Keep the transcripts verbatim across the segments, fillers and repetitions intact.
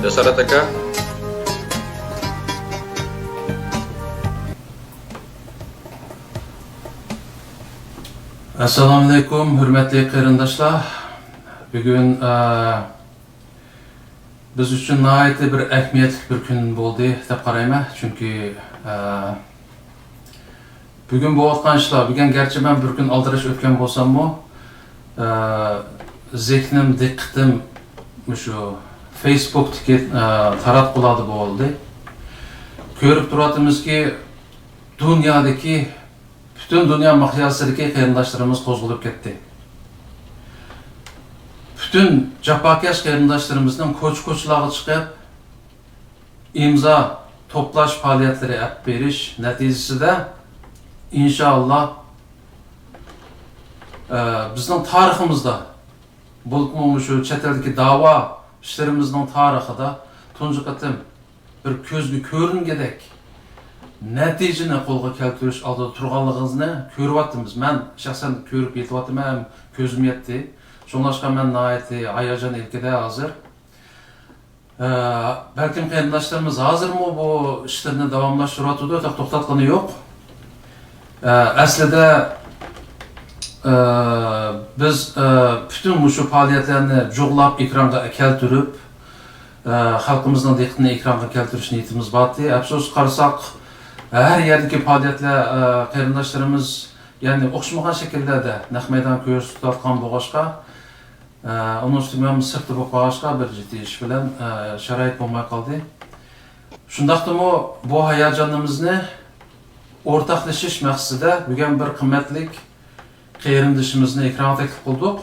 جاسارەت ئاكا. ئەسسالامۇئەلەيكۇم، ھۆرمەتلىك قېرىنداشلار. بۈگۈن، ئە، بىز ئۈچۈن ناھايىتى بىر ئەھمىيەتلىك بىر كۈن بولدى دەپ قارايمەن. چۈنكى، ئە، بۈگۈن بولۇۋاتقان ئىشلار، بۈگۈن گەرچە مەن بىر كۈن ئالدىراش ئۆتكەن بولساممۇ، ئە، زېھنىم، دىققىتىم مۇشۇ فېيسبۇكتىكى، ئە، تاراتقۇلاردا بولدى. كۆرۈپ تۇرۇۋاتىمىزكى، دۇنيادىكى، پۈتۈن دۇنيا مىقياسىدىكى قېرىنداشلىرىمىز قوزغىلىپ كەتتى. پۈتۈن جاپاكەش قېرىنداشلىرىمىزنىڭ كوچا-كوچىلارغا چىقىپ، ئىمزا توپلاش پائالىيەتلىرى ئېلىپ بېرىش نەتىجىسىدە، ئىنشائاللا، ئە، بىزنىڭ تارىخىمىزدا، بولۇپمۇ مۇشۇ چەت ئەلدىكى داۋا ئىشلىرىمىزنىڭ تارىخىدا تۇنجى قېتىم بىر كۆزگە كۆرۈنگۈدەك نەتىجىنى قولغا كەلتۈرۈش ئالدىدا تۇرغانلىقىڭىزنى كۆرۈۋاتىمىز. مەن شەخسەن كۆرۈپ يېتىۋاتىمەن، ھەم كۆزۈم يەتتى. شۇڭلاشقا مەن ناھايىتى ھاياجان ئىلكىدە ھازىر. ئە، بەلكىم قېرىنداشلىرىمىز ھازىرمۇ بۇ ئىشلىرىنى داۋاملاشتۇرۇۋاتىدۇ، تاق-، توختاتقىنى يوق. ئە، ئەسلىدە، ئە، بىز، ئە، پۈتۈن مۇشۇ پائالىيەتلەرنى جۇغلاپ ئېكرانغا كەلتۈرۈپ، ئە، خەلقىمىزنىڭ دىققىتىنى ئېكرانغا كەلتۈرۈش نىيىتىمىز بار ئىدى. ئەپسۇس قارىساق، ھەر يەردىكى پائالىيەتلەر، ئە، قېرىنداشلىرىمىز، يەنى ئوخشىمىغان شەكىللەردە نەق مەيدان كۆرسىتىۋاتقان بولغاچقا، ئە، ئۇنىڭ ئۈستىگە مەن سىرتتا بولۇپ قالغاچقا، بىر جىددىي ئىش بىلەن، ئە، شارائىت بولماي قالدى. شۇنداقتىمۇ بۇ ھاياجانىمىزنى ئورتاقلىشىش مەقسىتىدە بۈگۈن بىر قىممەتلىك قېرىندىشىمىزنى ئېكرانغا تەكلىپ قىلدۇق.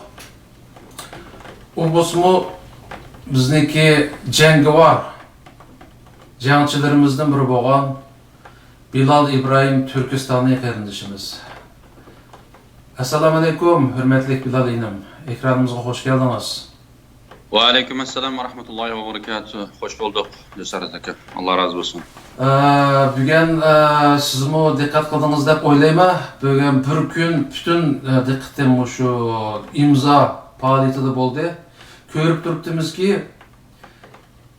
ئۇ بولسىمۇ بىزنىڭكى جەڭگىۋار جەڭچىلىرىمىزدىن بىرى بولغان بىلال ئىبراھىم تۈركىستانلىق قېرىندىشىمىز. ئەسسالامۇئەلەيكۇم، ھۆرمەتلىك بىلال ئىنىم. ئېكرانىمىزغا خوش كەلدىڭىز. ۋەئەلەيكۇم ئەسسالام ۋە رەھمەتۇللاھى ۋە بەرىكاتۇھ. خوش بولدۇق، جاسارەت ئاكا. ئاللا رازى بولسۇن. ئە، بۈگۈن، ئە، سىزمۇ دىققەت قىلدىڭىز دەپ ئويلايمەن. بۈگۈن بىر كۈن پۈتۈن، ئە، دىققىتىم مۇشۇ ئىمزا پائالىيىتىدە بولدى. كۆرۈپ تۇرۇپتىمىزكى،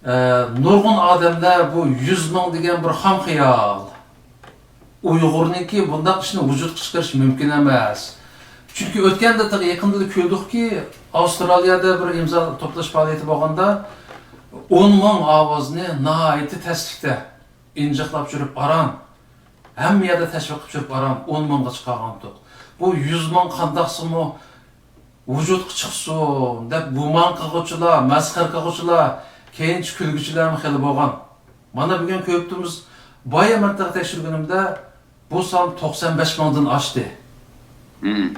ئە، نۇرغۇن ئادەملەر بۇ يۈز مىڭ دېگەن بىر خام خىيال. ئۇيغۇرنىڭكى بۇنداق ئىشنى ۋۇجۇدقا چىقىرىشى مۇمكىن ئەمەس. چۈنكى ئۆتكەندە تېخى يېقىندىلا كۆردۇقكى، ئاۋسترالىيەدە بىر ئىمزا توپلاش پائالىيىتى بولغاندا، ئون مىڭ ئاۋازنى ناھايىتى تەسلىكتە ئىنجىقلاپ چۈشۈرۈپ ئاران، ھەممە يەردە تەشۋىق قىلىپ چۈشۈرۈپ ئاران ئون مىڭغا چىقارغانتۇق. بۇ يۈز مىڭ قانداقسىمۇ ۋۇجۇدقا چىقسۇن دەپ گۇمان قىلغۇچىلار، مەسخىرە قىلغۇچىلار، كەينىچە كۈلگۈچىلەرمۇ خېلى بولغان. مانا بۈگۈن كۆرۈپ تۇرىمىز، بايا مەن تېخى تەكشۈرگىنىمدە بۇ سان توقسان بەش مىڭدىن ئاشتى. مم.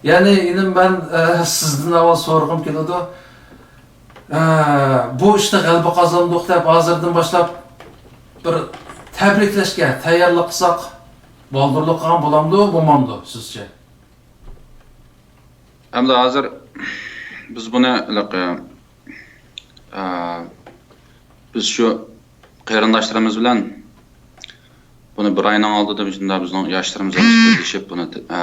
يەنى ئىنىم مەن، ئە، سىزدىن ئاۋۋال سورىغۇم كېلىدۇ. ئە، بۇ ئىشتا غەلىبە قازاندۇق دەپ ھازىردىن باشلاپ بىر تەبرىكلەشكە تەييارلىق قىلساق بالدۇرلۇق قىلغان بولامدۇ، بولمامدۇ سىزچە؟ ئەمدى ھازىر بىز بۇنى ھېلىقى، ئە، بىز شۇ قېرىنداشلىرىمىز بىلەن بۇنى بىر ئاينىڭ ئالدىدا مۇشۇنداق بىزنىڭ ياشلىرىمىز ھەممىسى بىرلىشىپ بۇنى، ئە،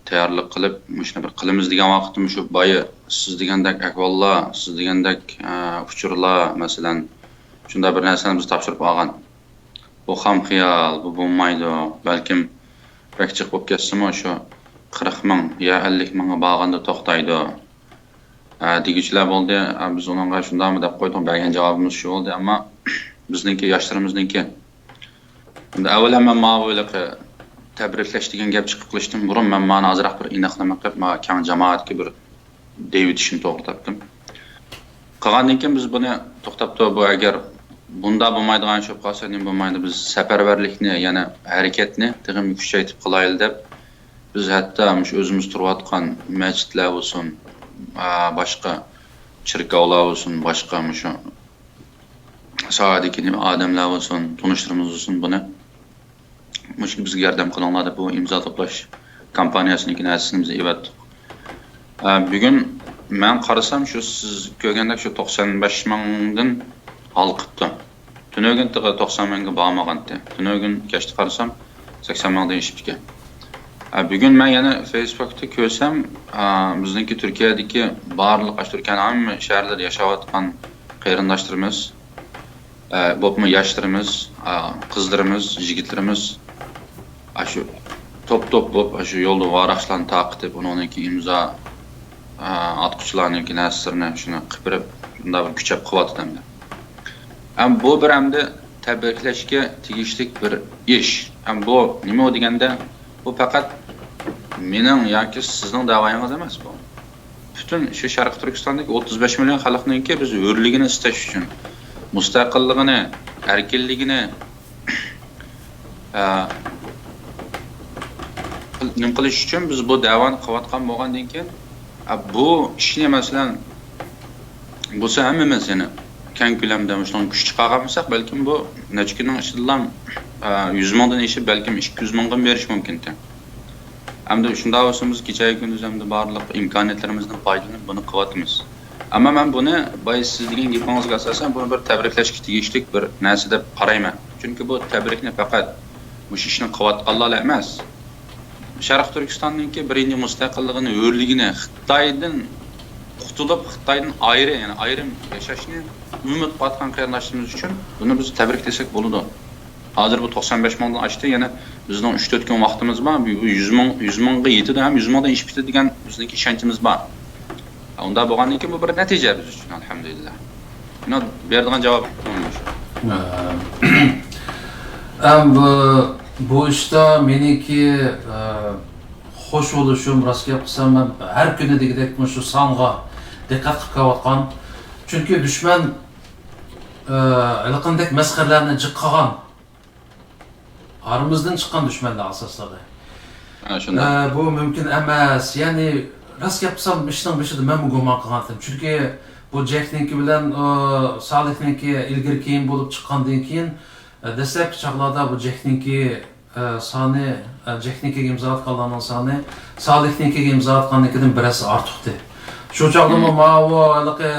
تەييارلىق قىلىپ، مۇشۇنى بىر قىلىمىز دېگەن ۋاقىتتا مۇشۇ بايا سىز دېگەندەك ئەھۋاللار، سىز دېگەندەك، ئە، ئۇچۇرلار، مەسىلەن، شۇنداق بىر نەرسىلەرنى بىز تاپشۇرۇپ ئالغان. بۇ خام خىيال، بۇ بولمايدۇ. بەلكىم بەك جىق بولۇپ كەتسىمۇ، شۇ قىرىق مىڭ يا ئەللىك مىڭغا بارغاندا توختايدۇ، ھە، دېگۈچىلەر بولدى. ھە، بىز ئۇنىڭغا شۇنداقمۇ دەپ قويدۇق، بەرگەن جاۋابىمىز شۇ بولدى. ئەمما بىزنىڭكى، ياشلىرىمىزنىڭكى، ئەمدى ئەۋۋەل مەن ماۋۇ ھېلىقى تەبرىكلەش دېگەن گەپ چىقىپ قېلىشتىن بۇرۇن، مەن مانى ئازراق بىر ئېنىقلىما قىلىپ، ما-، كەڭ جامائەتكە بىر دەيۋېتىشنى توغرا تاپتىم. قىلغاندىن كېيىن بىز بۇنى توختاپ تۇر، بۇ ئەگەر بۇنداق بولمايدىغان ئىش بولۇپ قالسا، نېمە بولمايدۇ؟ بىز سەپەرۋەرلىكنى، يەنى ھەرىكەتنى تېخىمۇ كۈچەيتىپ قىلايلى دەپ، بىز ھەتتا مۇشۇ ئۆزىمىز تۇرۇۋاتقان مەسچىتلەر بولسۇن، ئا، باشقا چېركاۋلار بولسۇن، باشقا مۇشۇ ساھەدىكى نېمە ئادەملەر بولسۇن، تونۇشلىرىمىز بولسۇن، بۇنى مۇشۇ بىزگە ياردەم قىلىڭلار دەپ بۇ ئىمزا توپلاش كامپانىيەسىنىڭكى نەرسىسىنى بىز ئەۋەتتۇق. ئە، بۈگۈن مەن قارىسام، شۇ سىز كۆرگەندەك شۇ توقسان بەش مىڭدىن ھالقىپتۇ. تۈنۈگۈن تېخى توقسان مىڭغا بارمىغانتى. تۈنۈگۈن كەچتە قارىسام، سەكسەن مىڭدىن ئېشىپتىكەن. ئە، بۈگۈن مەن يەنە فېيسبۇكتا كۆرسەم، ئە، بىزنىڭكى تۈركىيەدىكى بارلىق ئاشۇ تۈركىيەنىڭ ھەممە شەھەرلىرىدە ياشاۋاتقان قېرىنداشلىرىمىز، ئە، بولۇپمۇ ياشلىرىمىز، ئا، قىزلىرىمىز، يىگىتلىرىمىز ئاشۇ توپ-توپ بولۇپ، ئاشۇ يولدا ۋاراقلارنى تارقىتىپ، ئۇنىڭدىن كېيىن ئىمزا، ئا، ئاتقۇچىلارنىڭكى نەرسىلىرىنى شۇنى قىپىرىپ، شۇنداق بىر كۈچەپ قىلىۋاتىدۇ ئەمدى. ھەم بۇ بىر ئەمدى تەبرىكلەشكە تېگىشلىك بىر ئىش. ھەم بۇ نېمە دېگەندە، بۇ پەقەت مېنىڭ ياكى سىزنىڭ دەۋايىڭىز ئەمەس بۇ. پۈتۈن شۇ شەرقىي تۈركىستاندىكى ئوتتۇز بەش مىليون خەلقنىڭكى بىز ھۆرلۈكىنى ئىستەش ئۈچۈن، مۇستەقىللىقىنى، ئەركىنلىكىنى، ئە، نېمە قىلىش ئۈچۈن بىز بۇ دەۋانى قىلىۋاتقان بولغاندىن كېيىن، ئە، بۇ ئىشنى، مەسىلەن، بولسا ھەممىمىز يەنە كەڭ كۆلەمدە مۇشۇنىڭغا كۈچ چىقارغان بولساق، بەلكىم بۇ نەچچە كۈننىڭ ئىچىدىلا، ئە، يۈز مىڭدىن ئېشىپ، بەلكىم ئىككى يۈز مىڭغا بېرىشى مۇمكىنكەن. ئەمدى شۇنداق بولسا، بىز كېچە-كۈندۈز ئەمدى بارلىق ئىمكانىيەتلىرىمىزدىن پايدىلىنىپ بۇنى قىلىۋاتىمىز. ئەمما مەن بۇنى بايا سىز دېگەن گېپىڭىزگە ئاساسەن، بۇنى بىر تەبرىكلەشكە تېگىشلىك بىر نەرسە دەپ قارايمەن. چۈنكى بۇ تەبرىكنى پەقەت مۇشۇ ئىشنى قىلىۋاتقانلارلا ئەمەس، شەرقىي تۈركىستاننىڭكى بىرىنچى مۇستەقىللىقىنى، ھۆرلۈكىنى، خىتايدىن قۇتۇلۇپ، خىتايدىن ئايرى، يەنى ئايرىم ياشاشنى ئۈمىد قىلىۋاتقان قېرىنداشلىرىمىز ئۈچۈن بۇنى بىز تەبرىك دېسەك بولىدۇ. ھازىر بۇ توقسان بەش مىڭدىن ئاشتى، يەنە بىزنىڭ ئۈچ-تۆت كۈن ۋاقتىمىز بار. بۇ يۈز مىڭ، يۈز مىڭغا يېتىدۇ ھەم يۈز مىڭدىن ئېشىپ كېتىدۇ دېگەن بىزنىڭكى ئىشەنچىمىز بار. ئۇنداق بولغاندىن كېيىن بۇ بىر نەتىجە بىز ئۈچۈن، ئەلھەمدۇلىللا. مانا بېرىدىغان جاۋابىم مۇشۇ. ئەم، بۇ، بۇ ئىشتا مېنىڭكى، ئە، خوش بولۇشۇم، راست گەپ قىلسام، مەن ھەر كۈنى دېگۈدەك مۇشۇ سانغا دىققەت قىلىپ كېلىۋاتقان. چۈنكى دۈشمەن، ئە، ھېلىقىندەك مەسخىرىلەرنى جىق قىلغان. ئارىمىزدىن چىققان دۈشمەنلەر ئاساسلىقى. ھە، شۇنداق. ئە، بۇ مۇمكىن ئەمەس. يەنى، راست گەپ قىلسام، ئىشنىڭ بېشىدا مەنمۇ گۇمان قىلغانتىم. چۈنكى بۇ جەكنىڭكى بىلەن، ئۇ، سالىھنىڭكى ئىلگىرى كېيىن بولۇپ چىققاندىن كېيىن، ئە، دەسلەپكى چاغلاردا بۇ جەكنىڭكى، ئە، سانى، ئە، جەكنىڭكىگە ئىمزا ئاتقانلارنىڭ سانى سالىھنىڭكىگە ئىمزا ئاتقاننىڭكىدىن بىر ھەسسە ئارتۇقتى. شۇ چاغدىمۇ مم. ماۋۇ ھېلىقى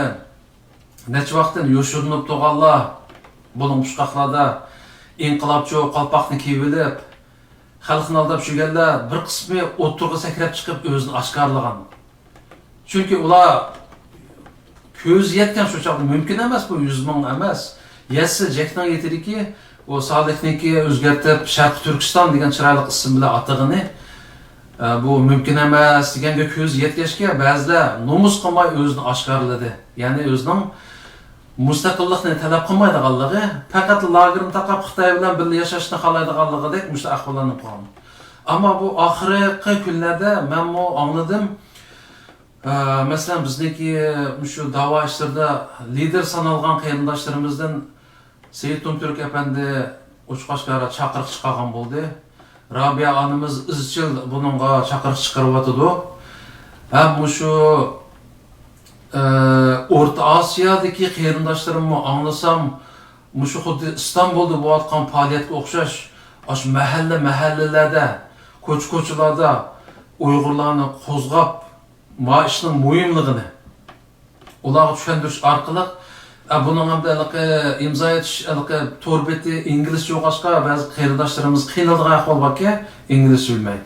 نەچچە ۋاقىتتىن يوشۇرۇنۇپ تۇرغانلار، بۇلۇڭ پۇچقاقلاردا ئىنقىلابچۇ قالپاقنى كىيىۋېلىپ، خەلقنى ئالداپ يۈرگەنلەر بىر قىسمى ئوتتۇرىغا سەكرەپ چىقىپ ئۆزىنى ئاشكارىلىغان. چۈنكى ئۇلار كۆزى يەتكەن شۇ چاغدا، مۇمكىن ئەمەس، بۇ يۈز مىڭ ئەمەس. يەتسە جەكنىڭ يېتىدىكى، ئۇ سالىھنىڭكى ئۆزگەرتىپ شەرقىي تۈركىستان دېگەن چىرايلىق ئىسىم بىلەن ئاتىغىنى، ئە، بۇ مۇمكىن ئەمەس دېگەنگە كۆزى يەتكەچكە، بەزىلەر نومۇس قىلماي ئۆزىنى ئاشكارىلىدى. يەنى ئۆزىنىڭ مۇستەقىللىقنى تەلەپ قىلمايدىغانلىقى، پەقەت لاگېرنى تاقاپ خىتاي بىلەن بىللە ياشاشنى خالايدىغانلىقىدەك مۇشۇ ئەھۋاللارنى قىلغان. ئەمما بۇ ئاخىرقى كۈنلەردە مەنمۇ ئاڭلىدىم. ئە، مەسىلەن، بىزنىڭكى مۇشۇ داۋا ئىشلىرىدا لىدېر سانالغان قېرىنداشلىرىمىزدىن سېيىت تۇمتۈرك ئەپەندى ئوچۇق-ئاشكارا چاقىرىق چىقارغان بولدى. رابىيە ئانىمىز ئىزچىل بۇنىڭغا چاقىرىق چىقىرىۋاتىدۇ. ھەم مۇشۇ، ئە، ئورتا ئاسىيادىكى قېرىنداشلىرىممۇ ئاڭلىسام، مۇشۇ خۇددى ئىستانبۇلدا بولۇۋاتقان پائالىيەتكە ئوخشاش، ئاشۇ مەھەللە-مەھەللىلەردە، كوچا-كوچىلاردا ئۇيغۇرلارنى قوزغاپ، ما ئىشنىڭ مۇھىملىقىنى ئۇلارغا چۈشەندۈرۈش ئارقىلىق، ئە، بۇنىڭ ئەمدى ھېلىقى ئىمزا ئېتىش، ھېلىقى تور بېتى ئىنگلىزچە بولغاچقا، بەزى قېرىنداشلىرىمىز قىينىلىدىغان ئەھۋال باركەن، ئىنگلىزچە بىلمەي.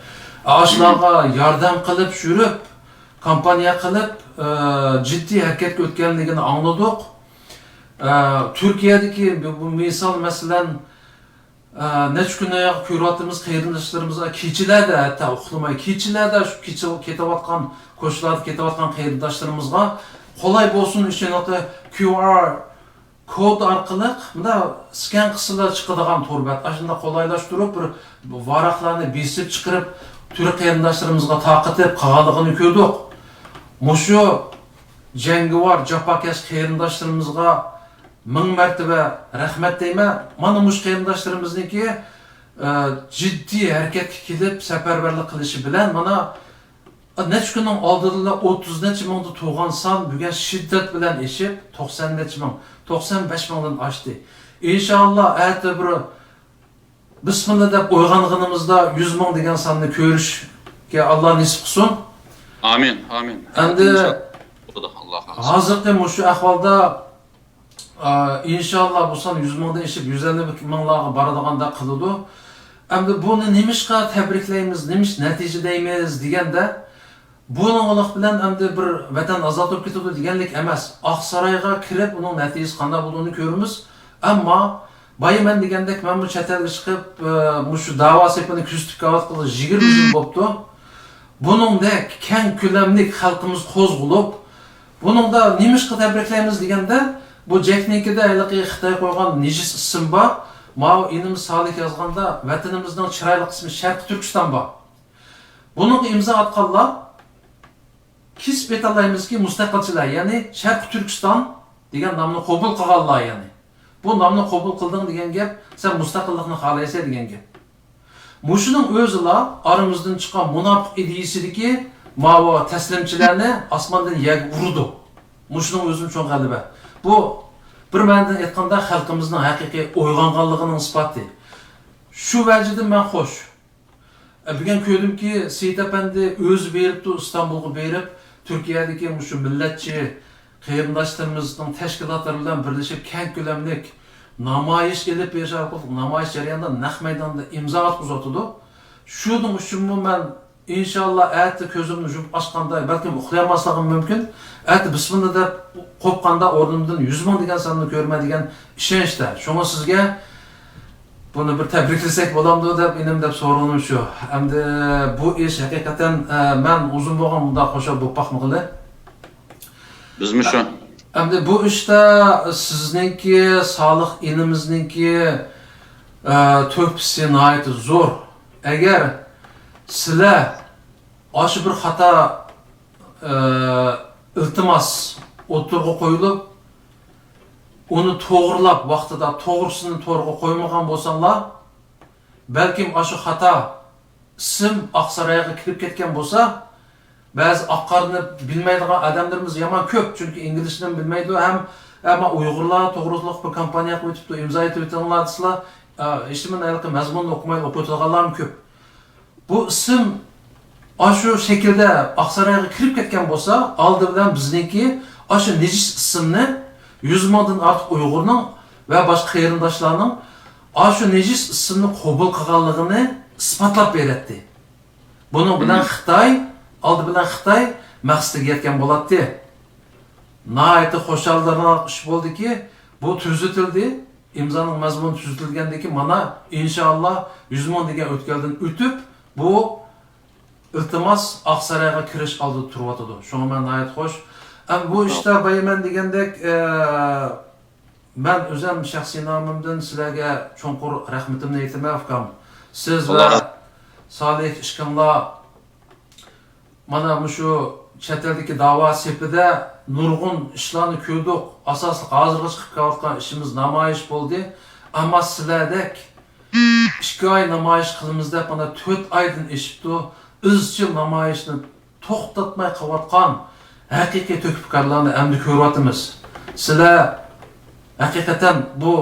ئە، ئاشۇلارغا ياردەم قىلىپ يۈرۈپ، كامپانىيە قىلىپ، ئە، جىددىي ھەرىكەتكە ئۆتكەنلىكىنى ئاڭلىدۇق. ئە، تۈركىيەدىكى بۇ، بۇ مىسال، مەسىلەن، ئە، نەچچە كۈندىن ئاياغ كۆرۈۋاتىمىز، قېرىنداشلىرىمىزغا كېچىلەردە، ھەتتا ئۇخلىماي، كېچىلەردە شۇ كېچە كېتىۋاتقان، كوچىلاردا كېتىۋاتقان قېرىنداشلىرىمىزغا قولاي بولسۇن ئۈچۈن، كيۇ ئار كود ئارقىلىق مۇنداق سكەن قىلسىلا چىقىدىغان تور بەت، ئاشۇنداق قولايلاشتۇرۇپ، بىر ۋاراقلارنى بېسىپ چىقىرىپ، تۈرك قېرىنداشلىرىمىزغا تارقىتىپ قىلغانلىقىنى كۆردۇق. مۇشۇ جەڭگىۋار، جاپاكەش قېرىنداشلىرىمىزغا مىڭ مەرتىۋە رەھمەت دەيمەن. مانا مۇشۇ قېرىنداشلىرىمىزنىڭكى، ئە، جىددىي ھەرىكەتكە كېلىپ، سەپەرۋەرلىك قىلىشى بىلەن، مانا، نەچچە كۈننىڭ ئالدىدىلا ئوتتۇز نەچچە مىڭدا تۇرغان سان بۈگۈن شىددەت بىلەن ئېشىپ، توقسان نەچچە مىڭ، توقسان بەش مىڭدىن ئاشتى. ئىنشائاللا، ئەتە بىر بىسمىللا دەپ ئويغانغىنىمىزدا يۈز مىڭ دېگەن ساننى كۆرۈشكە ئاللا نېسىپ قىلسۇن. ئامىن، ئامىن. ئەمدى بولىدۇ، ئاللا خالىسا. ھازىرقى مۇشۇ ئەھۋالدا، ئا، ئىنشاللا بۇ سان يۈز مىڭدىن ئېشىپ، يۈز ئەللىك مىڭلارغا بارىدىغاندەك قىلىدۇ. ئەمدى بۇنى نېمىشقا تەبرىكلەيمىز، نېمىش نەتىجە دەيمىز دېگەندە، بۇنىڭلىق بىلەن ئەمدى بىر ۋەتەن ئازاد بولۇپ كېتىدۇ دېگەنلىك ئەمەس. ئاقسارايغا كىرىپ، ئۇنىڭ نەتىجىسى قانداق بولىدىغىنى كۆرىمىز. ئەمما بايا مەن دېگەندەك، مەنمۇ چەت ئەلگە چىقىپ، ئە، مۇشۇ داۋا سېپىنى كۆزىتىپ كېلىۋاتقىلى يىگىرمە يىل بوپتۇ. بۇنىڭدەك كەڭ كۆلەملىك خەلقىمىز قوزغىلىپ، بۇنىڭدا نېمىشقا تەبرىكلەيمىز دېگەندە، بۇ جەكنىڭكىدە ھېلىقى خىتاي قويغان نىجىس ئىسىم بار. ماۋۇ ئىنىم سالىھ يازغاندا، ۋەتىنىمىزنىڭ چىرايلىق ئىسمى شەرقىي تۈركىستان بار. بۇنىڭغا ئىمزا ئاتقانلار كېسىپ ئېيتالايمىزكى، مۇستەقىلچىلەر، يەنى شەرقىي تۈركىستان دېگەن نامنى قوبۇل قىلغانلار، يەنى بۇ نامنى قوبۇل قىلدىڭ دېگەن گەپ، سەن مۇستەقىللىقنى خالايسەن دېگەن گەپ. مۇشۇنىڭ ئۆزىلا ئارىمىزدىن چىققان مۇناپىق ئىدىيىسىدىكى ماۋۇ تەسلىمچىلەرنى ئاسماندىن يەرگە ئۇرىدۇ. مۇشۇنىڭ ئۆزىمۇ چوڭ غەلىبە. بۇ، بىر مەنىدىن ئېيتقاندا، خەلقىمىزنىڭ ھەقىقىي ئويغانغانلىقىنىڭ ئىسپاتى. شۇ ۋەجىدىن مەن خوش. ئە، بۈگۈن كۆردۈمكى، سېيىت ئەپەندى ئۆزى بېرىپتۇ، ئىستانبۇلغا بېرىپ، تۈركىيەدىكى مۇشۇ مىللەتچى قېرىنداشلىرىمىزنىڭ تەشكىلاتلىرى بىلەن بىرلىشىپ، كەڭ كۆلەملىك نامايىش ئېلىپ بېرىش ئارقىلىق، نامايىش جەريانىدا نەق مەيداندا ئىمزا ئاتقۇزۇۋاتىدۇ. شۇنىڭ ئۈچۈنمۇ مەن، ئىنشاللا، ئەتە كۆزۈمنى يۇمۇپ ئاچقاندا، بەلكىم ئۇخلىيالماسلىقىم مۇمكىن، ئەتە بىسمىللا دەپ قوپقاندا، ئورنۇمدىن يۈز مىڭ دېگەن ساننى كۆرىمەن دېگەن ئىشەنچتە. شۇڭا سىزگە بۇنى بىر تەبرىكلىسەك بولامدۇ دەپ، ئىنىم، دەپ سورىغىنىم شۇ. ئەمدى بۇ ئىش ھەقىقەتەن، ئە، مەن ئۇزۇن بولغان مۇنداق خۇشال بولۇپ باقمىغىلى. بىزمۇ شۇ. ئەمدى بۇ ئىشتا سىزنىڭكى، سالىھ ئىنىمىزنىڭكى، ئە، تۆھپىسى ناھايىتى زور. ئەگەر سىلەر ئاشۇ بىر خاتا، ئە، ئىلتىماس ئوتتۇرىغا قويۇلۇپ، ئۇنى توغرىلاپ، ۋاقتىدا توغرىسىنى تورغا قويمىغان بولساڭلار، بەلكىم ئاشۇ خاتا ئىسىم ئاقسارايغا كىرىپ كەتكەن بولسا، بەزى ئاق-قارىنى بىلمەيدىغان ئادەملىرىمىز يامان كۆپ، چۈنكى ئىنگلىزچىنىمۇ بىلمەيدۇ ھەم، ئەمما ئۇيغۇرلار توغرۇلۇق بىر كامپانىيە قىلىۋېتىپتۇ، ئىمزا ئېتىۋېتىڭلار دېسىلا، ئە، ھېچنېمىنى ھېلىقى مەزمۇننى ئوقۇمايلا ئوقۇۋېتىدىغانلارمۇ كۆپ. بۇ ئىسىم ئاشۇ شەكىلدە ئاقسارايغا كىرىپ كەتكەن بولسا، ئالدى بىلەن بىزنىڭكى ئاشۇ نىجىس ئىسىمنى يۈز مىڭدىن ئارتۇق ئۇيغۇرنىڭ ۋە باشقا قېرىنداشلارنىڭ ئاشۇ نىجىس ئىسىمنى قوبۇل قىلغانلىقىنى ئىسپاتلاپ بېرەتتى. بۇنىڭ بىلەن خىتاي، ئالدى بىلەن خىتاي مەقسىتىگە يەتكەن بولاتتى. ناھايىتى خۇشالدۇرغان ئىش بولدىكى، بۇ تۈزىتىلدى. ئىمزانىڭ مەزمۇنى تۈزىتىلگەندىن كېيىن، مانا، ئىنشائاللا، يۈز مىڭ دېگەن ئۆتكەلدىن ئۆتۈپ، بۇ ئىلتىماس ئاقسارايغا كىرىش ئالدىدا تۇرۇۋاتىدۇ. شۇڭا مەن ناھايىتى خوش. ئەمما بۇ ئىشتا بايا مەن دېگەندەك، ئە، مەن ئۆزۈم شەخسىي نامىمدىن سىلەرگە چوڭقۇر رەھمىتىمنى ئېيتىمەن، ئۇكام. سىز ۋە سالىھ ئىككىڭلار مانا مۇشۇ چەت ئەلدىكى داۋا سېپىدە نۇرغۇن ئىشلارنى كۆردۇق. ئاساسلىق ھازىرغىچە قىلىپ كېلىۋاتقان ئىشىمىز نامايىش بولدى. ئەمما سىلەردەك ئىككى ئاي نامايىش قىلىمىز دەپ مانا تۆت ئايدىن ئېشىپتۇ. ئىزچىل نامايىشنى توختاتماي قىلىۋاتقان ھەقىقىي تۆھپىكارلارنى ئەمدى كۆرۈۋاتىمىز. سىلەر ھەقىقەتەن بۇ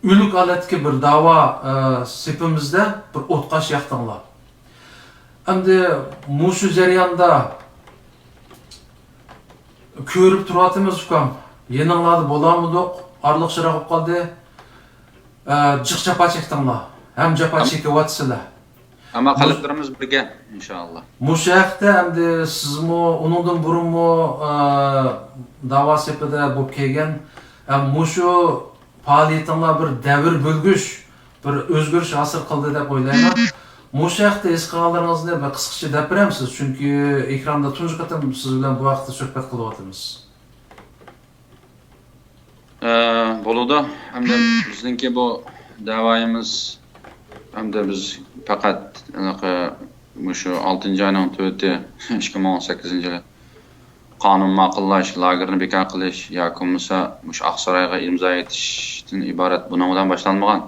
ئۆلۈك ھالەتتىكى بىر داۋا، ئە، سېپىمىزدە بىر ئوتقاش ياقتىڭلار. ئەمدى مۇشۇ جەرياندا كۆرۈپ تۇرۇۋاتىمىز، ئۇكام. يېنىڭلاردا بولالمىدۇق، ئارىلىق يىراق بولۇپ قالدى. ئە، جىق جاپا چەكتىڭلار. ھەم جاپا ئەم-، چېكىۋاتىسىلەر. ئەمما مۇش-، قەلبلىرىمىز بىرگە، ئىنشائاللا. مۇشۇ ھەقتە ئەمدى سىزمۇ، ئۇنىڭدىن بۇرۇنمۇ، ئە، داۋا سېپىدە بولۇپ كەلگەن، ھەم مۇشۇ پائالىيىتىڭلار بىر دەۋر بۆلگۈچ، بىر ئۆزگىرىش ھاسىل قىلدى دەپ ئويلايمەن. مۇشۇ ھەقتە ھېس قىلغانلىرىڭىزنى بىر قىسقىچە دەپ بېرەمسىز؟ چۈنكى ئېكراندا تۇنجى قېتىم سىز بىلەن بۇ ھەقتە سۆھبەت قىلىۋاتىمىز. ئە، بولىدۇ. ئەمدى بىزنىڭكى بۇ دەۋايىمىز، ئەمدى بىز پەقەت ھېلىقى مۇشۇ ئالتىنچى ئاينىڭ تۆتى، ئىككى مىڭ ئون سەككىزىنچى يىلى قانۇن ماقۇللاش، لاگېرنى بىكار قىلىش ياكى بولمىسا مۇشۇ ئاقسارايغا ئىمزا ئېتىشتىن ئىبارەت بۇنىڭ بىلەن باشلانمىغان.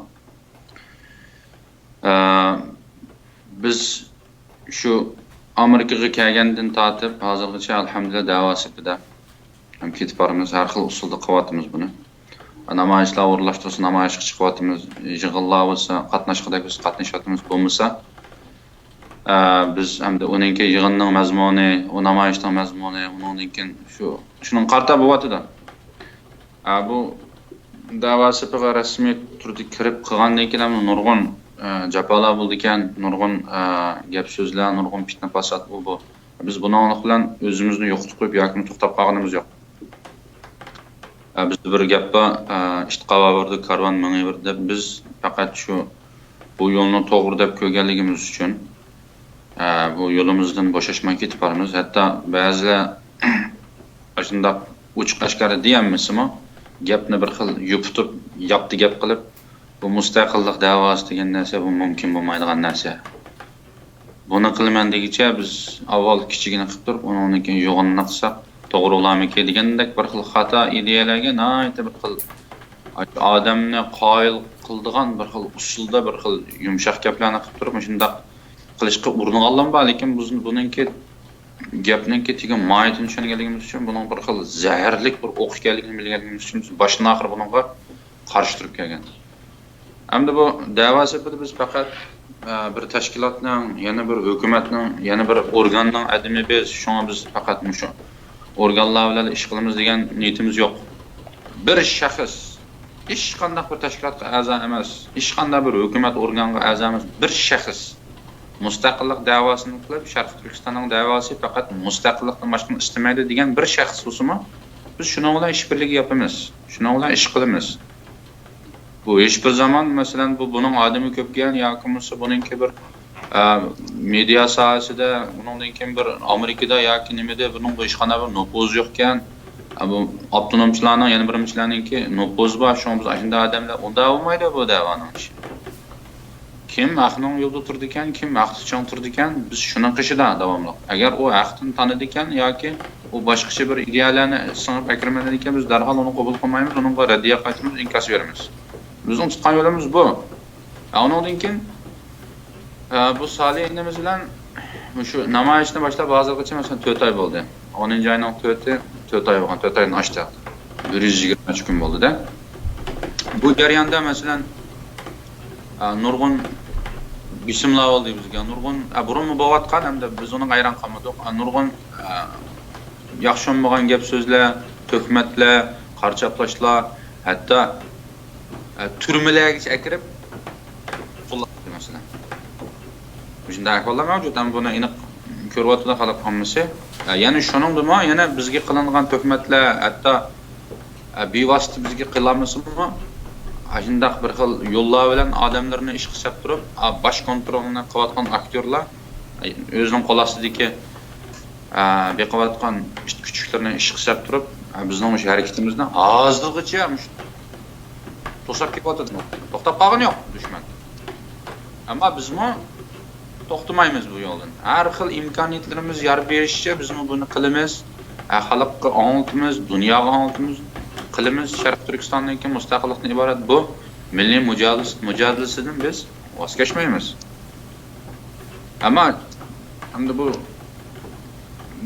ئە، بىز شۇ ئامېرىكىغا كەلگەندىن تارتىپ ھازىرغىچە ئەلھەمدۇلىللا دەۋا سېپىدە ھەم كېتىپ بارىمىز، ھەر خىل ئۇسۇلدا قىلىۋاتىمىز بۇنى. نامايىشلار ئورۇنلاشتۇرسا نامايىشقا چىقىۋاتىمىز، يىغىنلار بولسا قاتناشقۇدەك بولسا قاتنىشىۋاتىمىز، بولمىسا، ئە، بىز ئەمدى ئۇنىڭكى يىغىننىڭ مەزمۇنى، ئۇ نامايىشنىڭ مەزمۇنى، ئۇنىڭدىن كېيىن شۇ، شۇنىڭغا قارىتا بولۇۋاتىدۇ. ئە، بۇ دەۋا سېپىغا رەسمىي تۈردە كىرىپ قىلغاندىن كېيىن ھەم نۇرغۇن، ئە، جاپالار بولىدىكەن، نۇرغۇن، ئە، گەپ سۆزلەر، نۇرغۇن پىتنە پاسات، ئۇ بۇ. بىز بۇنىڭلىق بىلەن ئۆزىمىزنى يوقىتىپ قويۇپ ياكى توختاپ قالغىنىمىز يوق. ئە، بىزدە بىر گەپ بار، ئە، «ئىت قاۋاۋېرىدۇ، كارۋان مېڭىۋېرىدۇ» دەپ. بىز پەقەت شۇ، بۇ يولنى توغرا دەپ كۆرگەنلىكىمىز ئۈچۈن، ئە، بۇ يولىمىزدىن بوشاشماي كېتىپ بارىمىز. ھەتتا بەزىلەر ئاشۇنداق ئوچۇق ئاشكارا دېيەلمىسىمۇ، گەپنى بىر خىل يوپۇتۇپ، ياپتى گەپ قىلىپ، بۇ مۇستەقىللىق دەۋاسى دېگەن نەرسە، بۇ مۇمكىن بولمايدىغان نەرسە. بۇنى قىلىمەن دېگۈچە بىز ئاۋۋال كىچىكىنى قىلىپ تۇرۇپ، ئۇنىڭدىن كېيىن يوغىنىنى قىلساق توغرا بولارمىكىن دېگەندەك بىر خىل خاتا ئىدىيەلەرگە ناھايىتى بىر خىل ئادەمنى قايىل قىلىدىغان بىر خىل ئۇسۇلدا بىر خىل يۇمشاق گەپلەرنى قىلىپ تۇرۇپ، مۇشۇنداق قىلىشقا ئۇرۇنغانلار بار. لېكىن بۇز-، بۇنىڭكى گەپنىڭكى تېگى ماھىيىتىنى چۈشەنگەنلىكىمىز ئۈچۈن، بۇنىڭ بىر خىل زەھەرلىك بىر ئوق ئىكەنلىكىنى بىلگەنلىكىمىز ئۈچۈن، بىز باشتىن ئاخىر بۇنىڭغا قارشى تۇرۇپ كەلگەن. ئەمدى بۇ دەۋا سېپىدە بىز پەقەت، ئە، بىر تەشكىلاتنىڭ، يەنە بىر ھۆكۈمەتنىڭ، يەنە بىر ئورگاننىڭ ئادىمى بىز، شۇڭا بىز پەقەت مۇشۇ ئورگانلار بىلەن ئىش قىلىمىز دېگەن نىيىتىمىز يوق. بىر شەخس، ھېچقانداق بىر تەشكىلاتقا ئەزا ئەمەس، ھېچقانداق بىر ھۆكۈمەت ئورگانغا ئەزا ئەمەس، بىر شەخس مۇستەقىللىق دەۋاسىنى قىلىپ، شەرقىي تۈركىستاننىڭ دەۋاسى پەقەت مۇستەقىللىقتىن باشقىنى ئىستىمەيدۇ دېگەن بىر شەخس بولسىمۇ، بىز شۇنىڭ بىلەن ئىش بىرلىكى ياپىمىز، شۇنىڭ بىلەن ئىش قىلىمىز. بۇ ھېچبىر زامان، مەسىلەن، بۇ، بۇنىڭ ئادىمى كۆپكەن ياكى بولمىسا بۇنىڭكى بىر، ئە، مېدىيا ساھەسىدە، ئۇنىڭدىن كېيىن بىر ئامېرىكىدا ياكى نېمىدە بۇنىڭ بۇ ھېچقانداق بىر نوپۇزى يوقكەن. ئە، بۇ ئاپتونومچىلارنىڭ، يەنە بىرىمچىلەرنىڭكى نوپۇزى بار، شۇڭا بىز ئاشۇنداق ئادەملەر، ئۇنداق بولمايدۇ بۇ دەۋانىڭ ئىشى. كىم ھەقنىڭ يولىدا تۇرىدىكەن، كىم ھەقتە چىڭ تۇرىدىكەن، بىز شۇنىڭ قېشىدا داۋاملىق. ئەگەر ئۇ ھەقتىن تانىدىكەن ياكى ئۇ باشقىچە بىر ئىدىيەلەرنى سىڭىپ ئەكىرمەيدىكەن، بىز دەرھال ئۇنى قوبۇل قىلمايمىز، ئۇنىڭغا رەددىيە قايتۇرىمىز، ئىنكاس بېرىمىز. بىزنىڭ تۇتقان يولىمىز بۇ. ئە، ئۇنىڭدىن كېيىن، ئە، بۇ سالى ئىنىمىز بىلەن مۇشۇ نامايىشنى باشلاپ ھازىرغىچە، مەسىلەن، تۆت ئاي بولدى. ئونىنچى ئاينىڭ تۆتى، تۆت ئاي بولغان، تۆت ئايدىن ئاشتى. بىر يۈز يىگىرمە ئۈچ كۈن بولدى-دە. بۇ جەرياندا، مەسىلەن، ئە، نۇرغۇن بېسىملار بولدى بىزگە. نۇرغۇن، ئە، بۇرۇنمۇ بولۇۋاتقان، ھەمدە بىز ئۇنىڭغا ھەيران قالمىدۇق. ئە، نۇرغۇن، ئە، ياخشى بولمىغان گەپ سۆزلەر، تۆھمەتلەر، قارا چاپلاشلار، ھەتتا، ئە، تۈرمىلەرگىچە ئەكىرىپ قوللاپ، مەسىلەن. مۇشۇنداق ئەھۋاللار مەۋجۇت. ھەم بۇنى ئېنىق كۆرۈۋاتىدۇ خەلق ئاممىسى. ئە، يەنە شۇنىڭدىمۇ يەنە بىزگە قىلىنغان تۆھمەتلەر، ھەتتا، ئە، بىۋاسىتە بىزگە قىلالمىسىمۇ، ئاشۇنداق بىر خىل يوللار بىلەن ئادەملىرىنى ئىشقا سەپ تۇرۇپ، ئا، باش كونترولىنى قىلىۋاتقان ئاكتيورلار، ئە، ئۆزىنىڭ قول ئاستىدىكى، ئە، بېقىۋاتقان ئىت كۈچۈكلىرىنى ئىشقا سەپ تۇرۇپ، ئە، بىزنىڭ مۇشۇ ھەرىكىتىمىزنى ھازىرغىچە مۇشۇ توساپ كېلىۋاتىدۇ. توختاپ قالغىنى يوق دۈشمەن. ئەمما بىزمۇ توختىمايمىز بۇ يولدىن. ھەر خىل ئىمكانىيەتلىرىمىز يار بېرىشىچە بىزمۇ بۇنى قىلىمىز. ھە، خەلققە ئاڭلىتىمىز، دۇنياغا ئاڭلىتىمىز، قىلىمىز. شەرقىي تۈركىستاندىكى مۇستەقىللىقتىن ئىبارەت بۇ مىللىي مۇجادىلىسى، مۇجادىلىسىدىن بىز ۋاز كەچمەيمىز. ئەمما ئەمدى بۇ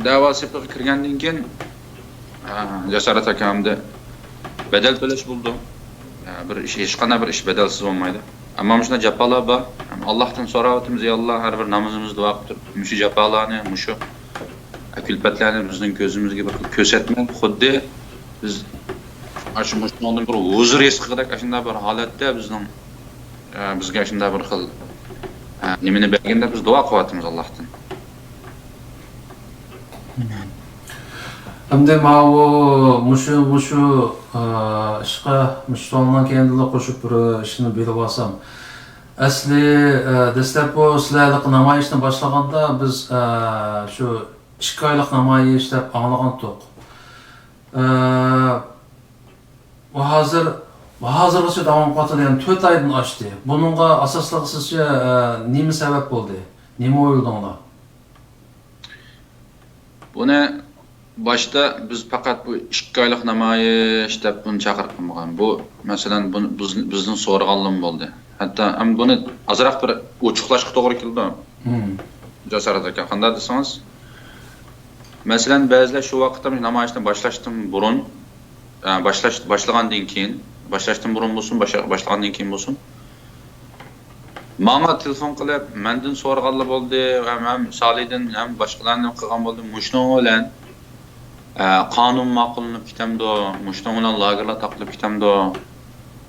دەۋا سېپىغا كىرگەندىن كېيىن، ئە، جاسارەت ئاكا، ئەمدى بەدەل تۆلەش بولىدۇ. ئە، بىر ئىش، ھېچقانداق بىر ئىش بەدەلسىز بولمايدۇ. ئەمما مۇشۇنداق جاپالار بار. ئاللاھتىن سوراۋاتىمىز، يا ئاللا، ھەر بىر نامىزىمىزنى دۇئا قىلىپ تۇرۇپ، مۇشۇ جاپالارنى، مۇشۇ كۈلپەتلەرنى بىزنىڭ كۆزىمىزگە بىر خىل كۆرسەتمە. خۇددى بىز ئاشۇ مۇشۇنىڭدىن بىر ھۇزۇر ھېس قىلغۇدەك ئاشۇنداق بىر ھالەتتە بىزنىڭ، ئە، بىزگە ئاشۇنداق بىر خىل، ئە، نېمىنى بەرگەندە بىز دۇئا قىلىۋاتىمىز ئاللاھتىن. ئەمدى ماۋۇ مۇشۇ، مۇشۇ، ئە، ئىشقا مۇشۇ سوئالنىڭ كەينىدىلا قوشۇپ بىر ئىشنى بىلىۋالسام. ئەسلى، ئە، دەسلەپ بۇ سىلەرلىك نامايىشنى باشلىغاندا بىز، ئە، شۇ ئىككى ئايلىق نامايىش دەپ ئاڭلىغانتۇق. ئە، بۇ ھازىر، بۇ ھازىرغىچە داۋام قىلىۋاتىدۇ، يەنى تۆت ئايدىن ئاشتى. بۇنىڭغا ئاساسلىق سىزچە، ئە، نېمە سەۋەب بولدى؟ نېمە ئويلىدىڭلار؟ بۇنى باشتا بىز پەقەت بۇ ئىككى ئايلىق نامايىش دەپ بۇنى چاقىرىپ قالمىغان. بۇ، مەسىلەن، بۇنى بىز، بىزدىن سورىغانلىمۇ بولدى. ھەتتا، ئەمما بۇنى ئازراق بىر ئوچۇقلاشقا توغرا كېلىدۇ. مم. جاسارەت ئاكا، قانداق دېسىڭىز، مەسىلەن، بەزىلەر شۇ ۋاقىتتا نامايىشنى باشلاشتىن بۇرۇن، ئە، باشلاش، باشلىغاندىن كېيىن، باشلاشتىن بۇرۇن بولسۇن، باشلا-، باشلىغاندىن كېيىن بولسۇن، ماڭا تېلېفون قىلىپ، مەندىن سورىغانلا بولدى، ھەم، ھەم سالىدىن، ھەم باشقىلاردىن قىلغان بولدى. مۇشۇنىڭ بىلەن، ئە، قانۇن ماقۇللىنىپ كېتەمدۇ؟ مۇشۇنىڭ بىلەن لاگېرلار تاقىلىپ كېتەمدۇ؟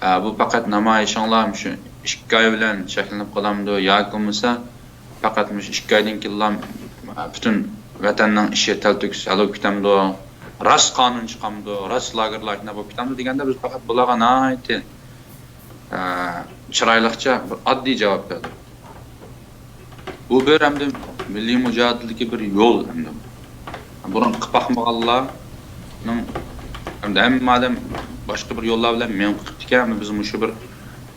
ئە، بۇ پەقەت نامايىشىڭلار مۇشۇ ئىككى ئاي بىلەن چەكلىنىپ قالامدۇ ياكى بولمىسا، پەقەت مۇشۇ ئىككى ئايدىن كېيىنلا پۈتۈن ۋەتەننىڭ ئىشى تەلتۆكۈس ھەل بولۇپ كېتەمدۇ؟ راست قانۇن چىقامدۇ، راست لاگېرلار شۇنداق بولۇپ كېتەمدۇ دېگەندە، بىز پەقەت بۇلارغا ناھايىتى، ئە، چىرايلىقچە بىر ئاددىي جاۋاب بەردۇق. بۇ بىر ئەمدى مىللىي مۇجادىلىدىكى بىر يول ئەمدى. بۇرۇن قىلىپ باقمىغانلارنىڭ ئەمدى ھەممە ئادەم باشقا بىر يوللار بىلەن مېڭىپ قىپتىكەن، ئەمدى بىز مۇشۇ بىر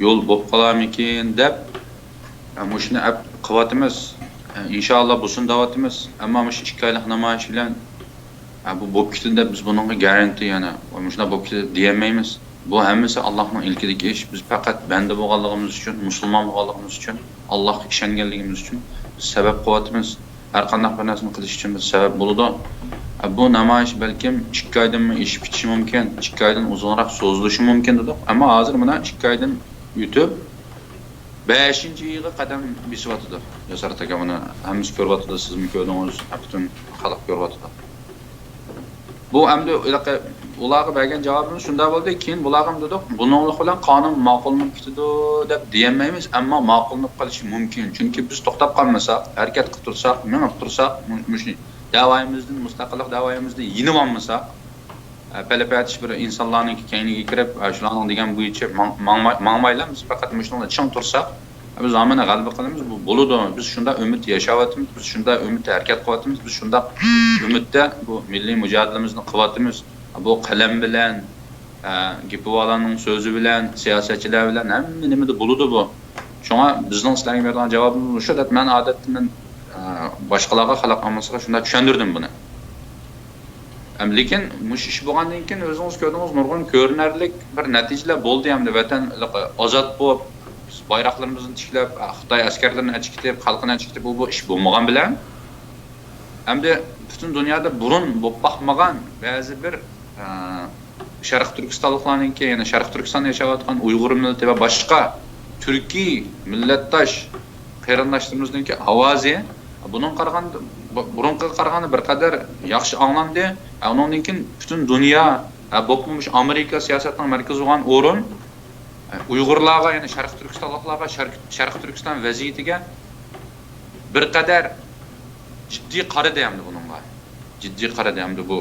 يول بولۇپ قالارمىكىن دەپ، ئە، مۇشۇنى ئەپ قىلىۋاتىمىز. ئە، ئىنشائاللا بولسۇن دەۋاتىمىز. ئەمما مۇشۇ ئىككى ئايلىق نامايىش بىلەن، ئە، بۇ بولۇپ كېتىدۇ دەپ بىز بۇنىڭغا گارانتى يەنە مۇشۇنداق بولۇپ كېتىدۇ دېيەلمەيمىز. بۇ ھەممىسى ئاللاھنىڭ ئىلكىدىكى ئىش. بىز پەقەت بەندە بولغانلىقىمىز ئۈچۈن، مۇسۇلمان بولغانلىقىمىز ئۈچۈن، ئاللاھقا ئىشەنگەنلىكىمىز ئۈچۈن بىز سەۋەب قىلىۋاتىمىز. ھەر قانداق بىر نەرسىنى قىلىش ئۈچۈن بىز سەۋەب بولىدۇ. ئە، بۇ نامايىش بەلكىم ئىككى ئايدىنمۇ ئېشىپ كېتىشى مۇمكىن، ئىككى ئايدىن ئۇزۇنراق سوزۇلۇشى مۇمكىن دېدۇق. ئەمما ھازىر مانا ئىككى ئايدىن ئۆتۈپ، بەشىنچى يىلغا قەدەم بېسىۋاتىدۇ. ياسار تاكا، مانا ھەممىسى كۆرۈۋاتىدۇ، سىزمۇ كۆردىڭىز، پۈتۈن خەلق كۆرۈۋاتىدۇ. بۇ ئەمدى ھېلىقى ئۇلارغا بەرگەن جاۋابىمىز شۇنداق بولدى. كېيىن بۇلارغا دېدۇق، بۇنىڭلىق بىلەن قانۇن ماقۇللىنىپ كېتىدۇ دەپ دېيەلمەيمىز، ئەمما ماقۇللىنىپ قېلىشى مۇمكىن. چۈنكى بىز توختاپ قالمىساق، ھەرىكەت قىلىپ تۇرساق، مېڭىپ تۇرساق، مۇ-، مۇشۇ دەۋايىمىزدىن، مۇستەقىللىق دەۋايىمىزدىن يېنىۋالمىساق، ئە، پەلەپەتىش بىر ئىنسانلارنىڭكى كەينىگە كىرىپ، ئە، شۇلارنىڭ دېگەن بويىچە ماڭ-، ماڭماي-، ماڭمايلا، بىز پەقەت مۇشۇنىڭدا چىڭ تۇرساق، بىز ھامان غەلىبە قىلىمىز. بۇ بولىدۇ. بىز شۇنداق ئۈمىدتە ياشاۋاتىمىز، بىز شۇنداق ئۈمىدتە ھەرىكەت قىلىۋاتىمىز، بىز شۇنداق ئۈمىدتە بۇ مىللىي مۇجادىلىمىزنى قىلىۋاتىمىز. بۇ قەلەم بىلەن، ئە، گېپىۋالارنىڭ سۆزى بىلەن، سىياسەتچىلەر بىلەن ھەممە نېمىدە بولىدۇ بۇ. شۇڭا بىزنىڭ سىلەرگە بېرىدىغان جاۋابىمىز مۇشۇ دەپ، مەن ئادەتتە مەن، ئە، باشقىلارغا، خەلق ئاممىسىغا شۇنداق چۈشەندۈردۈم بۇنى. ھەم لېكىن مۇشۇ ئىش بولغاندىن كېيىن ئۆزىڭىز كۆردىڭىز، نۇرغۇن كۆرۈنەرلىك بىر نەتىجىلەر بولدى. ئەمدى ۋەتەن ئازاد بولۇپ، بايراقلىرىمىزنى تىكلەپ، خىتاي ئەسكەرلىرىنى ئەچىكىتىپ، خەلقىنى ئەچىكىتىپ، بۇ، بۇ ئىش بولمىغان بىلەن، ئەمدى پۈتۈن دۇنيادا بۇرۇن بولۇپ باقمىغان بەزى بىر، ئە، شەرقىي تۈركىستانلىقلارنىڭكى، يەنى شەرقىي تۈركىستاندا ياشاۋاتقان ئۇيغۇر مىللىتى ۋە باشقا تۈركىي مىللەتداش قېرىنداشلىرىمىزنىڭكى ئاۋازى بۇنىڭغا قارىغاندا، بۇ-، بۇرۇنقىغا قارىغاندا بىر قەدەر ياخشى ئاڭلاندى. ئۇنىڭدىن كېيىن پۈتۈن دۇنيا، بولۇپمۇ مۇشۇ ئامېرىكا سىياسەتنىڭ مەركىزى بولغان ئورۇن، ئۇيغۇرلارغا، يەنى شەرقىي تۈركىستانلىقلارغا، شەرق-، شەرقىي تۈركىستان ۋەزىيىتىگە بىر قەدەر جىددىي قارىدى ئەمدى بۇنىڭغا. جىددىي قارىدى ئەمدى بۇ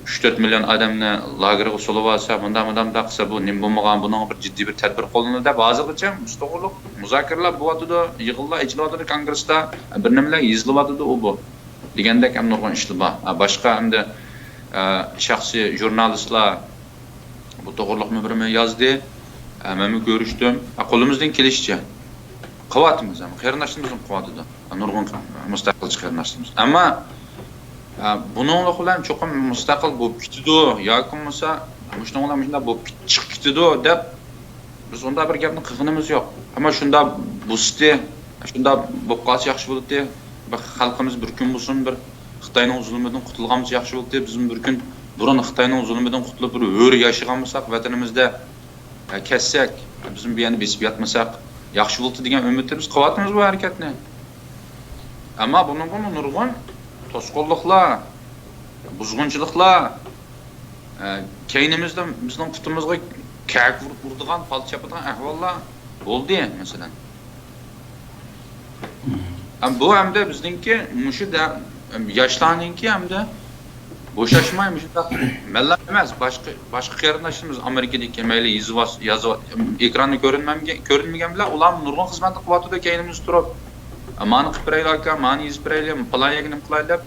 ئۈچ تۆت مىليون ئادەمنى لاگېرغا سولىۋالسا، مۇنداق، مۇنداق، مۇنداق قىلسا، بۇ نېمە بولمىغان، بۇنىڭغا بىر جىددىي بىر تەدبىر قوللىنىلدى دەپ، ھازىرغىچە مۇشۇ توغرۇلۇق مۇزاكىرىلەر بولۇۋاتىدۇ، يىغىنلار ئېچىلىۋاتىدۇ كونگرېستا، بىر نېمىلەر يېزىلىۋاتىدۇ، ئۇ بۇ دېگەندەك ھەم نۇرغۇن ئىشلار بار. باشقا ئەمدى، ئە، شەخسىي ژۇرنالىستلار بۇ توغرۇلۇقمۇ بىرمۇ يازدى. ئە، مەنمۇ كۆرۈشتۈم. ئە، قولىمىزدىن كېلىشىچە قىلىۋاتىمىز، ئەمما قېرىنداشلىرىمىزمۇ قىلىۋاتىدۇ. نۇرغۇن مۇستەقىلچى قېرىنداشلىرىمىز. ئەمما، ئە، بۇنىڭلىق بىلەن چوقۇم مۇستەقىل بولۇپ كېتىدۇ ياكى بولمىسا مۇشۇنىڭ بىلەن مۇشۇنداق بولۇپ كېت-، چىقىپ كېتىدۇ دەپ بىز ئۇنداق بىر گەپنى قىلغىنىمىز يوق. ئەمما شۇنداق بولسىتى، شۇنداق بولۇپ قالسا ياخشى بولاتتى. بىر خەلقىمىز بىر كۈن بولسۇن بىر خىتاينىڭ زۇلمىدىن قۇتۇلغانمىسا ياخشى بولاتتى. بىزمۇ بىر كۈن بۇرۇن خىتاينىڭ زۇلمىدىن قۇتۇلۇپ بىر ھۆر ياشىغانمىساق ۋەتىنىمىزدە، ئە، كەتسەك، بىزمۇ بۇ يەرنى بېسىپ ياتمىساق ياخشى بولاتتى دېگەن ئۈمىدتە بىز قىلىۋاتىمىز بۇ ھەرىكەتنى. ئەمما بۇنىڭغىمۇ نۇرغۇن توسقۇنلۇقلار، بۇزغۇنچىلىقلار، ئە، كەينىمىزدە بىزنىڭ پۇتىمىزغا كەك ئۇرۇپ ئۇرىدىغان، پالتا چاپىدىغان ئەھۋاللار بولدى، مەسىلەن. ھەم بۇ ئەمدى بىزنىڭكى مۇشۇ دە-، ياشلارنىڭكى ئەمدى بوشاشماي مۇشۇنداق مەنلا ئەمەس، باشقا، باشقا قېرىنداشلىرىمىز ئامېرىكىدىكى مەيلى يېزىۋاس-، يازىۋا-، ئېكراندا كۆرۈنمەمگە-، كۆرۈنمىگەن بىلەن ئۇلارمۇ نۇرغۇن خىزمەتنى قىلىۋاتىدۇ كەينىمىزدە تۇرۇپ. مانا قىلىپ بېرەيلى ئاكا، مانا يېزىپ بېرەيلى، پالان يەرگە نېمە قىلايلى دەپ.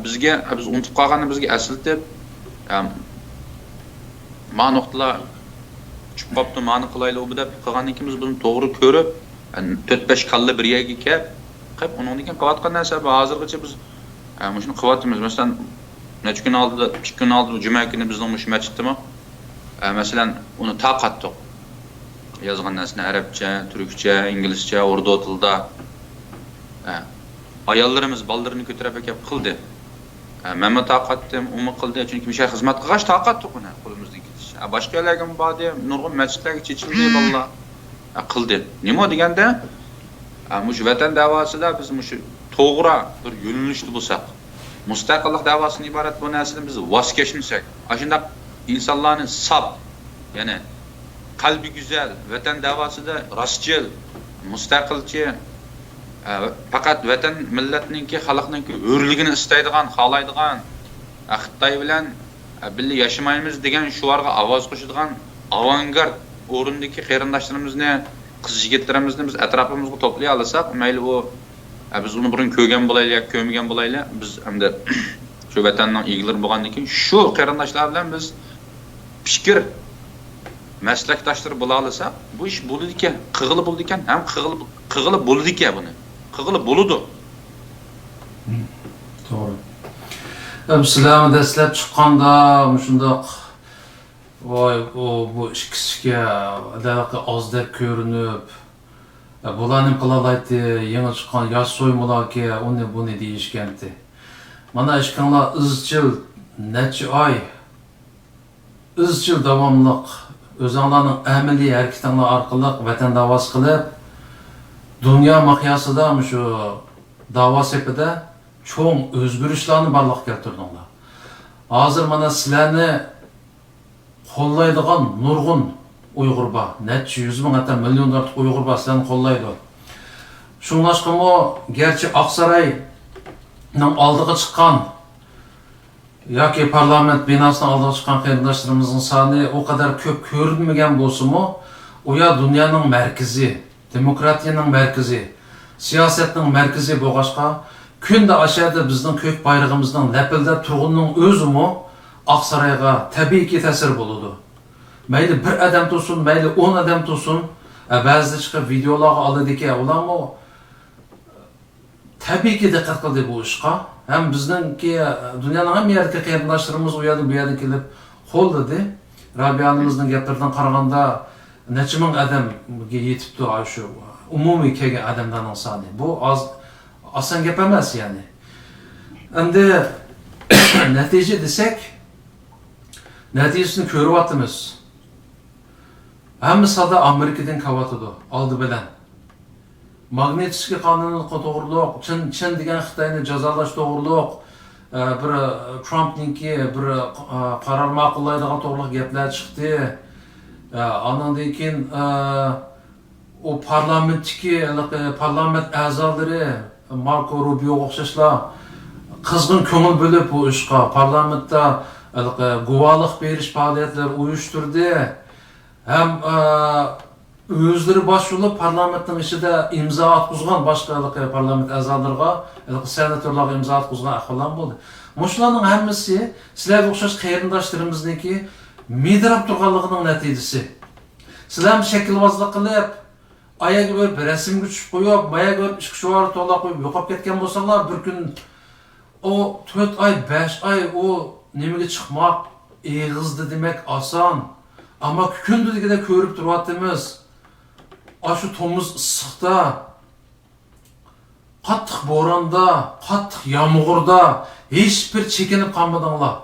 بىزگە، بىز ئۇنتۇپ قالغاننى بىزگە ئەسلىتىپ، ما نۇقتىلار چۈشۈپ قاپتۇ، مانى قىلايلى ئۇ بۇ دەپ قىلغاندىن كېيىن بىز بۇنى توغرا كۆرۈپ، تۆت بەش كاللا بىر يەرگە كەپ، قىلىپ، ئۇنىڭدىن كېيىن قىلىۋاتقان نەرسە، ھازىرغىچە بىز، ئە، مۇشۇنى قىلىۋاتىمىز. مەسىلەن، نەچچە كۈن ئالدىدا، ئىككى كۈن ئالدىدا جۈمە كۈنى بىزنىڭ مۇشۇ مەسچىتتىمۇ، ئە، مەسىلەن، ئۇنى تارقاتتۇق. يازغان نەرسىنى ئەرەبچە، تۈركچە، ئىنگلىزچە، ئوردۇ تىلىدا. ئە، ئاياللىرىمىز بالىلىرىنى كۆتۈرۈپ ئەكەپ قىلدى. ئە، مەنمۇ تارقاتتىم، ئۇمۇ قىلدى. چۈنكى مۇشۇ خىزمەت قىلغاچ تارقاتتۇق ئۇنى، قولىمىزدىن كېلىشىچە. ئە، باشقا يەرلەرگىمۇ باردى، نۇرغۇن مەسچىتلەرگە چېچىلدى بالىلار. ئە، قىلدى. نېمە دېگەندە، ئە، مۇشۇ ۋەتەن دەۋاسىدا بىز مۇشۇ توغرا بىر يۆنىلىشتە بولساق، مۇستەقىللىق دەۋاسىدىن ئىبارەت بۇ نەرسىدىن بىز ۋاز كەچمىسەك، ئاشۇنداق ئىنسانلارنى ساپ، يەنى قەلبى گۈزەل، ۋەتەن دەۋاسىدا راستچىل، مۇستەقىلچى، ئە، پەقەت ۋەتەن مىللەتنىڭكى، خەلقنىڭكى ھۆرلۈكىنى ئىستەيدىغان، خالايدىغان، ئە، خىتاي بىلەن بىللە ياشىمايمىز دېگەن شوئارغا ئاۋاز قوشىدىغان ئاۋانگارت ئورۇندىكى قېرىنداشلىرىمىزنى، قىز يىگىتلىرىمىزنى بىز ئەتراپىمىزغا توپلىيالىساق، مەيلى ئۇ، بىز ئۇنى بۇرۇن كۆرگەن بولايلى ياكى كۆرمىگەن بولايلى، بىز ئەمدى شۇ ۋەتەننىڭ ئىگىلىرى بولغاندىن كېيىن شۇ قېرىنداشلار بىلەن بىز پىكىر مەسلەكداشلىرى بولالايساق، بۇ ئىش بولىدىكەن، قىلغىلى بولىدىكەن ھەم قىلغىلى، قىلغىلى بولىدىكەن بۇنى. قىلغىلى بولىدۇ. توغرا. ھەم سىلەرمۇ دەسلەپ چىققاندا مۇشۇنداق، ۋاي، ئۇ، بۇ ئىككىسىكە ھېلىقى ئاز دەپ كۆرۈنۈپ، بۇلار نېمە قىلالايتتى، يېڭى چىققان ياش سويمىلاركى، ئۇنى بۇنى دېيىشكەنتى. مانا ئىككىڭلار ئىزچىل نەچچە ئاي ئىزچىل داۋاملىق ئۆزۈڭلارنىڭ ئەمەلىي ھەرىكىتىڭلار ئارقىلىق ۋەتەن داۋاسى قىلىپ، دۇنيا مىقياسىدا مۇشۇ داۋا سېپىدە چوڭ ئۆزگىرىشلەرنى بارلىققا كەلتۈردۈڭلار. ھازىر مانا سىلەرنى قوللايدىغان نۇرغۇن ئۇيغۇر بار. نەچچە يۈز مىڭ، ھەتتا مىليوندىن ئارتۇق ئۇيغۇر بار سىلەرنى قوللايدۇ. شۇڭلاشقىمۇ گەرچە ئاقساراينىڭ ئالدىغا چىققان ياكى پارلامېنت بىناسىنىڭ ئالدىغا چىققان قېرىنداشلىرىمىزنىڭ سانى ئۇ قەدەر كۆپ كۆرۈنمىگەن بولسىمۇ، ئۇ يەر دۇنيانىڭ مەركىزى، دېموكراتىيەنىڭ مەركىزى، سىياسەتنىڭ مەركىزى بولغاچقا، كۈندە ئاشۇ يەردە بىزنىڭ كۆك بايرىقىمىزنىڭ لەپىلدەپ تۇرغىنىنىڭ ئۆزىمۇ ئاقسارايغا تەبىئىيكى تەسىر بولىدۇ. مەيلى بىر ئادەم تۇرسۇن، مەيلى ئون ئادەم تۇرسۇن، ئە، بەزىدە چىقىپ ۋىدېئولارغا ئالىدىكەن، ئۇلارمۇ تەبىئىيكى دىققەت قىلدى بۇ ئىشقا. ھەم بىزنىڭكى، دۇنيانىڭ ھەممە يەردىكى قېرىنداشلىرىمىز ئۇ يەردىن، بۇ يەردىن كېلىپ قوللىدى. رابىيە ئانىمىزنىڭ گەپلىرىدىن قارىغاندا، نەچچە مىڭ ئادەمگە يېتىپتۇ، ئاشۇ ئومۇمىي كەلگەن ئادەملەرنىڭ سانى. بۇ ئاز، ئاسان گەپ ئەمەس، يەنى. ئەمدى نەتىجە دېسەك، نەتىجىسىنى كۆرۈۋاتىمىز. ھەممە سادا ئامېرىكىدىن كېلىۋاتىدۇ، ئالدى بىلەن. ماگنىتسكىي قانۇنى توغرۇلۇق، چىن، چىن دېگەن خىتاينى جازالاش توغرۇلۇق، ئە، بىر، ئە، ترامپنىڭكى بىر، ئە، قارار ماقۇللايدىغان توغرۇلۇق گەپلەر چىقتى. ئە، ئانىڭدىن كېيىن، ئە، ئۇ پارلامېنتتىكى ھېلىقى پارلامېنت ئەزالىرى ماركو روبىيوغا ئوخشاشلا قىزغىن كۆڭۈل بۆلۈپ بۇ ئىشقا، پارلامېنتتا ھېلىقى گۇۋاھلىق بېرىش پائالىيەتلىرى ئۇيۇشتۇردى. ھەم، ئە، ئۆزلىرى باش بولۇپ پارلامېنتنىڭ ئىچىدە ئىمزا ئاتقۇزغان باشقا ھېلىقى پارلامېنت ئەزالىرىغا، ھېلىقى سېناتورلارغا ئىمزا ئاتقۇزغان ئەھۋاللارمۇ بولدى. مۇشۇلارنىڭ ھەممىسى سىلەرگە ئوخشاش قېرىنداشلىرىمىزنىڭكى مىدىرلاپ تۇرغانلىقىنىڭ نەتىجىسى. سىلەرمۇ شەكىلۋازلىق قىلىپ، ئاياغ ئۆرۈپ رەسىمگە چۈشۈپ قويۇپ، ماياغ ئۆرۈپ ئىككى شوئار توۋلاپ قويۇپ يوقاپ كەتكەن بولساڭلار، بىر كۈن ئۇ تۆت ئاي، بەش ئاي ئۇ نېمىگە چىقماق، ئېغىزدا دېمەك ئاسان. ئەمما كۈندە دېگۈدەك كۆرۈپ تۇرۇۋاتىمىز. ئاشۇ تومۇز ئىسسىقتا، قاتتىق بوراندا، قاتتىق يامغۇردا ھېچبىر چېكىنىپ قالمىدىڭلار.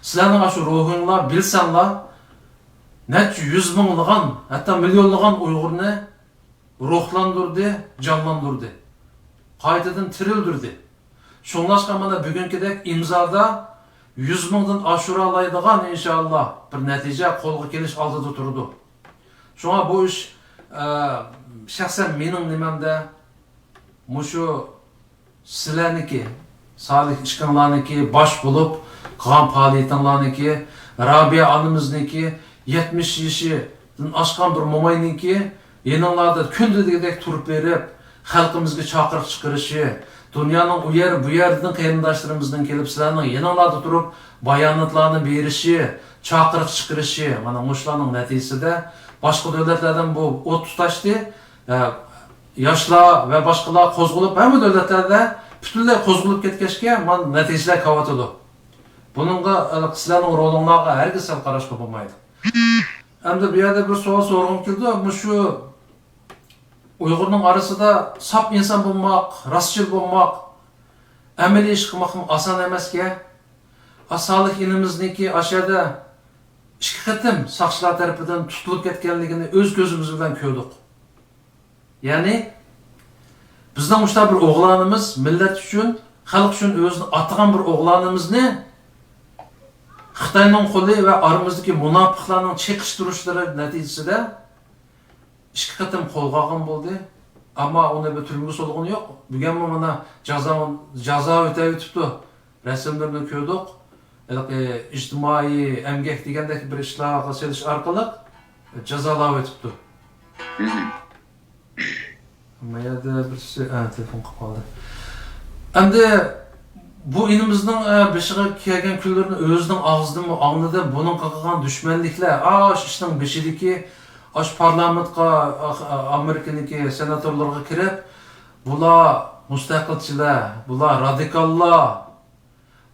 سىلەرنىڭ ئاشۇ روھىڭلار، بىلسەڭلار، نەچچە يۈز مىڭلىغان، ھەتتا مىليونلىغان ئۇيغۇرنى روھلاندۇردى، جانلاندۇردى، قايتىدىن تىرىلدۈردى. شۇڭلاشقا مانا بۈگۈنكىدەك ئىمزادا يۈز مىڭدىن ئاشۇرالايدىغان، ئىنشائاللا، بىر نەتىجە قولغا كېلىش ئالدىدا تۇرىدۇ. شۇڭا بۇ ئىش، ئە، شەخسەن مېنىڭ نېمەمدە مۇشۇ سىلەرنىڭكى، سالىھ ئىككىڭلارنىڭكى باش بولۇپ قىلغان پائالىيىتىڭلارنىڭكى، رابىيە ئانىمىزنىڭكى يەتمىش يېشىدىن ئاشقان بىر موماينىڭكى يېنىڭلاردا كۈندە دېگۈدەك تۇرۇپ بېرىپ، خەلقىمىزگە چاقىرىق چىقىرىشى، دۇنيانىڭ ئۇ يەر، بۇ يەردىن قېرىنداشلىرىمىزنىڭ كېلىپ سىلەرنىڭ يېنىڭلاردا تۇرۇپ باياناتلارنى بېرىشى، چاقىرىق چىقىرىشى، مانا مۇشۇلارنىڭ نەتىجىسىدە باشقا دۆلەتلەردىن بۇ ئوت تۇتاشتى. ئە، ياشلار ۋە باشقىلار قوزغىلىپ، ھەممە دۆلەتلەردە پۈتۈنلەي قوزغىلىپ كەتكەچكە، مانا نەتىجىلەر كېلىۋاتىدۇ. بۇنىڭغا، ئە، سىلەرنىڭ رولۇڭلارغا ھەرگىز سەل قاراشقا بولمايدۇ. ئەمدى بۇ يەردە بىر سوئال سورىغۇم كېلىدۇ. مۇشۇ ئۇيغۇرنىڭ ئارىسىدا ساپ ئىنسان بولماق، راستچىل بولماق، ئەمەلىي ئىش قىلماقمۇ ئاسان ئەمەسكەن. ئا، سالىھ ئىنىمىزنىڭكى ئاشۇ يەردە ئىككى قېتىم ساقچىلار تەرىپىدىن تۇتۇلۇپ كەتكەنلىكىنى ئۆز كۆزىمىز بىلەن كۆردۇق. يەنى، بىزنىڭ مۇشۇنداق بىر ئوغلانىمىز مىللەت ئۈچۈن، خەلق ئۈچۈن ئۆزىنى ئاتىغان بىر ئوغلانىمىزنى خىتاينىڭ قولى ۋە ئارىمىزدىكى مۇناپىقلارنىڭ چېقىشتۇرۇشلىرى نەتىجىسىدە ئىككى قېتىم قولغا ئالغان بولدى. ئەمما ئۇنى بىر تۈرمىگە سولىغىنى يوق. بۈگۈنمۇ مانا جازا، جازا ئۆتەۋېتىپتۇ. رەسىملىرىنى كۆردۇق. ھېلىقى ئىجتىمائىي ئەمگەك دېگەندەك بىر ئىشلارغا سېلىش ئارقىلىق جازالاۋېتىپتۇ. مم. ما يەردە بىرسى، ئە، تېلېفون قىلىپ قالدى. ئەمدى بۇ ئىنىمىزنىڭ، ئە، بېشىغا كەلگەن كۈنلىرىنى ئۆزىنىڭ ئاغزىدىنمۇ ئاڭلىدىم. بۇنىڭ قىلغان دۈشمەنلىكلەر، ئاشۇ ئىشنىڭ بېشىدىكى، ئاشۇ پارلامېنتقا، ئا-، ئا-، ئامېرىكىنىڭكى سېناتورلىرىغا كىرىپ، بۇلار مۇستەقىلچىلەر، بۇلار رادىكاللار،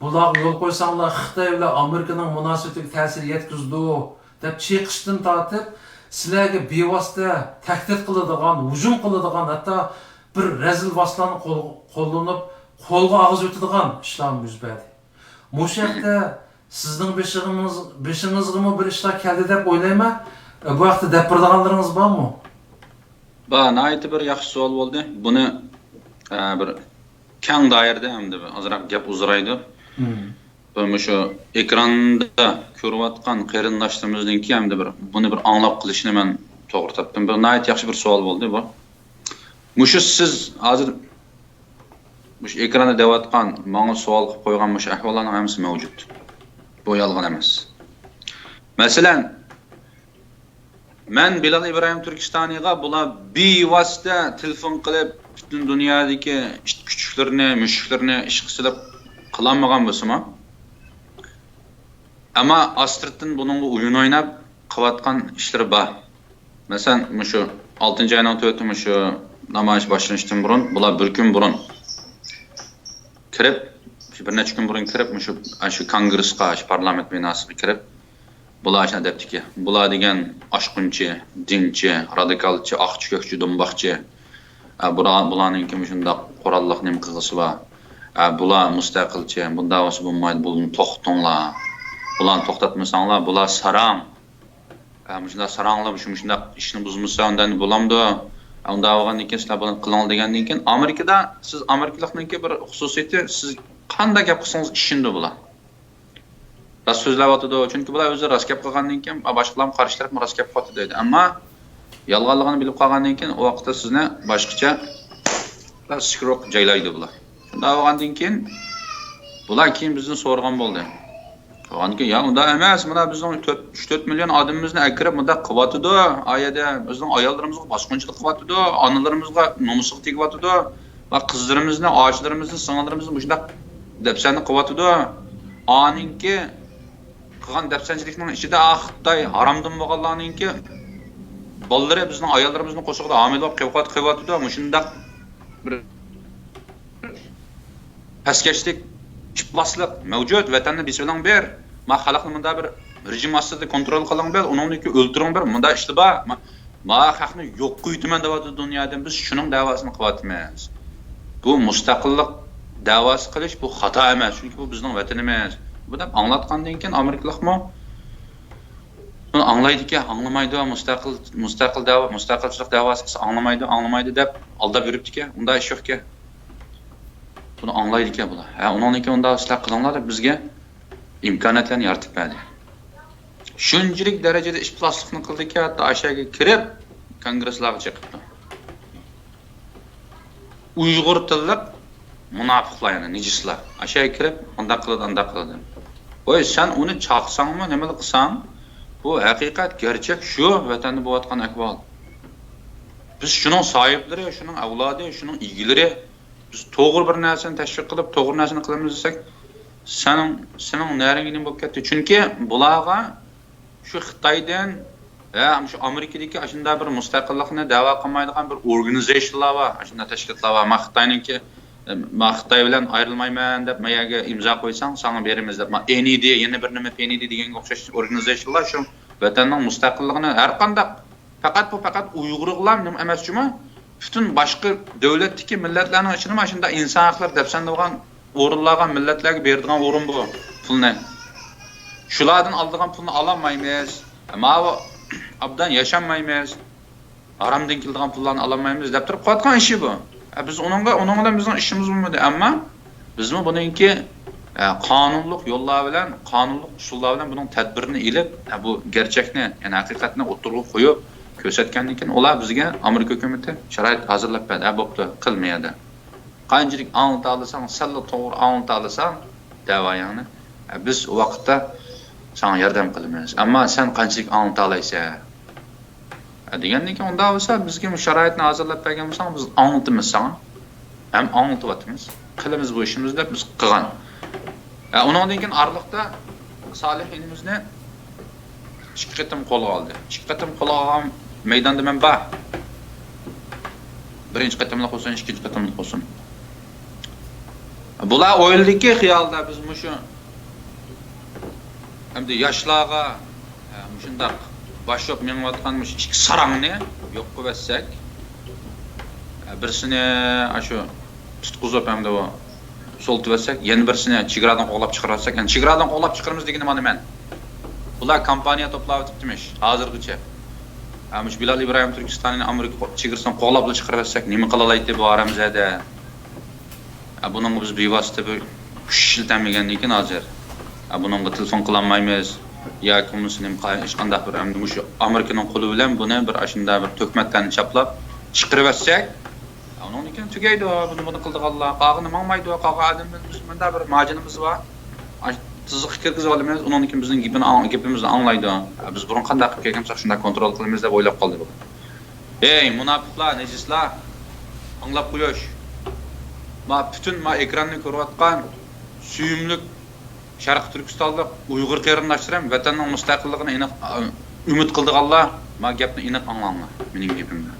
بۇلارغا يول قويساڭلار، خىتاي بىلەن ئامېرىكىنىڭ مۇناسىۋىتىگە تەسىر يەتكۈزىدۇ، دەپ چېقىشتىن تارتىپ، سىلەرگە بىۋاسىتە تەھدىت قىلىدىغان، ھۇجۇم قىلىدىغان، ھەتتا بىر رەزىل ۋاسىتىلارنى قول-، قوللىنىپ، قولغا ئاغزىۋېتىدىغان ئىشلارمۇ يۈز بەردى. مۇشۇ ھەقتە سىزنىڭ بېشىڭىز-، بېشىڭىزغىمۇ بىر ئىشلار كەلدى دەپ ئويلايمەن. بۇ ھەقتە دەپ بېرىدىغانلىرىڭىز بارمۇ؟ بار، ناھايىتى بىر ياخشى سوئال بولدى. بۇنى، ئە، بىر كەڭ دائىرىدە ھەمدە بىر ئازراق گەپ ئۇزىرايدۇ. مم. بىر مۇشۇ ئېكراندا كۆرۈۋاتقان قېرىنداشلىرىمىزنىڭكى ھەمدە بىر بۇنى بىر ئاڭلاپ قېلىشىنى مەن توغرا تاپتىم. بىر ناھايىتى ياخشى بىر سوئال بولدى بۇ. مۇشۇ سىز ھازىر مۇشۇ ئېكراندا دەۋاتقان، ماڭا سوئال قىلىپ قويغان مۇشۇ ئەھۋاللارنىڭ ھەممىسى مەۋجۇت. بۇ يالغان ئەمەس. مەسىلەن، مەن بىلال ئىبراھىم تۈركىستانىغا بۇلار بىۋاسىتە تېلېفون قىلىپ، پۈتۈن دۇنيادىكى ئىت كۈچۈكلىرىنى، مۈشۈكلىرىنى ئىشقا سېلىپ قىلالمىغان بولسىمۇ، ئەمما ئاستىرتىن بۇنىڭغا ئويۇن ئويناپ قىلىۋاتقان ئىشلىرى بار. مەسىلەن، مۇشۇ ئالتىنچى ئاينىڭ تۆتى، مۇشۇ نامايىش باشلىنىشتىن بۇرۇن، بۇلار بىر كۈن بۇرۇن كىرىپ، بىر نەچچە كۈن بۇرۇن كىرىپ، مۇشۇ، شۇ كونگرېسقا، شۇ پارلامېنت بىناسىغا كىرىپ، بۇلار شۇنداق دەپتىكى، بۇلار دېگەن ئاشقۇنچى، دىنچى، رادىكالچى، ئاقچى، كۆكچى، دۇمباقچى. ئە، بۇرا-، بۇلارنىڭكى مۇشۇنداق قوراللىق نېمە قىلغۇسى بار. ئە، بۇلار مۇستەقىلچى، بۇنداق بولسا بولمايدۇ، بۇنى توختىتىڭلار. بۇلارنى توختاتمىساڭلار، بۇلار ساراڭ. ئە، مۇشۇنداق ساراڭلار، مۇشۇ، مۇشۇنداق ئىشنى بۇزمىسا، ئۇنداق بولامدۇ؟ ئە، ئۇنداق بولغاندىن كېيىن، سىلەر بۇنى قىلىڭلار دېگەندىن كېيىن، ئامېرىكىدا سىز ئامېرىكىلىقنىڭكى بىر خۇسۇسىيىتى، سىز قانداق گەپ قىلسىڭىز ئىشىنىدۇ بۇلار. راست سۆزلەۋاتىدۇ. چۈنكى بۇلار ئۆزى راست گەپ قىلغاندىن كېيىن، باشقىلارمۇ قارشى تەرەپمۇ راست گەپ قىلىۋاتىدۇ دەيدۇ. ئەمما يالغانلىقىنى بىلىپ قالغاندىن كېيىن، ئۇ ۋاقىتتا سىزنى باشقىچە سىكروق جايلايدۇ بۇلار. شۇنداق بولغاندىن كېيىن، بۇلار كېيىن بىزدىن سورىغان بولدى. سورىغاندىن كېيىن، يا ئۇنداق ئەمەس، مانا بىزنىڭ تۆت، ئۈچ تۆت مىليون ئادىمىمىزنى ئەكىرىپ مۇنداق قىلىۋاتىدۇ، ئا يەردە بىزنىڭ ئاياللىرىمىزغا باسقۇنچىلىق قىلىۋاتىدۇ، ئانىلىرىمىزغا نومۇسىغا تېگىۋاتىدۇ. ۋە قىزلىرىمىزنى، ئاچىلىرىمىزنى، سىڭىللىرىمىزنى مۇشۇنداق دەپسەندە قىلىۋاتىدۇ. ئانىڭكى قىلغان دەپسەندىچىلىكنىڭ ئىچىدە، ئا، خىتاي ھارامدىن بولغانلارنىڭكى بالىلىرى بىزنىڭ ئاياللىرىمىزنىڭ قورسىقىدا ھامىلە بولۇپ قېلىۋات-، قېلىۋاتىدۇ. مۇشۇنداق بىر پەسكەشلىك، ئىپلاسلىق مەۋجۇت. ۋەتەننى بېسىۋېلىڭ بىر. ما خەلقنى مۇنداق بىر رېجىم ئاستىدا كونترول قىلىڭ بىر. ئۇنىڭدىن كېيىن ئۆلتۈرۈڭ بىر. مۇنداق ئىشلار بار. ما، ما خەقنى يوق قىلىۋېتىمەن دەۋاتىدۇ دۇنيادىن. بىز شۇنىڭ دەۋاسىنى قىلىۋاتىمىز. بۇ مۇستەقىللىق دەۋاسى قىلىش، بۇ خاتا ئەمەس. چۈنكى بۇ بىزنىڭ ۋەتىنىمىز. بۇ دەپ ئاڭلاتقاندىن كېيىن ئامېرىكىلىقمۇ بۇنى ئاڭلايدىكەن، ئاڭلىمايدۇ، مۇستەقىل، مۇستەقىل دەۋا، مۇستەقىلچىلىق دەۋاسى قىلسا ئاڭلىمايدۇ، ئاڭلىمايدۇ دەپ ئالداپ يۈرۈپتىكەن. ئۇنداق ئىش يوقكەن. بۇنى ئاڭلايدىكەن بۇلار. ھە، ئۇنىڭدىن كېيىن ئۇنداق ئىشلار قىلىڭلار دەپ بىزگە ئىمكانىيەتلەرنى يارىتىپ بەردى. شۇنچىلىك دەرىجىدە ئىپلاسلىقنى قىلدىكى، ھەتتا ئاشۇ يەرگە كىرىپ، كونگرېسلارغا چېقىپتۇ. ئۇيغۇر تىللىق مۇناپىقلار، يەنى نىجىسلار. ئاشۇ يەرگە كىرىپ، ئانداق قىلىدۇ، ئانداق قىلىدۇ. ۋاي، سەن ئۇنى چاقساڭمۇ، نېمىلا قىلساڭ، بۇ ھەقىقەت، گەرچەك شۇ ۋەتەندە بولۇۋاتقان ئەھۋال. بىز شۇنىڭ ساھىبلىرى، شۇنىڭ ئەۋلادى، شۇنىڭ ئىگىلىرى. بىز توغرا بىر نەرسىنى تەشۋىق قىلىپ، توغرا نەرسىنى قىلىمىز دېسەك، سېنىڭ، سېنىڭ نەرىڭگە نېمە بولۇپ كەتتى؟ چۈنكى بۇلارغا شۇ خىتايدىن ۋە شۇ ئامېرىكىدىكى ئاشۇنداق بىر مۇستەقىللىقنى دەۋا قىلمايدىغان بىر ئورگانىزېيشنلار بار، ئاشۇنداق تەشكىلاتلار بار. ما خىتاينىڭكى، ما خىتاي بىلەن ئايرىلمايمەن دەپ، ما يەرگە ئىمزا قويساڭ، ساڭا بېرىمىز دەپ، ما ئېن ئى دى، يەنە بىر نېمە، پېن ئى دى دېگەنگە ئوخشاش ئورگانىزېيشنلار شۇ ۋەتەننىڭ مۇستەقىللىقىنى ھەر قانداق، پەقەت بۇ پەقەت ئۇيغۇرغىلا نېمە ئەمەس جۇمۇ، پۈتۈن باشقا دۆلەتتىكى مىللەتلەرنىڭ ئىچىدىمۇ ئاشۇنداق ئىنسان ھەقلىرى دەپسەندە بولغان ئورۇنلارغا، مىللەتلەرگە بېرىدىغان ئورۇن بۇ پۇلنى. شۇلاردىن ئالىدىغان پۇلنى ئالالمايمىز. ماۋۇ ئابدان ياشانمايمىز. ھارامدىن كېلىدىغان پۇللارنى ئالالمايمىز دەپ تۇرۇپ قىلىۋاتقان ئىشى بۇ. ئە، بىز ئۇنىڭغا، ئۇنىڭ بىلەن بىزنىڭ ئىشىمىز بولمىدى. ئەمما بىزمۇ بۇنىڭكى، ئە، قانۇنلۇق يوللار بىلەن، قانۇنلۇق ئۇسۇللار بىلەن بۇنىڭ تەدبىرىنى ئېلىپ، ئە، بۇ گەرچەكنى، يەنى ھەقىقەتنى ئوتتۇرىغا قويۇپ كۆرسەتكەندىن كېيىن، ئۇلار بىزگە، ئامېرىكا ھۆكۈمىتى شارائىت ھازىرلاپ بەردى. ئە، بوپتۇ، قىل مەيەردە. قانچىلىك ئاڭلىتالىساڭ، سەنلا توغرا ئاڭلىتالىساڭ دەۋايىڭنى، بىز ئۇ ۋاقىتتا ساڭا ياردەم قىلىمىز، ئەمما سەن قانچىلىك ئاڭلىتالايسەن؟ دېگەندىن كېيىن، ئۇنداق بولسا، بىزگە شارائىتنى ھازىرلاپ بەرگەن بولساڭ، بىز ئاڭلىتىمىز ساڭا، ھەم ئاڭلىتىۋاتىمىز، قىلىمىز بۇ ئىشىمىزنى دەپ بىز قىلغان. ئۇنىڭدىن كېيىن ئارىلىقتا سالىھ ئىنىمىزنى ئىككى قېتىم قولغا ئالدى. ئىككى قېتىم قولغا ئالغان مەيداندا مەن بار. بىرىنچى قېتىملىق بولسۇن، ئىككىنچى قېتىملىق بولسۇن. بۇلار ئويلىدىكى خىيالدا بىز مۇشۇ ئەمدى ياشلارغا، ئە، مۇشۇنداق باش چوپ مېڭىۋاتقان مۇشۇ ئىككى ساراڭنى يوق قىلىۋەتسەك، ئە، بىرسىنى ئاشۇ تۇتقۇزۇپ، ئەمدى ئۇ سولىتىۋەتسەك، يەنە بىرسىنى چېگرادىن قوغلاپ چىقىرىۋەتسەك، يەنى چېگرادىن قوغلاپ چىقىرىمىز دېگىنى مانا مەن. بۇلار كامپانىيە توپلاۋېتىپتىمىش ھازىرغىچە. ئە، مۇشۇ بىلال ئىبراھىم تۈركىستانىنى ئامېرىكا قو-، چېگرىسىدىن قوغلاپلا چىقىرىۋەتسەك، نېمە قىلالايتتى بۇ ھارامزادە؟ ئە، بۇنىڭغا بىز بىۋاسىتە بىر كۈچ ئىشلىتەلمىگەندىن كېيىن ھازىر، ئە، بۇنىڭغا تېلېفون قىلالمايمىز ياكى بولمىسا نېمە قىلاي، ھېچقانداق بىر، ئەمدى مۇشۇ ئامېرىكىنىڭ قولى بىلەن بۇنى بىر ئاشۇنداق بىر تۆھمەتلەرنى چاپلاپ چىقىرىۋەتسەك، ئە، ئۇنىڭدىن كېيىن تۈگەيدۇ. بۇنى، بۇنى قىلىدىغانلار، قالغىنى ماڭمايدۇ. قالغان ئادەملىرىمىز مۇنداق بىر ماجىنىمىز بار. ئاش-، تىزىققا كىرگۈزۈپ ئالىمىز، ئۇنىڭدىن كېيىن بىزنىڭ گېپىنى ئاڭ-، گېپىمىزنى ئاڭلايدۇ. ئە، بىز بۇرۇن قانداق قىلىپ كەلگەن بولساق، شۇنداق كونترول قىلىمىز دەپ ئويلاپ قالدى بۇ. ئەي، مۇناپىقلار، نىجىسلار، ئاڭلاپ قويۇش. ما پۈتۈن ما ئېكراننى كۆرۈۋاتقان سۆيۈملۈك شەرقىي تۈركىستانلىق ئۇيغۇر قېرىنداشلىرىم، ۋەتەننىڭ مۇستەقىللىقىنى ئېنىق، ئۈمىد قىلىدىغانلار، ما گەپنى ئېنىق ئاڭلاڭلار، مېنىڭ گېپىمنى.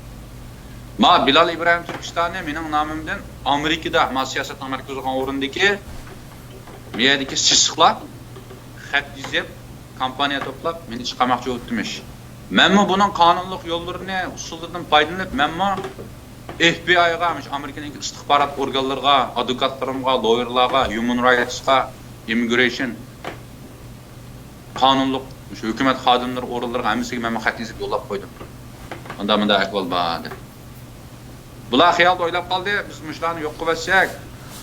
ما بىلال ئىبراھىم تۈركىستانى مېنىڭ نامىمدىن ئامېرىكىدا، ما سىياسەتنىڭ مەركىزى بولغان ئورۇندىكى، بۇ يەردىكى سېسىقلار خەت يېزىپ، كامپانىيە توپلاپ، مېنى چىقارماقچى بولۇپتىمىش. مەنمۇ بۇنىڭ قانۇنلۇق يوللىرىنى، ئۇسۇللىرىدىن پايدىلىنىپ، مەنمۇ ئېف بى ئايغا، مۇشۇ ئامېرىكىنىڭ ئىستىخبارات ئورگانلىرىغا، ئادۋوكاتلىرىمغا، لويېرلارغا، ھيۇمەن رايتسقا، ئىممىگرېيشن، قانۇنلۇق، مۇشۇ ھۆكۈمەت خادىملىرى ئورۇنلىرىغا ھەممىسىگە مەنمۇ خەت يېزىپ يوللاپ قويدۇم. مۇنداق، مۇنداق ئەھۋال بار دەپ. بۇلار خىيالدا ئويلاپ قالدى، بىز مۇشۇلارنى يوق قىلىۋەتسەك،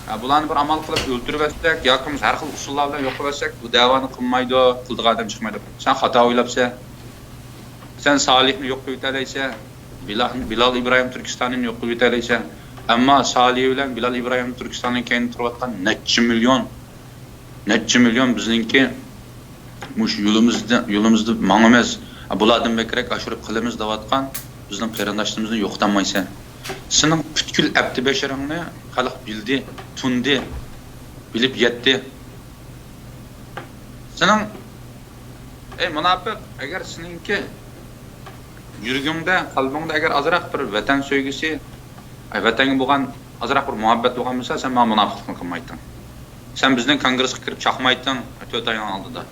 ھە، بۇلارنى بىر ئامال قىلىپ ئۆلتۈرۈۋەتسەك ياكى بولمىسا ھەر خىل ئۇسۇللار بىلەن يوق قىلىۋەتسەك، بۇ دەۋانى قىلمايدۇ، قىلىدىغان ئادەم چىقمايدۇ. سەن خاتا ئويلاپسەن. سەن سالىھنى يوق قىلىۋېتەلەيسەن، بىلال، بىلال ئىبراھىم تۈركىستانىنى يوق قىلىۋېتەلەيسەن. ئەمما سالىھ بىلەن بىلال ئىبراھىم تۈركىستاننىڭ كەينىدە تۇرۇۋاتقان نەچچە مىليون، نەچچە مىليون بىزنىڭكى مۇشۇ يولىمىزدا، يولىمىزدا ماڭىمىز، بۇلاردىن بەكرەك ئاشۇرۇپ قىلىمىز دەۋاتقان بىزنىڭ قېرىنداشلىرىمىزنى يوقىتالمايسەن. سېنىڭ پۈتكۈل ئەپتى بەشىرىڭنى خەلق بىلدى، تونۇدى، بىلىپ يەتتى. سېنىڭ، ئەي مۇناپىق، ئەگەر سېنىڭكى يۈرىكىڭدە، قەلبىڭدە ئەگەر ئازراق بىر ۋەتەن سۆيگۈسى، ئەي، ۋەتەنگە بولغان ئازراق بىر مۇھەببەت بولغان بولسا، سەن ماڭا مۇناپىقلىقنى قىلمايتتىڭ. سەن بىزنىڭ كونگرېسقا كىرىپ چاقمايتتىڭ، تۆت ئاينىڭ ئالدىدا.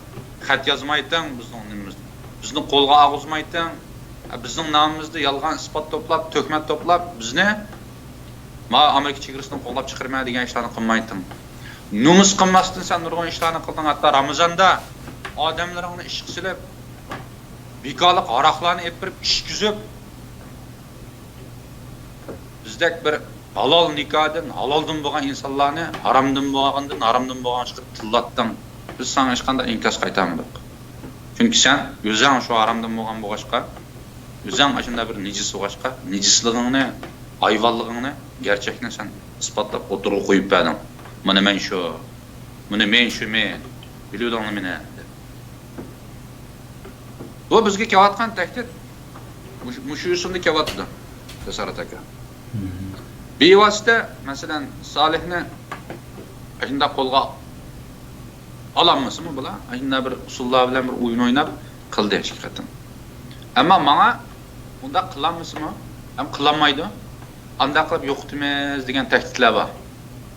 خەت يازمايتتىڭ بىزنىڭ نېمىمىزنى. بىزنى قولغا ئالغۇزمايتتىڭ. بىزنىڭ نامىمىزدا يالغان ئىسپات توپلاپ، تۆھمەت توپلاپ، بىزنى ما ئامېرىكا چېگرىسىدىن قوغلاپ چىقىرىمەن دېگەن ئىشلارنى قىلمايتتىڭ. نومۇس قىلماستىن سەن نۇرغۇن ئىشلارنى قىلدىڭ. ھەتتا رامىزاندا ئادەملىرىڭنى ئىشقا سېلىپ، بىكارلىق ھاراقلارنى ئېلىپ بېرىپ ئىچكۈزۈپ، بىزدەك بىر ھالال نىكاھدىن، ھالالدىن بولغان ئىنسانلارنى ھارامدىن بولغاندىن، ھارامدىن بولغانغا چىقىرىپ تىللاتتىڭ. بىز ساڭا ھېچقانداق ئىنكاس قايتارمىدۇق. چۈنكى سەن ئۆزۈڭ شۇ ھارامدىن بولغان بولغاچقا، ئۆزۈڭ ئاشۇنداق بىر نىجىس بولغاچقا، نىجىسلىقىڭنى، ھايۋانلىقىڭنى، گەرچەكنى سەن ئىسپاتلاپ ئوتتۇرىغا قويۇپ بەردىڭ. مانا مەن شۇ، مانا مەن شۇ مەن، بىلىۋېلىڭلار مېنى، دەپ. بۇ بىزگە كېلىۋاتقان تەھدىت مۇشۇ، مۇشۇ يوسۇندا كېلىۋاتىدۇ، جاسارەت ئاكا. بىۋاسىتە، مەسىلەن، سالىھنى ئاشۇنداق قولغا ئالالمىسىمۇ بۇلار؟ ئاشۇنداق بىر ئۇسۇللار بىلەن بىر ئويۇن ئويناپ قىلدى ئىككى قېتىم. ئەمما ماڭا ئۇنداق قىلالمىسىمۇ؟ ھەم قىلالمايدۇ. ئانداق قىلىپ يوقىتىمىز دېگەن تەھدىتلەر بار.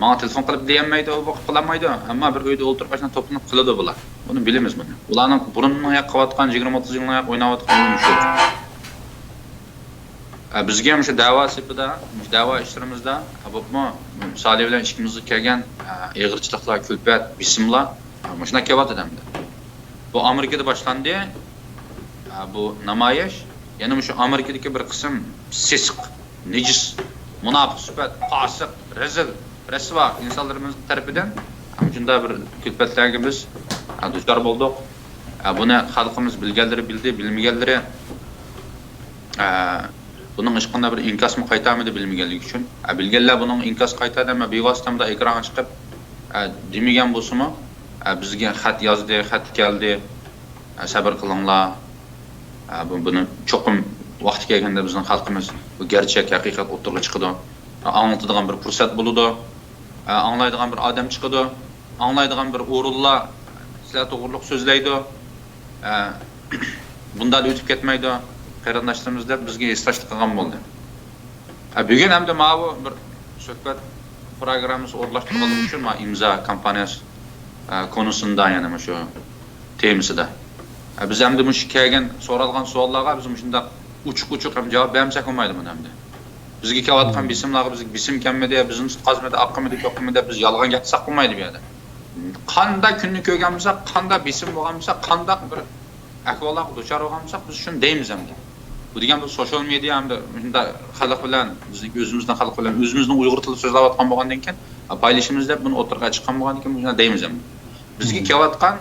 ماڭا تېلېفون قىلىپ دېيەلمەيدۇ، بۇ قىلالمايدۇ. ئەمما بىر ئۆيدە ئولتۇرۇپ ئاشۇنداق توپلىنىپ قىلىدۇ بۇلار. بۇنى بىلىمىز بۇنى. ئۇلارنىڭ بۇرۇندىن ياق قىلىۋاتقان، يىگىرمە ئوتتۇز يىلدىن ياق ئويناۋاتقان ئويۇنى شۇ. ئە، بىزگە مۇشۇ دەۋا سېپىدا، مۇشۇ دەۋا ئىشلىرىمىزدا، ئە، بولۇپمۇ سالى بىلەن ئىككىمىزگە كەلگەن، ئە، ئېغىرچىلىقلار، كۈلپەت، بېسىملار، ئە، مۇشۇنداق كېلىۋاتىدۇ ئەمدى. بۇ ئامېرىكىدا باشلاندى، ئە، بۇ نامايىش. يەنە مۇشۇ ئامېرىكىدىكى بىر قىسىم سېسىق، نىجىس، مۇناپىق سۈپەت، پاسىق، رەزىل، رەسۋا ئىنسانلىرىمىز تەرىپىدىن مۇشۇنداق بىر كۈلپەتلەرگە بىز، ئە، دۇچار بولدۇق. ئە، بۇنى خەلقىمىز بىلگەنلىرى بىلدى، بىلمىگەنلىرى، ئە، بۇنىڭ ھېچقانداق بىر ئىنكاسمۇ قايتارمىدى بىلمىگەنلىكى ئۈچۈن. ئە، بىلگەنلەر بۇنىڭ ئىنكاس قايتاردى، ئەمما بىۋاسىتە مۇنداق ئېكرانغا چىقىپ، ئە، دېمىگەن بولسىمۇ، ئە، بىزگە خەت يازدى، خەت كەلدى. ئە، سەبىر قىلىڭلار. ئە، بۇ، بۇنى چوقۇم ۋاقتى كەلگەندە بىزنىڭ خەلقىمىز بۇ گەرچەك ھەقىقەت ئوتتۇرىغا چىقىدۇ. ئە، ئاڭلىتىدىغان بىر پۇرسەت بولىدۇ. ئە، ئاڭلايدىغان بىر ئادەم چىقىدۇ. ئاڭلايدىغان بىر ئورۇنلار سىلەر توغرۇلۇق سۆزلەيدۇ. ئە، بۇنداق ئۆتۈپ كەتمەيدۇ، قېرىنداشلىرىمىز دەپ بىزگە ھېسداشلىق قىلغان بولدى. ئە، بۈگۈن ئەمدى ماۋۇ بىر سۆھبەت پىروگراممىسى ئورۇنلاشتۇرغانلىقى ئۈچۈن ما ئىمزا كامپانىيەسى، ئە، كونىسىندا، يەنى مۇشۇ تېمىسىدا. ئە، بىز ئەمدى مۇشۇ كەلگەن سورالغان سوئاللارغا بىز مۇشۇنداق ئوچۇق-ئوچۇق ھەم جاۋاب بەرمىسەك بولمايدۇ بۇنى ئەمدى. بىزگە كېلىۋاتقان بېسىملارغا بىزگە بېسىم كەلمىدى، بىزنى تۇتقازمىدى، ئاقمىدى، كۆكمىدى دەپ بىز يالغان گەپ قىلساق بولمايدۇ بۇ يەردە. قانداق كۈننى كۆرگەن بولساق، قانداق بېسىم بولغان بولسا، قانداق بىر ئەھۋاللارغا دۇچار بولغان بولساق، بىز شۇنى دەيمىز ئەمدى. بۇ دېگەن بۇ سوشال مېدىيا ئەمدى مۇشۇنداق خەلق بىلەن، بىزنىڭ ئۆزىمىزنىڭ خەلقى بىلەن ئۆزىمىزنىڭ ئۇيغۇر تىلىدا سۆزلەۋاتقان بولغاندىن كېيىن، پايلىشىمىز دەپ بۇنى ئوتتۇرىغا چىققان بولغاندىن كېيىن، مۇشۇنداق دەيمىز ئەمدى. بىزگە كېلىۋاتقان،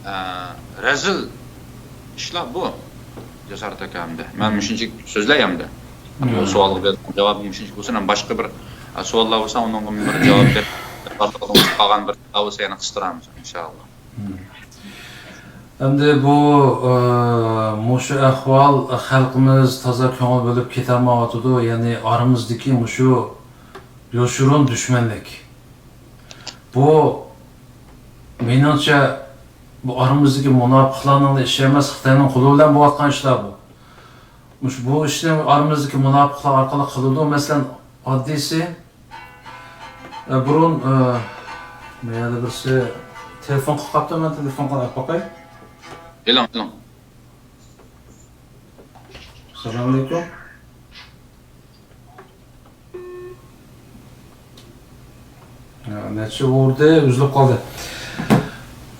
ئە، رەزىل ئىشلار بۇ، جاسارەت ئاكا ئەمدى. مەن مۇشۇنچىلىك سۆزلەي ئەمدى. بۇ سوئالغا بېرىدىغان جاۋابىم مۇشۇنچىلىك بولسۇن. ھەم باشقا بىر، ئە، سوئاللار بولسا، ئۇنىڭغا بىر جاۋاب بېرىپ، قالغان بىر ئىشلار بولسا يەنە قىستۇرارمىز، ئىنشائاللا. ئەمدى بۇ، ئە، مۇشۇ ئەھۋال خەلقىمىز تازا كۆڭۈل بۆلۈپ كېتەلمەيۋاتىدۇ. يەنى ئارىمىزدىكى مۇشۇ يوشۇرۇن دۈشمەنلىك. بۇ، مېنىڭچە، بۇ ئارىمىزدىكى مۇناپىقلارنىڭ ئىشى ئەمەس، خىتاينىڭ قولى بىلەن بولۇۋاتقان ئىشلار بۇ. مۇشۇ، بۇ ئىشنى ئارىمىزدىكى مۇناپىقلار ئارقىلىق قىلىدۇ. مەسىلەن، ئاددىيسى، ئە، بۇرۇن، ئە، مەيەردە بىرسى تېلېفون قىلىپ قاپتۇ، مەن تېلېفون قىلىپ باقاي. ئېلىڭ، ئېلىڭ. ئەسسالامۇئەلەيكۇم. ھە، نەچچە ئۇردى، ئۈزۈلۈپ قالدى.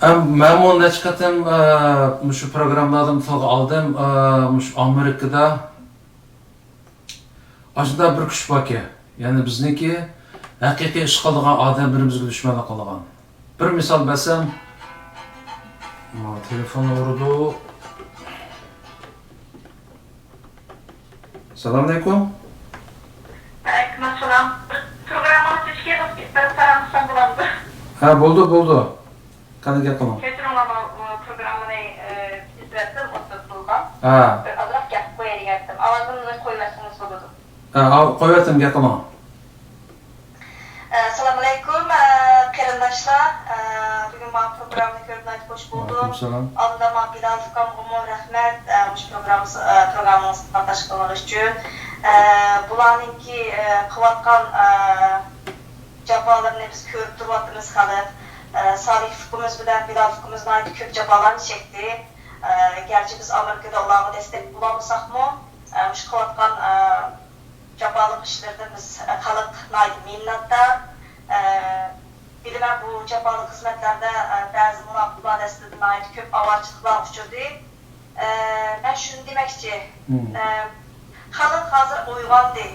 ئەم، مەنمۇ نەچچە قېتىم، ئە، مۇشۇ پروگراممىلاردىن تىلغا ئالدىم. ئە، مۇشۇ ئامېرىكىدا ئاشۇنداق بىر كۈچ باركەن. يەنى بىزنىڭكى ھەقىقىي ئىش قىلىدىغان ئادەملىرىمىزگە دۈشمەنلىك قىلىدىغان. بىر مىسال بەرسەم، ماڭا تېلېفون ئۇرىدۇ. ئەسسالامۇئەلەيكۇم. ۋەئەلەيكۇم ئەسسالام. پروگراممىنى تۈشكە بىر پاراڭلىشسام بولامدۇ؟ ھە، بولدى، بولدى. قېنى، گەپ قىلىڭ. كەچۈرۈڭلار، مانا، مانا پروگراممىنى، ئى، كېسىۋەتتىم، ئوتتۇرىسىدا. ھە. بىر ئازراق گەپ قوياي دېگەنتىم. ئاۋازىمنى قويۇۋەتسىڭىز بولىدۇ. ھە، ئاۋ-، قويۇۋەتتىم، گەپ قىلىڭ. ئە، ئەسسالامۇئەلەيكۇم، ئە، قېرىنداشلار. ئە، بۈگۈن مانا پروگراممىنى كۆرۈپ ناھايىتى خوش بولدۇم. ۋەئەلەيكۇمسالام. ئالدىدا مانا بىلال ئۇكامغىمۇ رەھمەت، ئە، مۇشۇ پروگراممىسى، ئە، پروگراممىڭىزغا قاتناشقىنىڭىز ئۈچۈن. ئە، بۇلارنىڭكى، ئە، قىلىۋاتقان، ئە، جاپالىرىنى بىز كۆرۈپ تۇرۇۋاتىمىز خەلق. ئە، سالىھ ئۇكىمىز بىلەن بىلال ئۇكىمىز ناھايىتى كۆپ جاپالارنى چەكتى. ئە، گەرچە بىز ئامېرىكىدا ئۇلارغا دەستەك بولالمىساقمۇ، ئە، مۇشۇ قىلىۋاتقان، ئە، جاپالىق ئىشلىرىدىن بىز، ئە، خەلق ناھايىتى مىننەتدار. ئە، بىلىمەن، بۇ جاپالىق خىزمەتلەردە، ئە، بەزى مۇناپىقلار دەستىدە ناھايىتى كۆپ ئاۋارىچىلىكلەرگە ئۇچرىدى. ئە، مەن شۇنى دېمەكچى، ئە، خەلق ھازىر ئويغاندى.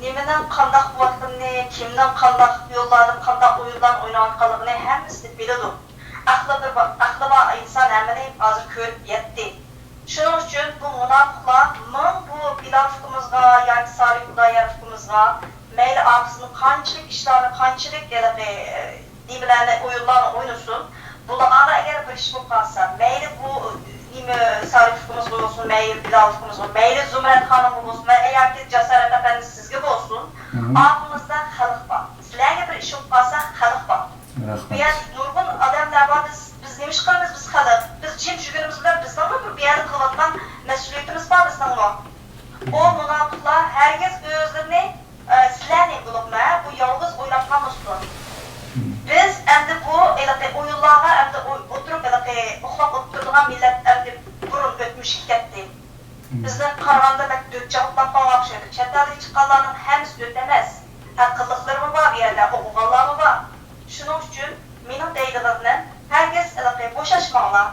نېمىنىڭ قانداق بولۇۋاتقىنىنى، كىمنىڭ قانداق يوللاردىن قانداق ئويۇنلارنى ئويناۋاتقانلىقىنى ھەممىسىنى بىلىدۇ. ئەقلى بىر با-، ئەقلى بار ئىنسان ھەممىنى ھازىر كۆرۈپ يەتتى. شۇنىڭ ئۈچۈن بۇ مۇناپىقلار مىڭ بۇ بىلال ئۇكىمىزغا ياكى سالىھ خۇدايار ئۇكىمىزغا مەيلى ئارقىسىدىن قانچىلىك ئىشلارنى، قانچىلىك ھېلىقى، ئە، نېمىلەرنى، ئويۇنلارنى ئوينىسۇن، بۇلارغا ئەگەر بىر ئىش بولۇپ قالسا، مەيلى بۇ نېمە سالىھ ئۇكىمىزغا بولسۇن، مەيلى بىلال ئۇكىمىزغا، مەيلى زۇمرەت خانىمغا بولسۇن، مەيلى ياكى جاسارەت ئەپەندى سىزگە بولسۇن، ئارقىڭىزدا خەلق بار. سىلەرگە بىر ئىش بولۇپ قالسا، خەلق بار. بۇ يەردە نۇرغۇن ئادەملەر بار، بىز، بىز نېمە ئىش قىلىمىز، بىز خەلق. بىز جىم يۈرگىنىمىز بىلەن بىزنىڭمۇ بىر، بۇ يەردە قىلىۋاتقان مەسئۇلىيىتىمىز بار بىزنىڭمۇ. ئۇ مۇناپىقلار ھەرگىز ئۆزلىرىنى، ئە، سىلەرنى بولۇپمۇ بۇ يالغۇز ئويلاپ قالمىسۇن. بىز ئەمدى بۇ ھېلىقى ئويۇنلارغا ئەمدى ئوي-، ئولتۇرۇپ، ھېلىقى ئۇخلاپ ئولتۇرىدىغان مىللەت ئەمدى بۇرۇن ئۆتمۈشكە كەتتى. بىزنىڭ قارىغاندا بەك دۆت جاۋابلاپ قالغان ئوخشايدۇ. چەت ئەلگە چىققانلارنىڭ ھەممىسى دۆت ئەمەس. ئەقىللىقلىرىمۇ بار بۇ يەردە، ئوقۇغانلارمۇ بار. شۇنىڭ ئۈچۈن مېنىڭ دەيدىغىنىم، ھەرگىز ھېلىقى بوشاشماڭلار.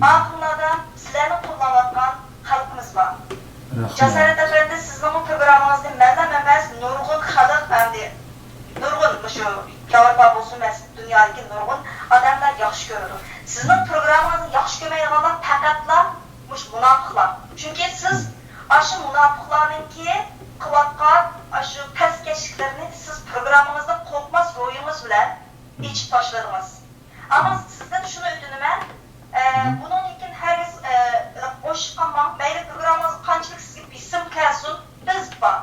ئارقىڭلاردا سىلەرنى قوللاۋاتقان خەلقىمىز بار. رەھمەت. جاسارەت ئەپەندى، سىزنىڭمۇ پروگراممىڭىزنى مەنلا ئەمەس، نۇرغۇن خەلق ئەمدى، نۇرغۇن مۇشۇ ياۋروپا بولسۇن، مەس-، دۇنيادىكى نۇرغۇن ئادەملەر ياخشى كۆرىدۇ. سىزنىڭ پروگراممىڭىزنى ياخشى كۆرمەيدىغانلار پەقەتلا مۇشۇ مۇناپىقلار. چۈنكى سىز ئاشۇ مۇناپىقلارنىڭكى قىلىۋاتقان ئاشۇ پەسكەشلىكلىرىنى سىز پروگراممىڭىزدا قورقماس روھىڭىز بىلەن ئېچىپ تاشلىدىڭىز. ئەمما سىزدىن شۇنى ئۆتۈنىمەن، ئە، بۇنىڭدىن كېيىن ھەرگىز، ئە، بوشىشىپ قالماڭ. مەيلى پروگراممىڭىز قانچىلىك سىزگە بېسىم كەلسۇن، بىز بار.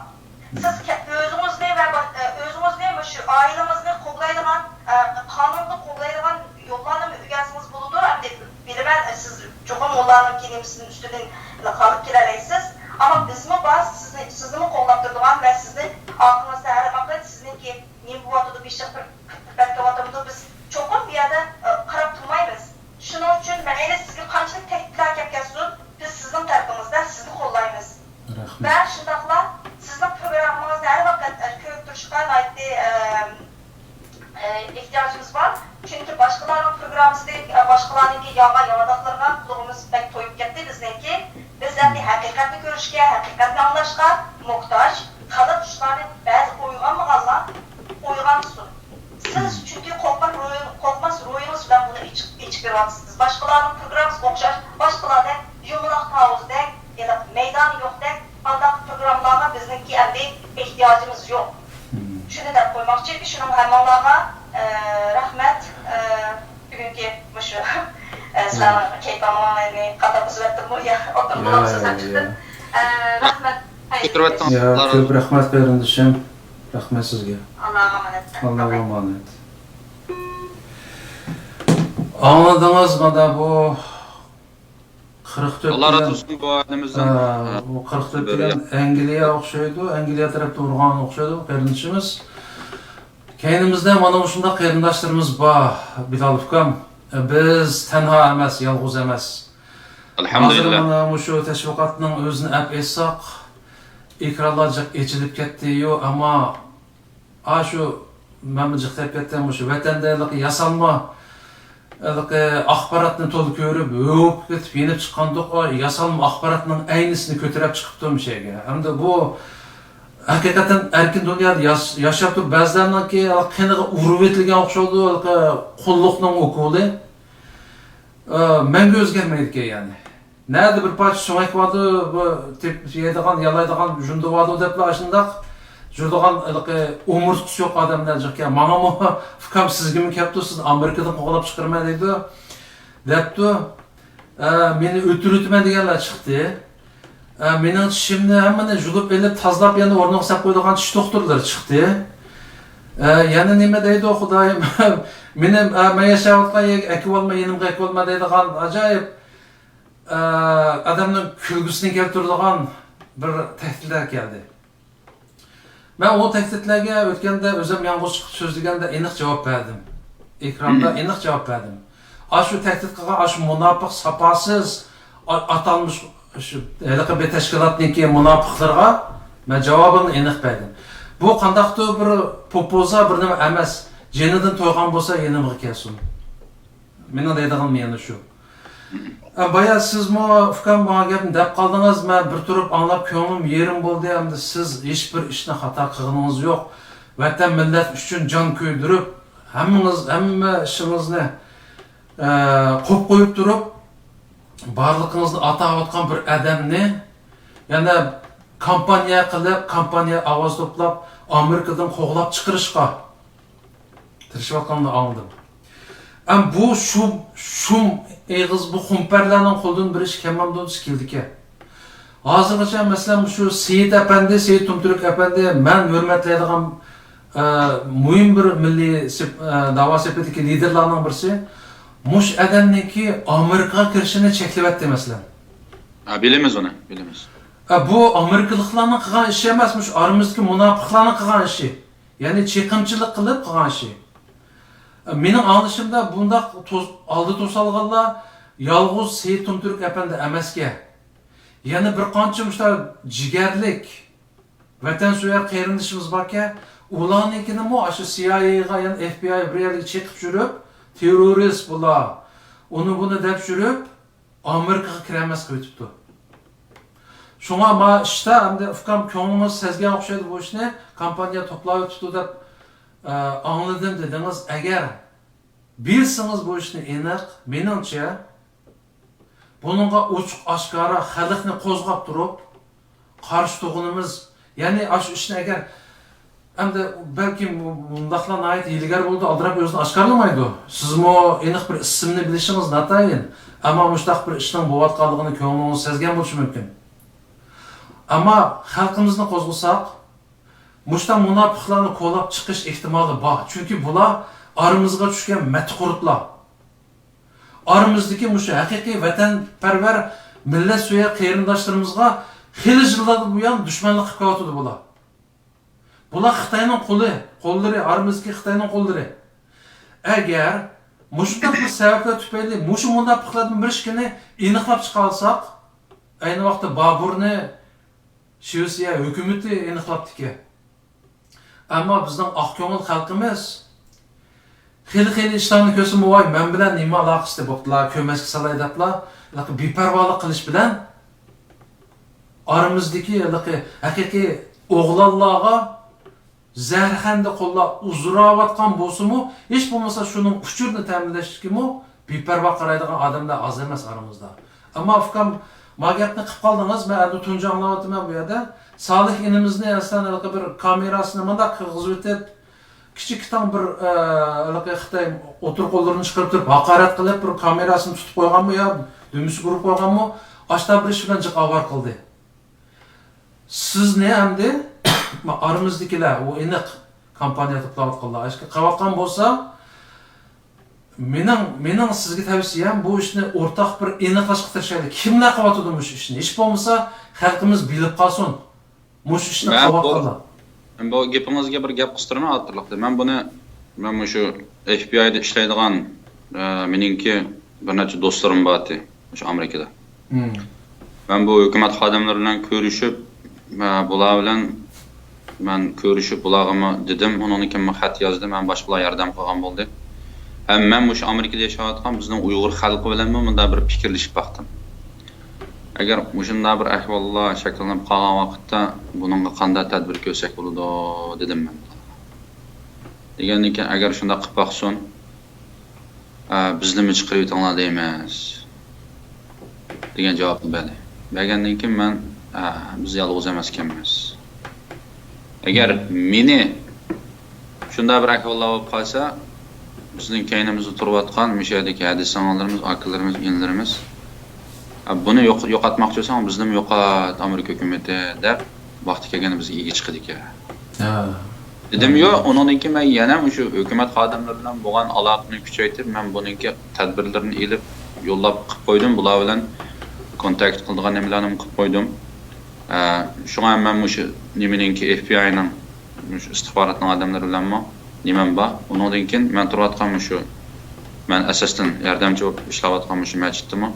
سىز كە-، ئۆزىڭىزنى ۋە با-، ئە، ئۆزىڭىزنى، مۇشۇ ئائىلىڭىزنى قوغدايدىغان، ئە، قانۇننى قوغدايدىغان يوللارنى ئۆگەنسىڭىز بولىدۇ. ئەمدى بىلىمەن، سىز چوقۇم ئۇلارنىڭ كېلىمىسىنىڭ ئۈستىدىن قالىپ كېلەلەيسىز. ئەمما بىزمۇ بار، سىزنى، سىزنىمۇ قوغلاپ تۇرىدىغان ۋە سىزنى ئارقىڭىزدا ھەر ۋاقىت سىزنىڭكى نېمە بولۇۋاتىدۇ، بېشىغا بىر پەتكە ئاتامدۇ، بىز چوقۇم بۇ يەردە، ئە، قاراپ تۇرمايمىز. شۇنىڭ ئۈچۈن مەيلى سىزگە قانچىلىك تەھدىتلەر كەپ كەلسۇن، بىز سىزنىڭ تەرىپىڭىزدە، سىزنى قوللايمىز. رەھمەت. ۋە شۇنداقلا سىزنىڭ پروگراممىڭىزدا ھەر ۋاقىت، ئە، كۆرۈپ تۇرۇشقا ناھايىتى، ئە، ئە، ئېھتىياجىمىز بار. چۈنكى باشقىلارنىڭ پروگراممىسىدەك، ئە، باشقىلارنىڭكى ياڭا ياڭاقلىرىغا قۇلىقىمىز بەك تويۇپ كەتتى بىزنىڭكى. بىز ئەمدى ھەقىقەتنى كۆرۈشكە، ھەقىقەتنى ئاڭلاشقا موھتاج. خەلق شۇلارنى بەزى ئويغانمىغانلار ئويغانسۇن. سىز چۈنكى قورقماس روھىڭ-، قورقماس روھىڭىز بىلەن بۇنى ئېچىپ، ئېچىپ بېرىۋاتىسىز. باشقىلارنىڭ پروگراممىسىغا ئوخشاش، باشقىلاردەك يۇمىلاق تاۋۇزدەك، ھېلىقى مەيدانى يوقتەك، ئانداق پروگراممىلارغا بىزنىڭكى ئەمدى ئېھتىياجىمىز يوق. شۇنى دەپ قويماقچى، شۇنىڭ ھەممىڭلارغا، ئە، رەھمەت، ئە، بۈگۈنكى مۇشۇ، ئە، سىلەرنىڭ كەيپىڭلارنى قاتتىق بۇزۇۋەتتىممۇ يا ئوتتۇرىغا يا، سۆز يا، ئاچىقتىم. يا. ئە، رەھمەت. كۆتۈرۈۋەتتىڭىز. يا، كۆپ رەھمەت قېرىندىشىم. رەھمەت سىزگە. ئاللاغا ئامانەت. ئاللاغا ئامانەت. ئاڭلىدىڭىز مانا بۇ قىرىق تۆت ئاللا دېگەن، رازى بولسۇن بۇ ئادىمىزدىن. ئا، ھە. بۇ قىرىق تۆت دېگەن ئەنگلىيە ئوخشايدۇ، ئەنگلىيە تەرەپتىن ئۇرغان ئوخشايدۇ قېرىندىشىمىز. كەينىمىزدە مانا مۇشۇنداق قېرىنداشلىرىمىز بار، بىلال ئۇكام. بىز تەنھا ئەمەس، يالغۇز ئەمەس. ھازىر ئەلھەمدۇلىللا. مانا مۇشۇ تەشۋىقاتنىڭ ئۆزىنى ئەپ ئېيتساق، ئېكرانلار جىق ئېچىلىپ كەتتىيۇ، ئەمما ئاشۇ مەنمۇ جىق دەپ كەتتىم، مۇشۇ ۋەتەندە ھېلىقى ياسالما، ھېلىقى ئاخباراتنى تولا كۆرۈپ، ھۆۋ بولۇپ كېتىپ يېنىپ چىققاندۇق، ياسالما ئاخباراتنىڭ ئەينىسىنى كۆتۈرۈپ چىقىپتۇ مۇشۇ يەرگە. ئەمدى بۇ ھەقىقەتەن ئەركىن دۇنيادا ياش-، ياشاپ تۇرۇپ بەزىلەرنىڭكى قېنىغا ئۇرۇۋېتىلگەن ئوخشايدۇ، ھېلىقى قۇللۇقنىڭ ئوكۇلى. ئە، مەڭگۈ ئۆزگەرمەيدىكەن يەنى. نەدە بىر پارچە سۆڭەك باردا، بۇ تېپ-، يەيدىغان، يالايدىغان جۇندى باردا دەپلا ئاشۇنداق جۇرىدىغان ھېلىقى ئومۇرتقىسى يوق ئادەملەر جىقكەن. ماڭىمۇ ئۇكام سىزگىمۇ كەپتۇ، سىزنى ئامېرىكىدىن قوغلاپ چىقىرىمەن دەيدۇ، دەپتۇ. ئە، مېنى ئۆلتۈرۈۋېتىمەن دېگەنلەر چىقتى. ئە، مېنىڭ چىشىمنى ھەممىنى يۇلۇپ ئېلىپ، تازىلاپ، يەنە ئورنىغا سەپ قويىدىغان چىش دوختۇرلىرى چىقتى. ئە، يەنە نېمە دەيدۇ خۇدايىم؟ مېنى، ئە، مەن ياشاۋاتقان يەرگە ئەكىۋالما، يېنىمغا ئەكىۋالما دەيدىغان ئاجايىپ، ئە، ئادەمنىڭ كۈلگۈسىنى كەلتۈرىدىغان بىر تەھدىتلەر كەلدى. مەن ئۇ تەھدىتلەرگە ئۆتكەندە، ئۆزۈم يالغۇز چىقىپ سۆزلىگەندە ئېنىق جاۋاب بەردىم. ئېكراندا ئېنىق جاۋاب بەردىم. ئاشۇ تەھدىت قىلغان ئاشۇ مۇناپىق، ساپاسىز، ئا-، ئاتالمىش شۇ ھېلىقى بىر تەشكىلاتنىڭكى مۇناپىقلىرىغا مەن جاۋابىمنى ئېنىق بەردىم. بۇ قانداقتۇر بىر پوپوزا بىر نېمە ئەمەس. جېنىدىن تويغان بولسا يېنىمغا كەلسۇن. مېنىڭ دەيدىغىنىم يەنە شۇ. ئە، بايا سىزمۇ ئۇكام ماڭا گەپنى دەپ قالدىڭىز، مەن بىر تۇرۇپ ئاڭلاپ كۆڭلۈم يېرىم بولدى، ئەمدى سىز ھېچبىر ئىشنى خاتا قىلغىنىڭىز يوق. ۋەتەن، مىللەت ئۈچۈن جان كۆيدۈرۈپ، ھەممىڭىز، ھەممە ئىشىڭىزنى، ئە، قوپ قويۇپ تۇرۇپ، بارلىقىڭىزنى ئاتاۋاتقان بىر ئادەمنى يەنە كامپانىيە قىلىپ، كامپانىيە ئاۋاز توپلاپ، ئامېرىكىدىن قوغلاپ چىقىرىشقا تىرىشىۋاتقانلىقىنى ئاڭلىدىم. ئەم بۇ شۇم، شۇم ئېغىز، بۇ خۇمپەرلەرنىڭ قولىدىن بىر ئىش كەلمەمدۇ دېسە كېلىدىكەن. ھازىرغىچە، مەسىلەن، شۇ سېيىت ئەپەندى، سېيىت تۇمتۈرك ئەپەندى، مەن ھۆرمەتلەيدىغان، ئە، مۇھىم بىر مىللىي سېپ-، ئە، داۋا سېپىدىكى لىدېرلارنىڭ بىرسى مۇشۇ ئادەمنىڭكى ئامېرىكىغا كىرىشىنى چەكلىۋەتتى، مەسىلەن. ھە، بىلىمىز ئۇنى، بىلىمىز. ئە، بۇ ئامېرىكىلىقلارنىڭ قىلغان ئىشى ئەمەس، مۇشۇ ئارىمىزدىكى مۇناپىقلارنىڭ قىلغان ئىشى. يەنى چېقىمچىلىق قىلىپ قىلغان ئىشى. مېنىڭ ئاڭلىشىمدا بۇنداق توس-، ئالدى توسالغانلار يالغۇز سېيىت تۇمتۈرك ئەپەندى ئەمەسكەن. يەنە بىر قانچە مۇشۇنداق جىگەرلىك، ۋەتەنسۆيەر قېرىندىشىمىز باركەن، ئۇلارنىڭكىنىمۇ ئاشۇ سىئايئېيغا، يەنە ئېف بى ئاي بىر يەرگە چېقىپ جۈرۈپ، تېررورىست بۇلار، ئۇنى بۇنى دەپ جۈرۈپ، ئامېرىكىغا كىرەلمەس قىلىۋېتىپتۇ. شۇڭا ما ئىشتا ئەمدى ئۇكام كۆڭلىڭىز سەزگەن ئوخشايدۇ بۇ ئىشنى، كامپانىيە توپلاۋېتىپتۇ دەپ، ئە، ئاڭلىدىم دېدىڭىز. ئەگەر بىلسىڭىز بۇ ئىشنى ئېنىق، مېنىڭچە، بۇنىڭغا ئوچۇق ئاشكارا خەلقنى قوزغاپ تۇرۇپ، قارشى تۇرغىنىمىز، يەنى ئاشۇ ئىشنى ئەگەر ئەمدى بەلكىم مۇنداقلا ناھايىتى ھىيلىگەر بولىدۇ، ئالدىراپ ئۆزىنى ئاشكارىلىمايدۇ. سىزمۇ ئېنىق بىر ئىسىمنى بىلىشىڭىز ناتايىن. ئەمما مۇشۇنداق بىر ئىشنىڭ بولۇۋاتقانلىقىنى كۆڭلىڭىز سەزگەن بولۇشى مۇمكىن. ئەمما خەلقىمىزنى قوزغىساق، مۇشۇنداق مۇناپىقلارنى كولاپ چىقىش ئېھتىمالى بار. چۈنكى بۇلار ئارىمىزغا چۈشكەن مەتقۇرتلار. ئارىمىزدىكى مۇشۇ ھەقىقىي ۋەتەنپەرۋەر، مىللەتسۆيەر قېرىنداشلىرىمىزغا خېلى يىللاردىن بۇيان دۈشمەنلىك قىلىپ كېلىۋاتىدۇ بۇلار. بۇلار خىتاينىڭ قولى، قوللىرى، ئارىمىزدىكى خىتاينىڭ قوللىرى. ئەگەر مۇشۇنداق بىر سەۋەبلەر تۈپەيلى مۇشۇ مۇناپىقلاردىن بىر ئىككىنى ئېنىقلاپ چىقالىساق، ئەينى ۋاقىتتا بابۇرنى شىۋېتسىيە ھۆكۈمىتى ئېنىقلاپتىكەن. ئەمما بىزنىڭ ئاق كۆڭۈل خەلقىمىز خېلى-خېلى ئىشلارنى كۆرسىمۇ، ۋاي، مەن بىلەن نېمە ئالاقىسى دەپ بوپتۇلا، كۆرمەسكە سالاي دەپلا، ھېلىقى بىپەرۋالىق قىلىش بىلەن ئارىمىزدىكى ھېلىقى ھەقىقىي ئوغلانلارغا زەھەرخەندە قوللاپ ئۇزىراۋاتقان بولسىمۇ، ھېچ بولمىسا شۇنىڭ ئۇچۇرىنى تەمىنلەشكىمۇ بىپەرۋا قارايدىغان ئادەملەر ئاز ئەمەس ئارىمىزدا. ئەمما ئۇكام، ما گەپنى قىپ قالدىڭىز، مەن ئەمدى تۇنجى ئاڭلاۋاتىمەن بۇ يەردە. سالىھ ئىنىمىزنى ئەسلەن ھېلىقى بىر كامېراسىنى مۇنداق قىلغۇزۇۋېتىپ، كىچىك كىتاڭ بىر، ئە، ھېلىقى خىتاي ئوتتۇرا قوللىرىنى چىقىرىپ تۇرۇپ، ھاقارەت قىلىپ، بىر كامېراسىنى تۇتۇپ قويغانمۇ يا دۈمبىسىگە ئۇرۇپ قويغانمۇ، ئاشتا بىر ئىش بىلەن جىق ئاۋارە قىلدى. سىزنى ئەمدى ئارىمىزدىكىلەر، ئۇ ئېنىق كامپانىيە توپلاۋاتقانلار ئاشكارا قىلىۋاتقان بولسا، مېنىڭ، مېنىڭ سىزگە تەۋسىيەم، بۇ ئىشنى ئورتاق بىر ئېنىقلاشقا تىرىشايلى. كىملەر قىلىۋاتىدۇ مۇشۇ ئىشنى؟ ھېچ بولمىسا خەلقىمىز بىلىپ قالسۇن، مۇشۇ ئىشنى مەن بۇ، قىلىۋاتقانلار. مەن بۇ گېپىڭىزگە بىر گەپ قىستۇرىمەن ئارتۇقلۇقتا. مەن بۇنى، مەن مۇشۇ ئېف بى ئايدا ئىشلەيدىغان، ئە، مېنىڭكى بىر نەچچە دوستلىرىم بارتى، مۇشۇ ئامېرىكىدا. مم. مەن بۇ ھۆكۈمەت خادىملىرى بىلەن كۆرۈشۈپ، ئە، بۇلار بىلەن مەن كۆرۈشۈپ، بۇلارغىمۇ دېدىم، ئۇنىڭدىن كېيىن خەت يازدىم، ھەم باشقىلار ياردەم قىلغان بولدى. ھەم مەن مۇشۇ ئامېرىكىدا ياشاۋاتقان بىزنىڭ ئۇيغۇر خەلقى بىلەنمۇ مۇنداق بىر پىكىرلىشىپ باقتىم. ئەگەر مۇشۇنداق بىر ئەھۋاللار شەكىللىنىپ قالغان ۋاقىتتا، بۇنىڭغا قانداق تەدبىر كۆرسەك بولىدۇ، دېدىم مەن. دېگەندىن كېيىن، ئەگەر شۇنداق قىلىپ باقسۇن، ئە، بىزنىمۇ چىقىرىۋېتىڭلار دەيمىز، دېگەن جاۋابنى بەردى. بەرگەندىن كېيىن مەن، ئە، بىز يالغۇز ئەمەس ئىكەنمىز. ئەگەر مېنى شۇنداق بىر ئەھۋاللار بولۇپ قالسا، بىزنىڭ كەينىمىزدە تۇرۇۋاتقان مۇشۇ يەردىكى ھەدە سىڭىللىرىمىز، ئاكىلىرىمىز، ئىنىلىرىمىز، ئە، بۇنى يوق-، يوقاتماقچى بولساڭ، بىزنىمۇ يوقات، ئامېرىكا ھۆكۈمىتى، دەپ، ۋاقتى كەلگەندە بىزگە ئىگە چىقىدىكەن. ھە. دېدىميۇ، ئۇنىڭدىن كېيىن مەن يەنە مۇشۇ ھۆكۈمەت خادىملىرى بىلەن بولغان ئالاقىنى كۈچەيتىپ، مەن بۇنىڭكى تەدبىرلىرىنى ئېلىپ، يوللاپ قىلىپ قويدۇم. بۇلار بىلەن كونتاكت قىلىدىغان نېمىلەرنىمۇ قىلىپ قويدۇم. ئە، شۇڭا مەن مۇشۇ نېمىنىڭكى، ئېف بى ئاينىڭ مۇشۇ ئىستىخباراتنىڭ ئادەملىرى بىلەنمۇ نېمەم بار. ئۇنىڭدىن كېيىن مەن تۇرۇۋاتقان مۇشۇ، مەن ئەسەستىن ياردەمچى بولۇپ ئىشلەۋاتقان مۇشۇ مەسچىتتىمۇ،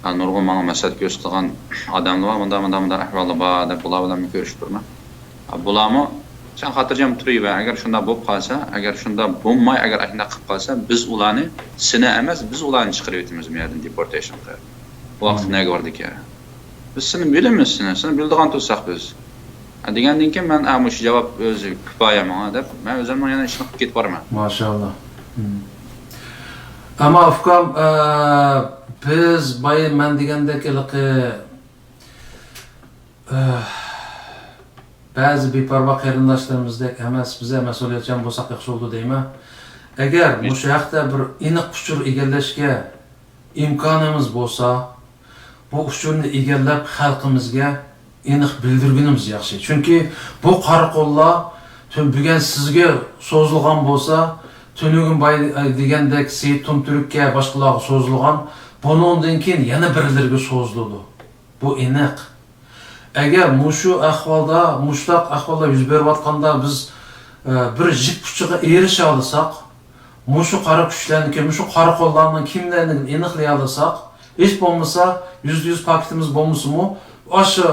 ئە، نۇرغۇن ماڭا مەسلىھەت كۆرسىتىدىغان ئادەملەر بار، مۇنداق، مۇنداق، مۇنداق ئەھۋاللار بار دەپ، بۇلار بىلەنمۇ كۆرۈشۈپ تۇرىمەن. بۇلارمۇ، سەن خاتىرجەم تۇرۇۋەر، ئەگەر شۇنداق بولۇپ قالسا، ئەگەر شۇنداق بولماي، ئەگەر ئاشۇنداق قىلىپ قالسا، بىز ئۇلارنى سېنى ئەمەس، بىز ئۇلارنى چىقىرىۋېتىمىز بۇ يەردىن دېپورتېيشن قىلىپ. بۇ ۋاقىتتا نەگە بارىدىكەن؟ بىز سېنى بىلىمىز، سېنى، سېنى بىلىدىغان تۇرساق بىز. ھە، دېگەندىن كېيىن مەن، ھە، مۇشۇ جاۋاب ئۆزى كۇپايە ماڭا دەپ، مەن ئۆزۈمنىڭ يەنە ئىشىنى قىلىپ كېتىپ بارىمەن. ماشائاللا. مم. ئەمما ئۇكام، ئە، بىز بايا مەن دېگەندەك ھېلىقى، ئە، بەزى بىپەرۋا قېرىنداشلىرىمىزدەك ئەمەس، بىز ھەم مەسئۇلىيەتچان بولساق ياخشى بولىدۇ دەيمەن. ئەگەر مۇشۇ ھەقتە بىر ئېنىق ئۇچۇر ئىگىلەشكە ئىمكانىمىز بولسا، بۇ ئۇچۇرنى ئىگىلەپ خەلقىمىزگە ئېنىق بىلدۈرگىنىمىز ياخشى. چۈنكى بۇ قارا قوللار تۈن بۈگۈن سىزگە سوزۇلغان بولسا، تۈنۈگۈن باي دېگەندەك سېيىت تۇمتۈرككە، باشقىلارغا سوزۇلغان، بۇنىڭدىن كېيىن يەنە بىرلىرىگە سوزۇلىدۇ. بۇ ئېنىق. ئەگەر مۇشۇ ئەھۋالدا، مۇشۇنداق ئەھۋاللار يۈز بېرىۋاتقاندا بىز، ئە، بىر يىپ ئۇچىغا ئېرىشەلىساق، مۇشۇ قارا كۈچلەرنىڭكى، مۇشۇ قارا قوللارنىڭ كىملىرىنى ئېنىقلىيالىساق، ھېچ بولمىسا يۈزدە يۈز پاكىتىمىز بولمىسىمۇ، ئاشۇ،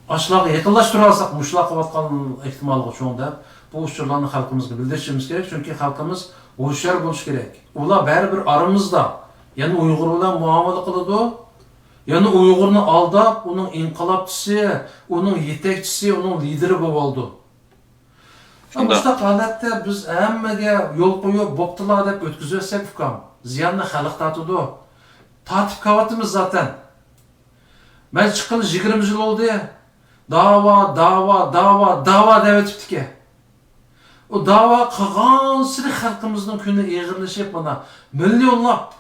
ئاشۇلارغا يېقىنلاشتۇرالىساق، مۇشۇلار قىلىۋاتقان ئېھتىماللىقى چوڭ دەپ، بۇ ئۇچۇرلارنى خەلقىمىزگە بىلدۈرۈشىمىز كېرەك، چۈنكى خەلقىمىز ھوشيار بولۇشى كېرەك. ئۇلار بەرىبىر ئارىمىزدا، يەنە ئۇيغۇر بىلەن مۇئامىلە قىلىدۇ، يەنە ئۇيغۇرنى ئالداپ، ئۇنىڭ ئىنقىلابچىسى، ئۇنىڭ يېتەكچىسى، ئۇنىڭ لىدىرى بولۇۋالىدۇ. شۇنداق. مۇشۇنداق ھالەتتە بىز ھەممىگە يول قويۇپ، بوپتۇلا دەپ ئۆتكۈزۈۋەتسەك، ئۇكام، زىياننى خەلق تارتىدۇ. تارتىپ كېلىۋاتىمىز زاتەن. مەن چىققىلى يىگىرمە يىل بولدى. داۋا، داۋا، داۋا، داۋا دەۋېتىپتىكەن. ئۇ داۋا قىلغانسېرى خەلقىمىزنىڭ كۈنى ئېغىرلىشىپ، مانا، مىليونلاپ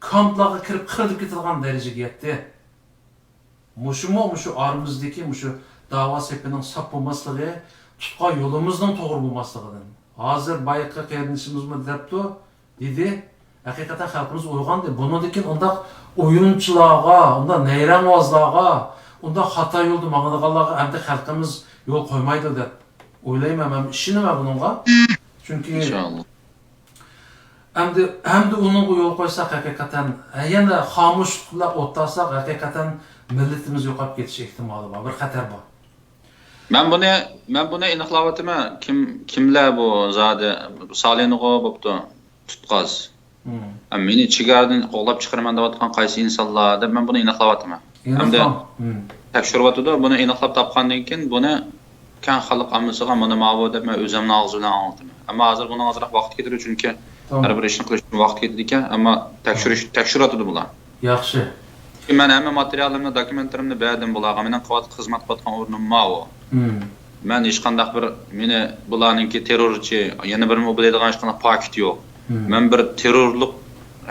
كامپلارغا كىرىپ قىرىلىپ كېتىدىغان دەرىجىگە يەتتى. مۇشۇمۇ، مۇشۇ ئارىمىزدىكى مۇشۇ داۋا سېپىنىڭ ساپ بولماسلىقى، تۇتقان يولىمىزنىڭ توغرا بولماسلىقىدىن. ھازىر بايىقى قېرىندىشىمىزمۇ دەپتۇ، دېدى. ھەقىقەتەن خەلقىمىز ئويغاندى. بۇنىڭدىن كېيىن ئۇنداق ئويۇنچىلارغا، ئۇنداق نەيرەڭۋازلارغا، ئۇنداق خاتا يولدا ماڭىدىغانلارغا ئەمدى خەلقىمىز يول قويمايدۇ دەپ ئويلايمەن، مەن ئىشىنىمەن بۇنىڭغا. چۈنكى ئىنشاللا. ئەمدى، ئەمدى ئۇنىڭغا يول قويساق، ھەقىقەتەن، يەنە خامۇشلۇق بىلەن ئولتۇرساق، ھەقىقەتەن مىللىتىمىز يوقاپ كېتىش ئېھتىمالى بار، بىر خەتەر بار. مەن بۇنى، مەن بۇنى ئېنىقلاۋاتىمەن. كىم، كىملەر بۇ زادى؟ سالىنغۇ بوپتۇ، تۇتقاز. مم. ھەم مېنى چېگرادىن قوغلاپ چىقىرىمەن دەۋاتقان قايسى ئىنسانلار دەپ مەن بۇنى ئېنىقلاۋاتىمەن. ھەمدە ئېنىقلاڭ. مم. تەكشۈرۈۋاتىدۇ. بۇنى ئېنىقلاپ تاپقاندىن كېيىن بۇنى كەڭ خەلق ئاممىسىغا مانا ماۋۇ دەپ مەن ئۆزۈمنىڭ ئاغزى بىلەن ئاڭلىتىمەن. ئەمما ھازىر بۇنىڭ ئازراق ۋاقتى كېتىدۇ، چۈنكى تامام. ھەر بىر ئىشنى قىلىش ئۈچۈن ۋاقىت كېتىدىكەن. ئەمما تەكشۈرۈش، تەكشۈرۈۋاتىدۇ بۇلار. ياخشى. مەن ھەممە ماتېرىيالىمنى، دوكۇمېنتلىرىمنى بەردىم بۇلارغا. مېنىڭ قىلىۋات-، خىزمەت قىلىۋاتقان ئورنۇم ماۋۇ. مم. مەن ھېچقانداق بىر، مېنى بۇلارنىڭكى تېررورچى، يەنە بىر نېمە دەيدىغان ھېچقانداق پاكىت يوق. مم. مەن بىر تېررورلۇق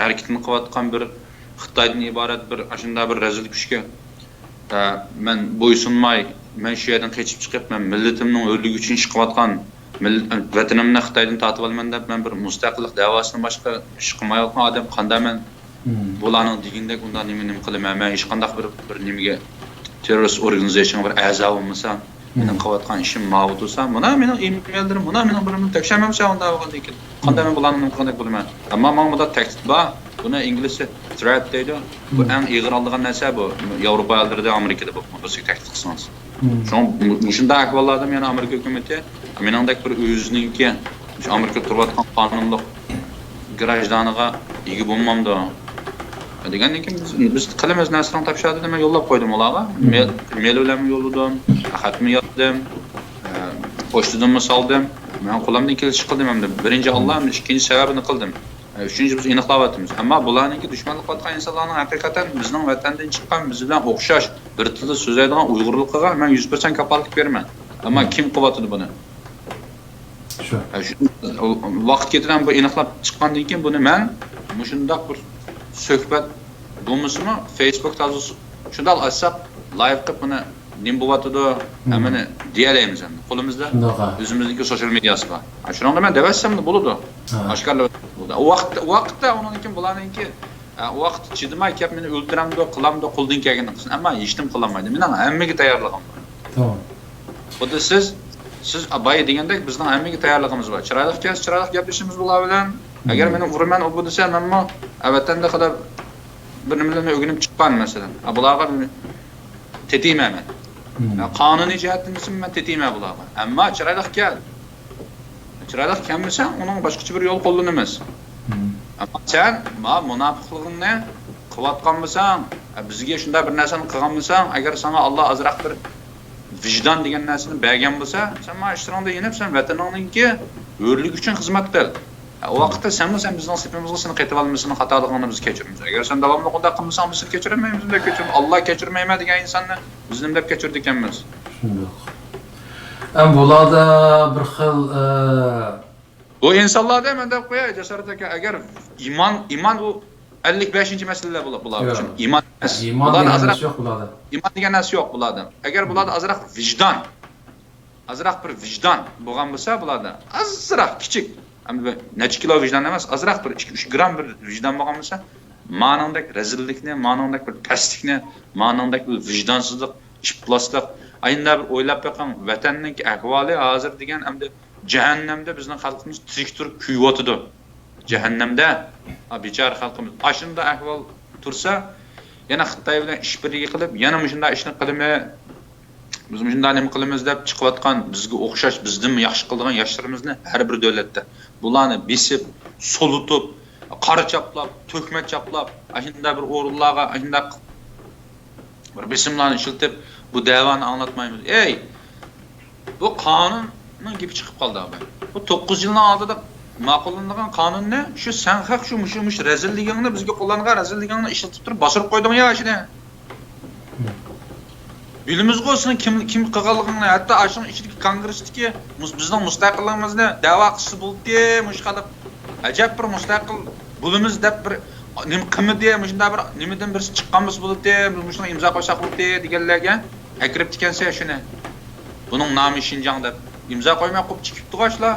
ھەرىكىتىنى قىلىۋاتقان بىر خىتايدىن ئىبارەت بىر ئاشۇنداق بىر رەزىل كۈچكە، ئە، مەن بويسۇنماي، مەن شۇ يەردىن قېچىپ چىقىپ، مەن مىللىتىمنىڭ ھۆرلۈكى ئۈچۈن ئىش قىلىۋاتقان، مىل-، ۋەتىنىمنى خىتايدىن تارتىۋالىمەن دەپ، مەن بىر مۇستەقىللىق دەۋاسىدىن باشقا ئىش قىلمايۋاتقان ئادەم قانداق مەن؟ مم. بۇلارنىڭ دېگىنىدەك ئۇنداق نېمە، نېمە قىلىمەن؟ مەن ھېچقانداق بىر، بىر نېمىگە، تېررورىست ئورگانىزېيشنغا بىر ئەزا بولمىسام، مېنىڭ مم. قىلىۋاتقان ئىشىم ماۋۇ تۇرسا، مۇنا مېنىڭ ئىمېيللىرىم، مۇنا مېنىڭ بىرىمنى تەكشۈرمەمسەن ئۇنداق بولغاندىن كېيىن. قانداق مم. مەن بۇلارنى نېمە قىلغاندەك بولىمەن؟ ئەمما ماڭا مۇنداق تەھدىت بار. بۇنى ئىنگلىزچە threat دەيدۇ. بۇ مم. ئەڭ ئېغىر ئالىدىغان نەرسە بۇ. ياۋروپا ئەللىرىدە، ئامېرىكىدا بولۇپمۇ بىزگە تەھدىت قىلسىڭىز. مم. شۇڭا مۇ-، مۇشۇنداق ئەھۋاللاردا يەنە ئامېرىكا ھۆكۈمىتى مېنىڭدەك بىر ئۆزىنىڭكى، شۇ ئامېرىكىدا تۇرۇۋاتقان قانۇنلۇق گراژدانىغا ئىگە بولمامدۇ؟ دېگەندىن كېيىن بىز، بىز قىلىمىز، نەسرىڭ تاپشۇردى دەپ مەن يوللاپ قويدۇم ئۇلارغا. مم. مېل، مېل بىلەنمۇ يوللىدىم، خەتمۇ يازدىم، ئە، پوچتىدىنمۇ سالدىم. مەن قولۇمدىن كېلىشىچە قىلدىم ئەمدى. بىرىنچى مم. ئاللا، ئەمدى ئىككىنچى سەۋەبىنى قىلدىم. ئە، ئۈچىنچى بىز ئېنىقلاۋاتىمىز. ئەمما بۇلارنىڭكى دۈشمەنلىك قىلىۋاتقان ئىنسانلارنىڭ ھەقىقەتەن بىزنىڭ ۋەتەندىن چىققان، بىز بىلەن ئوخشاش بىر تىلدا سۆزلەيدىغان ئۇيغۇرلۇقىغا مەن يۈز پىرسەنت كاپالەتلىك بېرىمەن. ئەمما مم. كىم قىلىۋاتىدۇ بۇنى؟ شۇ. ھە، شۇ، ۋاقىت كېتىدىغان بۇ ئېنىقلاپ چىققاندىن كېيىن بۇنى مەن مۇشۇنداق بىر سۆھبەت بولمىسىمۇ، فېيسبۇك تازىسى شۇنداق ئاچساق، لايىپ قىلىپ بۇنى نېمە بولۇۋاتىدۇ، مم. ھەممىنى دېيەلەيمىز ئەمدى. قولىمىزدا شۇنداق، ھە. ئۆزىمىزنىڭكى سوشال مېدىياسى بار. ھە، شۇنىڭدا مەن دەۋەتسەملا بولىدۇ. ھە. ئاشكارىلاپ بولىدۇ. ئۇ ۋاقىتتا، ۋاقىتتا ئۇنىڭدىن كېيىن بۇلارنىڭكى، ھە، ئۇ ۋاقىتتا چىدىماي كەپ مېنى ئۆلتۈرەمدۇ، قىلامدۇ، قولىدىن كەلگىنىنى قىلسۇن. ئەمما ھېچنېمە قىلالمايدۇ. مېنىڭ ھەممىگە تەييارلىقىم بار. تامام. خۇددى سىز، سىز بايا دېگەندەك بىزنىڭ ھەممىگە تەييارلىقىمىز بار. چىرايلىق كەلسە، چىرايلىق گەپلىشىمىز بۇلار بىلەن. ئەگەر مم. مېنى ئۇرىمەن، ئۇ بولسا، مەنمۇ، ئە، ۋەتەندە خېلى بىر نېمىلەرنى ئۆگىنىپ چىققان، مەسىلەن. ئە، بۇلارغا تېتىيمەن مەن. مم. ئە، قانۇنىي جەھەتتىن دېسەم، مەن تېتىيمەن بۇلارغا. ئەمما چىرايلىق كەل. چىرايلىق كەلمىسەڭ، ئۇنىڭ باشقىچە بىر يول قوللىنىمىز. مم. ئەمما سەن ما مۇناپىقلىقىڭنى قىلىۋاتقان بولساڭ، ئە، بىزگە شۇنداق بىر نەرسىنى قىلغان بولساڭ، ئەگەر ساڭا ئاللا ئازراق بىر ۋىجدان دېگەن نەرسىنى بەرگەن بولسا، سەن مانا ئىشلىرىڭدا يېنىپ، سەن ۋەتىنىڭنىڭكى ھۆرلۈكى ئۈچۈن خىزمەت قىل. ئە، ئۇ ۋاقىتتا سەنمۇ سەن بىزنىڭ سېپىمىزغا سېنى قېتىۋالمىسا، سېنىڭ خاتالىقىڭنى بىز كەچۈرىمىز. ئەگەر سەن داۋاملىق ئۇنداق قىلمىساڭ، بىز سېنى كەچۈرەلمەيمىز، بۇنداق كەچۈرىمىز. ئاللا كەچۈرمەيمەن دېگەن ئىنساننى بىز نېمە دەپ كەچۈرىدىكەنمىز؟ شۇنداق. ئەم، بۇلاردا بىر خىل، ئە، بۇ ئىنسانلاردا مەن دەپ قوياي، جاسارەت ئاكا، ئەگەر ئىمان، ئىمان ئۇ ئەللىك بەشىنچى مەسىلىلەر بۇلار، بۇلار ياق. ئۈچۈن. ئىمان ئەمەس. ئىمان بۇلاردا دېگەن ئازراق نەرسە يوق بۇلاردا. ئىمان دېگەن نەرسە يوق بۇلاردا. ئەگەر بۇلاردا ئازراق ۋىجدان، ئازراق بىر ۋىجدان بولغان بولسا بۇلاردا، ئازراق كىچىك، ئەمدى بىر نەچچە كىلو ۋىجدان ئەمەس، ئازراق بىر ئىككى، ئۈچ گرام بىر ۋىجدان بولغان بولسا، مانىڭدەك رەزىللىكنى، مانىڭدەك بىر پەسلىكنى، مانىڭدەك بىر ۋىجدانسىزلىق، ئىپلاسلىق. ئاينىدا بىر ئويلاپ بېقىڭ، ۋەتەننىڭكى ئەھۋالى ھازىر دېگەن ئەمدى جەھەننەمدە بىزنىڭ خەلقىمىز تىرىك تۇرۇپ كۆيۈۋاتىدۇ. جەھەننەمدە، ھا، بىچارە خەلقىمىز. ئاشۇنداق ئەھۋال تۇرسا، يەنە خىتاي بىلەن ئىش بىرلىكى قىلىپ، يەنە مۇشۇنداق ئىشنى قىلىمىز، بىز مۇشۇنداق نېمە قىلىمىز دەپ چىقىۋاتقان، بىزگە ئوخشاش، بىزدىنمۇ ياخشى قىلىدىغان ياشلىرىمىزنى ھەر بىر دۆلەتتە، بۇلارنى بېسىپ، سولىتىپ، قارا چاپلاپ، تۆھمەت چاپلاپ، ئاشۇنداق بىر ئورۇنلارغا، ئاشۇنداق بىر بېسىملارنى ئىشلىتىپ، بۇ دەۋانى ئاڭلاتمايمىز. ئەي، بۇ قانۇننىڭ گېپى چىقىپ قالدى، ئاباي. بۇ توققۇز يىلنىڭ ئالدىدا ماقۇللىنىدىغان قانۇننى شۇ سەن خەق شۇ مۇشۇ، مۇشۇ رەزىللىكىڭنى، بىزگە قوللانغان رەزىللىكىڭنى ئىشلىتىپ تۇرۇپ باستۇرۇپ قويدۇڭ يا ئىشىنى. بىلىمىزغۇ سېنىڭ كىم، كىم قىلغانلىقىڭنى. ھەتتا ئاشۇنىڭ ئىچىدىكى كونگرېسستىكى مۇس-، بىزنىڭ مۇستەقىللىقىمىزنى دەۋا قىلسا بولاتتى مۇشۇ خەلق. ئەجەب بىر مۇستەقىل بولىمىز دەپ بىر نېمە قىلمىدى، مۇشۇنداق بىر نېمىدىن بىرسى چىققان بولسا بولاتتى، مۇشۇنىڭغا ئىمزا قويساق بولاتتى دېگەنلەرگە ئەكىرىپتىكەنسەن شۇنى. بۇنىڭ نامى شىنجاڭ دەپ ئىمزا قويماي قويۇپ چىقىپتىغۇ ئاشۇلار.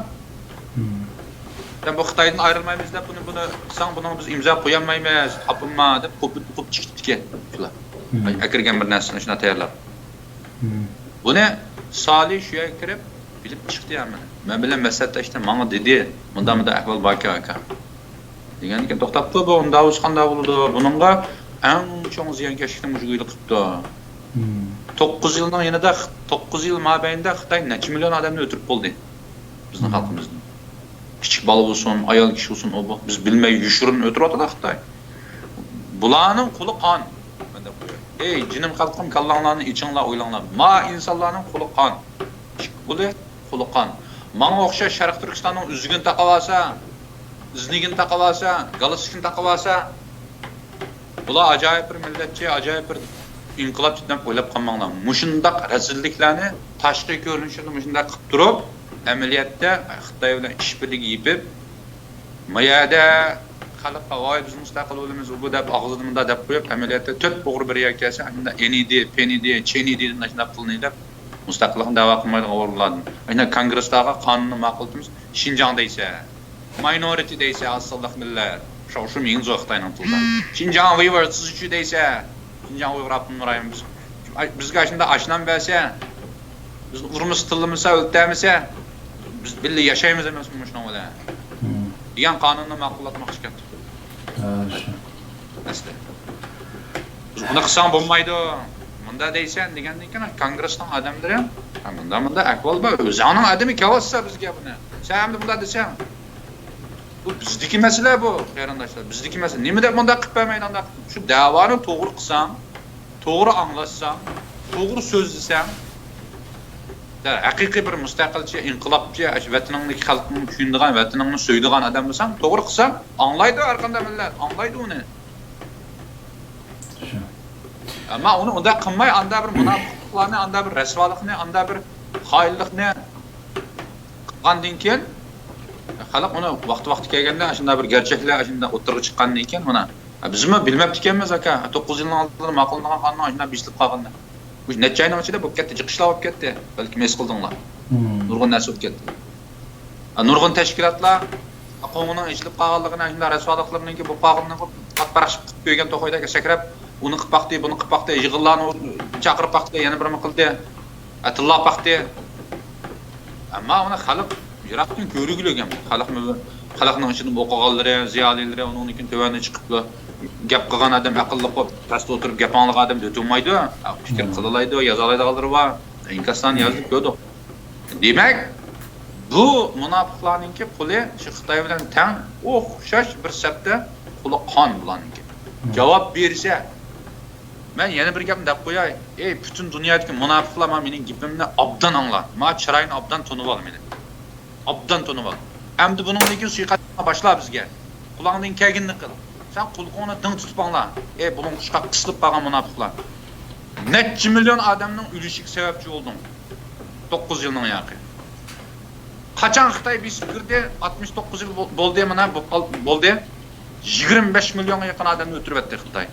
سەن بۇ خىتايدىن ئايرىلمايمىز دەپ بۇنى، بۇنى قىلساڭ، بۇنىڭغا بىز ئىمزا قويالمايمىز، تاپىلما دەپ قوپۇپ، قوپۇپ چىقىپتىكەن شۇلار. ئەكىرگەن بىر نەرسىنى شۇنداق تەييارلاپ. بۇنى سالى شۇ يەرگە كىرىپ بىلىپ چىقتى ھەممىنى. مەن بىلەن مەسلىھەتلەشتى، ماڭا دېدى، مۇنداق، مۇنداق ئەھۋال باركەن ئاكا. دېگەندىن كېيىن توختاپتۇ، بۇ ئۇنداق بولسا قانداق بولىدۇ؟ بۇنىڭغا ئەڭ چوڭ زىيانكەشلىكنى مۇشۇ يىل قىپتۇ. توققۇز يىلنىڭ يېنىدا، توققۇز يىل مابەينىدە خىتاي نەچچە مىليون ئادەمنى ئۆلتۈرۈپ بولدى. بىزنىڭ خەلقىمىزنى. كىچىك بالا بولسۇن، ئايال كىشى بولسۇن، ئۇ بۇ. بىز بىلمەي يوشۇرۇن ئۆلتۈرۈۋاتىدۇ خىتاي. بۇلارنىڭ قولى قان. مەن دەپ قوياي. ئەي، جېنىم خەلقىم، كاللاڭلارنى ئېچىڭلار، ئويلاڭلار. ما ئىنسانلارنىڭ قولى قان. ئىككى قولى، قولى قان. ماڭا ئوخشاش شەرقىي تۈركىستاننىڭ ئۈزۈكىنى تاقىۋالسا، ئىزنىكىنى تاقىۋالسا، گالستۇكىنى تاقىۋالسا، بۇلار ئاجايىپ بىر مىللەتچى، ئاجايىپ بىر ئىنقىلابچى دەپ ئويلاپ قالماڭلار. مۇشۇنداق رەزىللىكلەرنى تاشقى كۆرۈنۈشىدە مۇشۇنداق قىلىپ تۇرۇپ، ئەمەلىيەتتە خىتاي بىلەن ئىش بىرلىكى يېپىپ، ما يەردە خەلققە، ۋاي، بىز مۇستەقىل بولىمىز، ئۇ بۇ دەپ ئاغزىدا مۇنداق دەپ قويۇپ، ئەمەلىيەتتە تۆت ئوغرى بىر يەرگە كەلسە، ئەمدى ئېنىدى، پېنىدى، چېنىدى، ئاشۇنداق پۇلنى دەپ، مۇستەقىللىقنى دەۋا قىلمايدىغان ئورۇنلاردىن. ئاشۇنداق كونگرېسداغا قانۇننى ماقۇل قىلىمىز، شىنجاڭ دەيسە، ماينورىتى دەيسە، ئاز سانلىق مىللەت. شاۋشۇ مىڭزۇ خىتاينىڭ تىلىدا. شىنجاڭ ۋۇيغۇر سىزچۇ دەيسە، شىنجاڭ ۋۇيغۇر ئاپتونوم رايونىمىز. بىزگە ئاشۇنداق ئاشنام بەرسە، بىزنى ئۇرمىسا، تىللىمىسا، ئۆلتۈرمىسە، بىز بىللە ياشايمىز ئەمەسمۇ مۇشۇنىڭ بىلەن؟ دېگەن قانۇننى ماقۇللاتماقچى كەتتۇق. ئەسلى. بىز ئۇنى قىلساڭ بولمايدۇ، مۇنداق دەيسەن دېگەندىن كېيىن، كونگرېسنىڭ ئادەملىرى، ھە، مۇنداق، مۇنداق ئەھۋال بار، ئۆزۈڭنىڭ ئادىمى كەۋاتسا بىزگە بۇنى. سەن ئەمدى مۇنداق دېسەڭ، بۇ بىزدىكى مەسىلە بۇ، قېرىنداشلار، بىزدىكى مەسىلە. نېمە دەپ مۇنداق قىلىپ بەرمەيدۇ، ئانداق قىلىپ؟ شۇ دەۋانى توغرا قىلساڭ، توغرا ئاڭلاتساڭ، توغرا سۆزلىسەڭ، ھەقىقىي بىر مۇستەقىلچى، ئىنقىلابچى، ئاشۇ ۋەتىنىڭدىكى خەلقىڭنى كۆيۈنىدىغان، ۋەتىنىڭنى سۆيىدىغان ئادەم بولساڭ، توغرا قىلساڭ، ئاڭلايدۇ ھەر قانداق مىللەت، ئاڭلايدۇ ئۇنى. ئەمما ئۇنى ئۇنداق قىلماي، ئاندا بىر مۇناپىقلىقلارنى، ئاندا بىر رەسۋالىقنى، ئاندا بىر خائىنلىقنى قىلغاندىن كېيىن، خەلق ئۇنى ۋاقتى، ۋاقتى كەلگەندە، ئاشۇنداق بىر گەرچەكلەر ئاشۇنداق ئوتتۇرىغا چىققاندىن كېيىن، مانا، بىزمۇ بىلمەپتىكەنمىز، ئاكا، توققۇز يىلنىڭ ئالدىدا ماقۇللىنغان قانۇن ئاشۇنداق بېسىلىپ قالغاندا. مۇشۇ نەچچە ئاينىڭ ئىچىدە بولۇپ كەتتى، جىق ئىشلار بولۇپ كەتتى. بەلكىم ھېس قىلدىڭلار. نۇرغۇن نەرسە بولۇپ كەتتى. نۇرغۇن تەشكىلاتلار قوڭىنىڭ ئېچىلىپ قالغانلىقىنى، ئاشۇنداق رەسۋالىقلىرىنىڭكى بولۇپ قالغىنىنى قاپقارا قىلىپ كۆيگەن توخۇدەك سەكرەپ، ئۇنى قىلىپ باقتى، بۇنى قىلىپ باقتى، يىغىنلارنى چاقىرىپ باقتى، يەنە بىرنېمە قىلدى، تىللاپ باقتى. ئەمما ئۇنى خەلق يىراقتىن كۆرگۈلۈك. خەلقمۇ، خەلقنىڭ ئىچىدىن ئوقۇغانلىرى، زىيالىيلىرى، ئۇنىڭدىن كېيىن تۆۋەندىن چىقىپلا گەپ قىلغان ئادەم ئەقىللىق بولۇپ، پەستە ئولتۇرۇپ گەپ ئاڭلىغان ئادەم دۆتۈنمەيدۇ. پىكىر قىلالايدۇ، يازالايدىغانلىرى بار. ئىنكاسلارنى يازدۇق، كۆردۇق. دېمەك، بۇ مۇناپىقلارنىڭكى قولى شۇ خىتاي بىلەن تەڭ، ئوخشاش بىر سەپتە، قولى قان بۇلارنىڭكى. جاۋاب بەرسە، مەن يەنە بىر گەپنى دەپ قوياي. ئەي، پۈتۈن دۇنيادىكى مۇناپىقلار، مانا مېنىڭ گېپىمنى ئابدان ئاڭلا. مانا چىرايىنى ئابدان تونۇۋال مېنى. ئابدان تونۇۋال. ئەمدى بۇنىڭدىن كېيىن سۇيىقەستنى باشلا بىزگە. قولۇڭدىن كەلگىنىنى قىل. سەن قۇلىقىڭنى دىڭ تۇتۇپ ئاڭلا. ئەي، بۇلۇڭ قۇشقا قىسىلىپ قالغان مۇناپىقلار. نەچچە مىليون ئادەمنىڭ ئۆلۈشىگە سەۋەبچى بولدۇڭ. توققۇز يىلنىڭ ياقى. قاچان خىتاي بېسىپ كىردى؟ ئاتمىش توققۇز يىل بول-، بولدى، مانا بۇ قال-، بولدى. يىگىرمە بەش مىليونغا يېقىن ئادەمنى ئۆلتۈرۈۋەتتى خىتاي.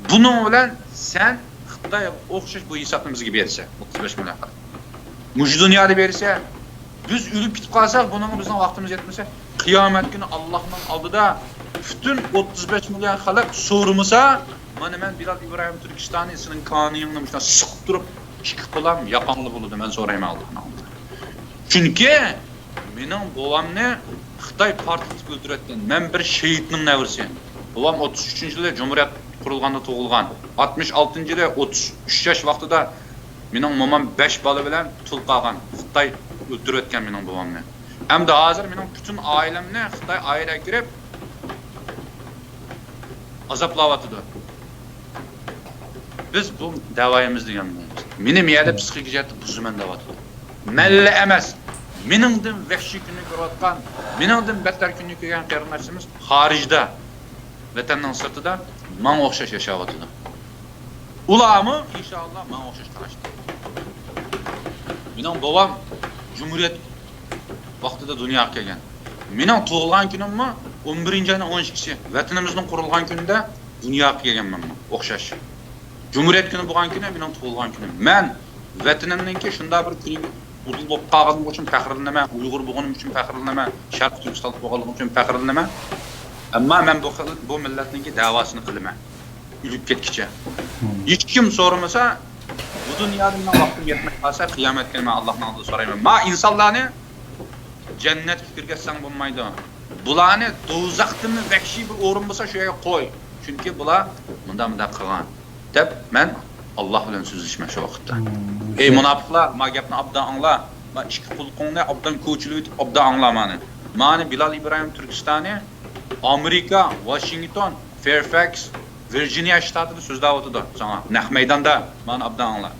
بۇنىڭ بىلەن سەن خىتايغا ئوخشاش بۇ ھېسابنى بىزگە بەرسە، ئوتتۇز بەش مىليون خەلق. مۇشۇ دۇنيادا بەرسە، بىز ئۆلۈپ كېتىپ قالساق، بۇنىڭغا بىزنىڭ ۋاقتىمىز يەتمىسە، قىيامەت كۈنى ئاللاھنىڭ ئالدىدا پۈتۈن ئوتتۇز بەش مىليون خەلق سورىمىسا، مانا مەن بىلال ئىبراھىم تۈركىستانى سېنىڭ كانىيىڭنى مۇشۇنداق سىقىپ تۇرۇپ، ئىككى قولام ياقاڭدا بولىدۇ، مەن سورايمەن ئاللاھنىڭ ئالدىدا. چۈنكى مېنىڭ بوۋامنى خىتاي پارتلىتىپ ئۆلتۈرۈۋەتكەن. مەن بىر شېھىتنىڭ نەۋرىسى. بوۋام ئوتتۇز ئۈچىنچى يىلى جۇمھۇرىيەت قۇرۇلغاندا تۇغۇلغان. ئاتمىش ئالتىنچى يىلى ئوتتۇز ئۈچ ياش ۋاقتىدا مېنىڭ مومام بەش بالا بىلەن تۇل قالغان. خىتاي ئۆلتۈرۈۋەتكەن مېنىڭ بوۋامنى. ئەمدى ھازىر مېنىڭ پۈتۈن ئائىلەمنى خىتاي ئايرى ئەكىرىپ، ئازابلاۋاتىدۇ. بىز بۇ دەۋايىمىز دېگەن مېنى مۇ يەردە پسىخىكا جەھەتتە بۇزىمەن دەۋاتىدۇ. مەنلا ئەمەس، مېنىڭدىن ۋەھشىي كۈننى كۆرۈۋاتقان، مېنىڭدىن بەتتەر كۈننى كۆرگەن قېرىنداشلىرىمىز خارىجدا، ۋەتەننىڭ سىرتىدا ماڭا ئوخشاش ياشاۋاتىدۇ. ئۇلارمۇ ئىنشائاللا ماڭا ئوخشاش قاراشتا. مېنىڭ بوۋام جۇمھۇرىيەت ۋاقتىدا دۇنياغا كەلگەن. مېنىڭ تۇغۇلغان كۈنۈممۇ ئون بىرىنچى ئاينىڭ ئون ئىككىسى، ۋەتىنىمىزنىڭ قۇرۇلغان كۈنىدە دۇنياغا كەلگەنمەنمۇ ئوخشاش. جۇمھۇرىيەت كۈنى بولغان كۈنى مېنىڭ تۇغۇلغان كۈنۈم. مەن ۋەتىنىمنىڭكى شۇنداق بىر كۈنىگە ئۇدۇل بولۇپ قالغىنىم ئۈچۈن پەخىرلىنىمەن، ئۇيغۇر بولغىنىم ئۈچۈن پەخىرلىنىمەن، شەرقىي تۈركىستانلىق بولغانلىقىم ئۈچۈن پەخىرلىنىمەن. ئەمما مەن بۇ خىل، بۇ مىللەتنىڭكى دەۋاسىنى قىلىمەن ئۆلۈپ كەتكۈچە. ھېچكىم سورىمىسا، بۇ دۇنيادا مېنىڭ ۋاقتىم يەتمەي قالسا، قىيامەت كۈنى مەن ئاللاھنىڭ ئالدىدا سورايمەن. ما ئىنسانلارنى جەننەتكە كىرگۈزسەڭ بولمايدۇ. بۇلارنى دوزاختىنمۇ ۋەھشىي بىر ئورۇن بولسا، شۇ يەرگە قوي. چۈنكى بۇلار مۇنداق، مۇنداق قىلغان، دەپ مەن ئاللاھ بىلەن سۆزلىشىمەن شۇ ۋاقىتتا. مم، ئەي مۇناپىقلار، ما گەپنى ئابدان ئاڭلا. ما ئىككى قۇلىقىڭنى ئابدان كوچىلىۋېتىپ، ئابدان ئاڭلا مانى. مانى بىلال ئىبراھىم تۈركىستانى، ئامېرىكا، ۋاشىنگتون، فېرفەكس، ۋىرجىنىيە شتاتىدا سۆزلەۋاتىدۇ ساڭا، نەق مەيداندا. مانى ئابدان ئاڭلا.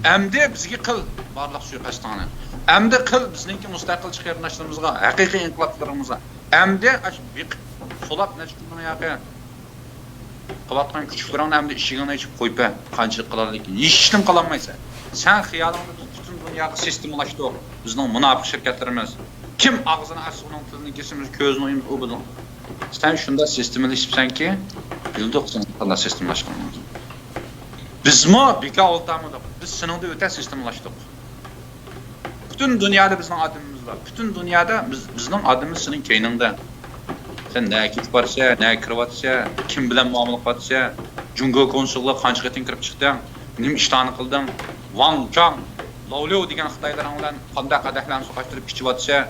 ئەمدى بىزگە قىل بارلىق سۇيىقەستىڭنى. ئەمدى قىل بىزنىڭكى مۇستەقىلچى قېرىنداشلىرىمىزغا، ھەقىقىي ئىنقىلابچىلىرىمىزغا. ئەمدى ئاشۇ بېقىپ، سولاپ نەچچە كۈننىڭ ياقى قىلىۋاتقان كۈچۈكلىرىڭنى ئەمدى ئىشىكىڭنى ئېچىپ قويۇپ بەر. قانچىلىك قىلالىكىن. ھېچنېمە قىلالمايسەن. سەن خىيالىڭدا بىز پۈتۈن دۇنياغا سىستېمىلاشتۇق. بىزنىڭ مۇناپىق شىركەتلىرىمىز. كىم ئاغزىنى ئاچسا، ئۇنىڭ تىلىنى كېسىمىز، كۆزىنى ئويىمىز، ئۇ بىزنىڭ. سەن شۇنداق سىستېمىلىشىپسەنكى، بىلدۇق سېنىڭ قانداق سىستېمىلاشقىنىڭنى. بىزمۇ بىكار ئولتۇرمىدۇق. بىز سېنىڭدىن ئۆتە سىستېمىلاشتۇق. پۈتۈن دۇنيادا بىزنىڭ ئادىمىمىز بار. پۈتۈن دۇنيادا بىز، بىزنىڭ ئادىمىمىز سېنىڭ كەينىڭدە. سەن نەگە كېتىپ بارىسەن، نەگە كىرىۋاتىسەن، كىم بىلەن مۇئامىلە قىلىۋاتىسەن، جۇڭگو كونسۇللۇقىغا قانچە قېتىم كىرىپ چىقتىڭ، نېمە ئىشلارنى قىلدىڭ، ۋاڭ چاڭ، لاۋليۇ دېگەن خىتايلىرىڭ بىلەن قانداق قەدەھلەرنى سوقاشتۇرۇپ ئىچىۋاتىسەن،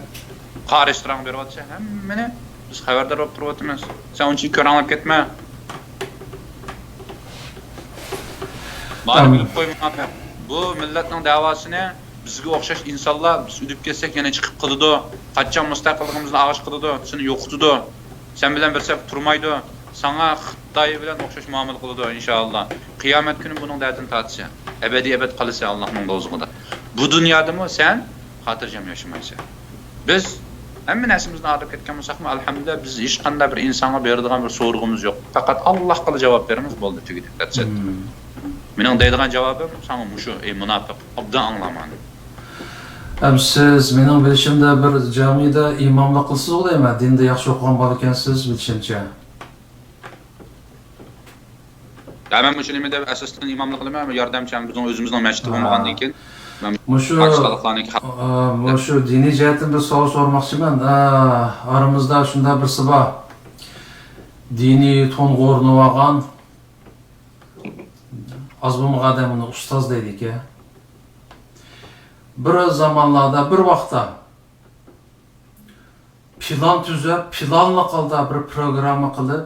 قاھا رېستورانغا بېرىۋاتىسەن، ھەممىنى بىز خەۋەردار بولۇپ تۇرۇۋاتىمىز. سەن ئۇنچىلىك كۆرەڭلەپ كەتمە. مانا بىلىپ قوي، مۇناپىق. بۇ مىللەتنىڭ دەۋاسىنى بىزگە ئوخشاش ئىنسانلار، بىز ئۆلۈپ كەتسەك يەنە چىقىپ قىلىدۇ. قاچان مۇستەقىللىقىمىزنى ئاغاچ قىلىدۇ، سېنى يوقىتىدۇ. سەن بىلەن بىر سەپتە تۇرمايدۇ. ساڭا خىتاي بىلەن ئوخشاش مۇئامىلە قىلىدۇ، ئىنشائاللا. قىيامەت كۈنى بۇنىڭ دەردىنى تارتىسەن. ئەبەدىي ئەبەد قالىسەن ئاللاھنىڭ دوزىخىدا. بۇ دۇنيادىمۇ سەن خاتىرجەم ياشىمايسەن. بىز ھەممە نەرسىمىزدىن ئايرىلىپ كەتكەن بولساقمۇ، ئەلھەمدۇلىللا، بىز ھېچقانداق بىر ئىنسانغا بېرىدىغان بىر سورىقىمىز يوق. پەقەت ئاللاھقىلا جاۋاب بېرىمىز، بولدى، تۈگىدى. That's it. مېنىڭ دەيدىغان جاۋابىم ساڭا مۇشۇ، ئەي مۇناپىق، ئوبدان ئاڭلا مانا. ھەم سىز، مېنىڭ بىلىشىمدە، بىر جامىدا ئىماملىق قىلىسىزغۇ دەيمەن، دىندا ياخشى ئوقۇغان بالا ئىكەنسىز، بىلىشىمچە. يا، مەن مۇشۇ نېمىدە ئەساسەن ئىماملىق قىلىمەن، ياردەمچى، بىزنىڭ ئۆزىمىزنىڭ مەسچىتى بولمىغاندىن كېيىن، مەن مۇشۇ پاكىستانلىقلارنىڭكى ھەق-، ئا، مۇشۇ دىنىي جەھەتتىن بىر سوئال سورىماقچىمەن. ئا، ئارىمىزدا شۇنداق بىرسى بار. دىنىي تونغا ئورىنىۋالغان، ئاز بولمىغان ئادەم ئۇنى ئۇستاز دەيدىكەن. بىر زامانلاردا، بىر ۋاقىتتا پىلان تۈزۈپ، پىلانلىق ھالدا بىر پروگرامما قىلىپ،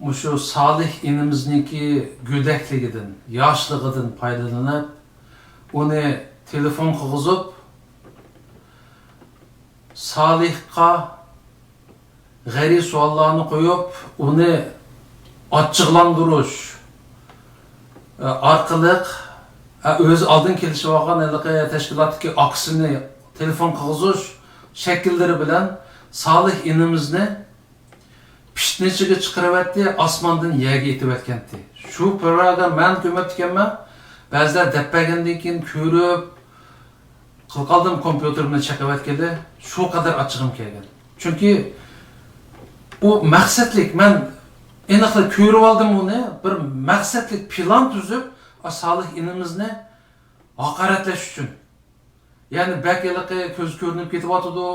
مۇشۇ سالىھ ئىنىمىزنىڭكى گۆدەكلىكىدىن، ياشلىقىدىن پايدىلىنىپ، ئۇنى تېلېفون قىلغۇزۇپ، سالىھقا غەيرىي سوئاللارنى قويۇپ، ئۇنى ئاچچىقلاندۇرۇش، ئە، ئارقىلىق، ئە، ئۆزى ئالدىن كېلىشىۋالغان ھېلىقى تەشكىلاتتىكى ئاكىسىنى تېلېفون قىلغۇزۇش شەكىللىرى بىلەن سالىھ ئىنىمىزنى پىشتىنىڭ ئىچىگە چىقىرىۋەتتى، ئاسماندىن يەرگە ئېتىۋەتكەنتى. شۇ پروگراممىنى مەن كۆرمەپتىكەنمەن. بەزىلەر دەپ بەرگەندىن كېيىن كۆرۈپ، قىلقالدىم كومپيۇتېرىمنى چېقىۋەتكىلى، شۇ قەدەر ئاچچىقىم كەلگەن. چۈنكى ئۇ مەقسەتلىك، مەن ئېنىقلا كۆرۈۋالدىم ئۇنى، بىر مەقسەتلىك پىلان تۈزۈپ، ئا، سالىھ ئىنىمىزنى ھاقارەتلەش ئۈچۈن. يەنى بەك ھېلىقى كۆز كۆرۈنۈپ كېتىۋاتىدۇ،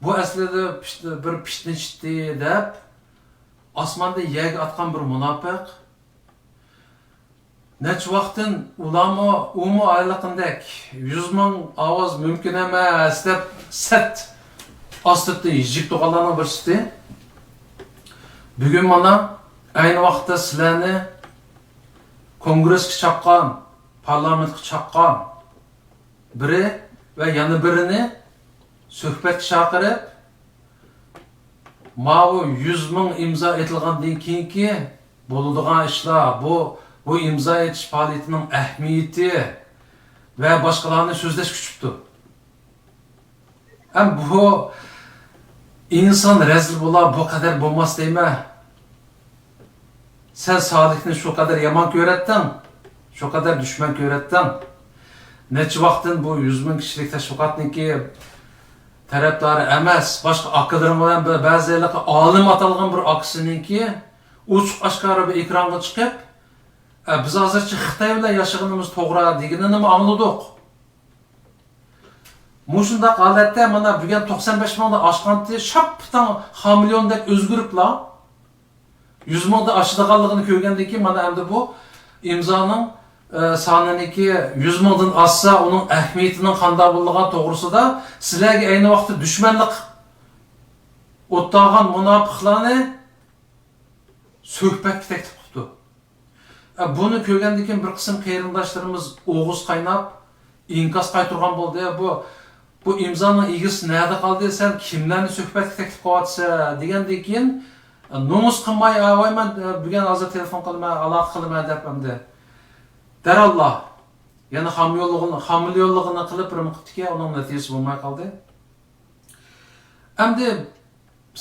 بۇ ئەسلىدە پىت-، بىر پىتنىچىتى دەپ، ئاسماندىن يەرگە ئاتقان بىر مۇناپىق. نەچچە ۋاقىتتىن ئۇلارمۇ، ئۇمۇ ھېلىقىدەك يۈز مىڭ ئاۋاز مۇمكىن ئەمەس دەپ سەت ئاستىدىن ھىجىپ تۇرغانلارنىڭ بىرسى. بۈگۈن مانا ئەينى ۋاقىتتا سىلەرنى كونگرېسكا چاققان، پارلامېنتقا چاققان بىرى ۋە يەنە بىرىنى سۆھبەتكە چاقىرىپ، ماۋۇ يۈز مىڭ ئىمزا ئېتىلغاندىن كېيىنكى بولىدىغان ئىشلار، بۇ، بۇ ئىمزا ئېتىش پائالىيىتىنىڭ ئەھمىيىتى ۋە باشقىلارنى سۆزلەشكە كۈتۈپتۇ. ھەم بۇ ئىنسان رەزىل بولا، بۇ قەدەر بولماس دەيمەن. سەن سالىھنى شۇ قەدەر يامان كۆرەتتىڭ، شۇ قەدەر دۈشمەن كۆرەتتىڭ. نەچچە ۋاقىتتىن بۇ يۈز مىڭ كىشىلىك تەشۋىقاتنىڭكى تەرەپدارى ئەمەس، باشقا ئاكىلىرىڭ بىلەن بە-، بەزى ھېلىقى ئالىم ئاتالغان بىر ئاكىسىنىڭكى ئوچۇق ئاشكارا بىر ئېكرانغا چىقىپ، «ئە، بىز ھازىرچە خىتاي بىلەن ياشىغىنىمىز توغرا» دېگىنىنىمۇ ئاڭلىدۇق. مۇشۇنداق ھالەتتە مانا بۈگۈن توقسان بەش مىڭدىن ئاشقانتى شاپپىتاڭ خامىليوندەك ئۆزگىرىپلا، يۈز مىڭدىن ئاشىدىغانلىقىنى كۆرگەندىن كېيىن، مانا ئەمدى بۇ ئىمزانىڭ، ئە، سانىنىڭكى يۈز مىڭدىن ئاشسا، ئۇنىڭ ئەھمىيىتىنىڭ قانداق بولىدىغان توغرىسىدا سىلەرگە ئەينى ۋاقىتتا دۈشمەنلىك ئوتتاغان مۇناپىقلارنى سۆھبەتكە تەكلىپ قىپتۇ. ئە، بۇنى كۆرگەندىن كېيىن بىر قىسىم قېرىنداشلىرىمىز ئوغۇز قايناپ، ئىنكاس قايتۇرغان بولدى. بۇ، بۇ ئىمزانىڭ ئىگىسى نەدە قالدى؟ سەن كىملەرنى سۆھبەتكە تەكلىپ قىلىۋاتىسەن؟ دېگەندىن كېيىن، نومۇس قىلماي، ۋاي، مەن بۈگۈن ھازىر تېلېفون قىلىمەن، ئالاقە قىلىمەن دەپ ئەمدى دەرھاللا يەنە خامىيوللۇقىنى، خامىليونلۇقىنى قىلىپ بىرنېمە قىپتىكەن، ئۇنىڭ نەتىجىسى بولماي قالدى. ئەمدى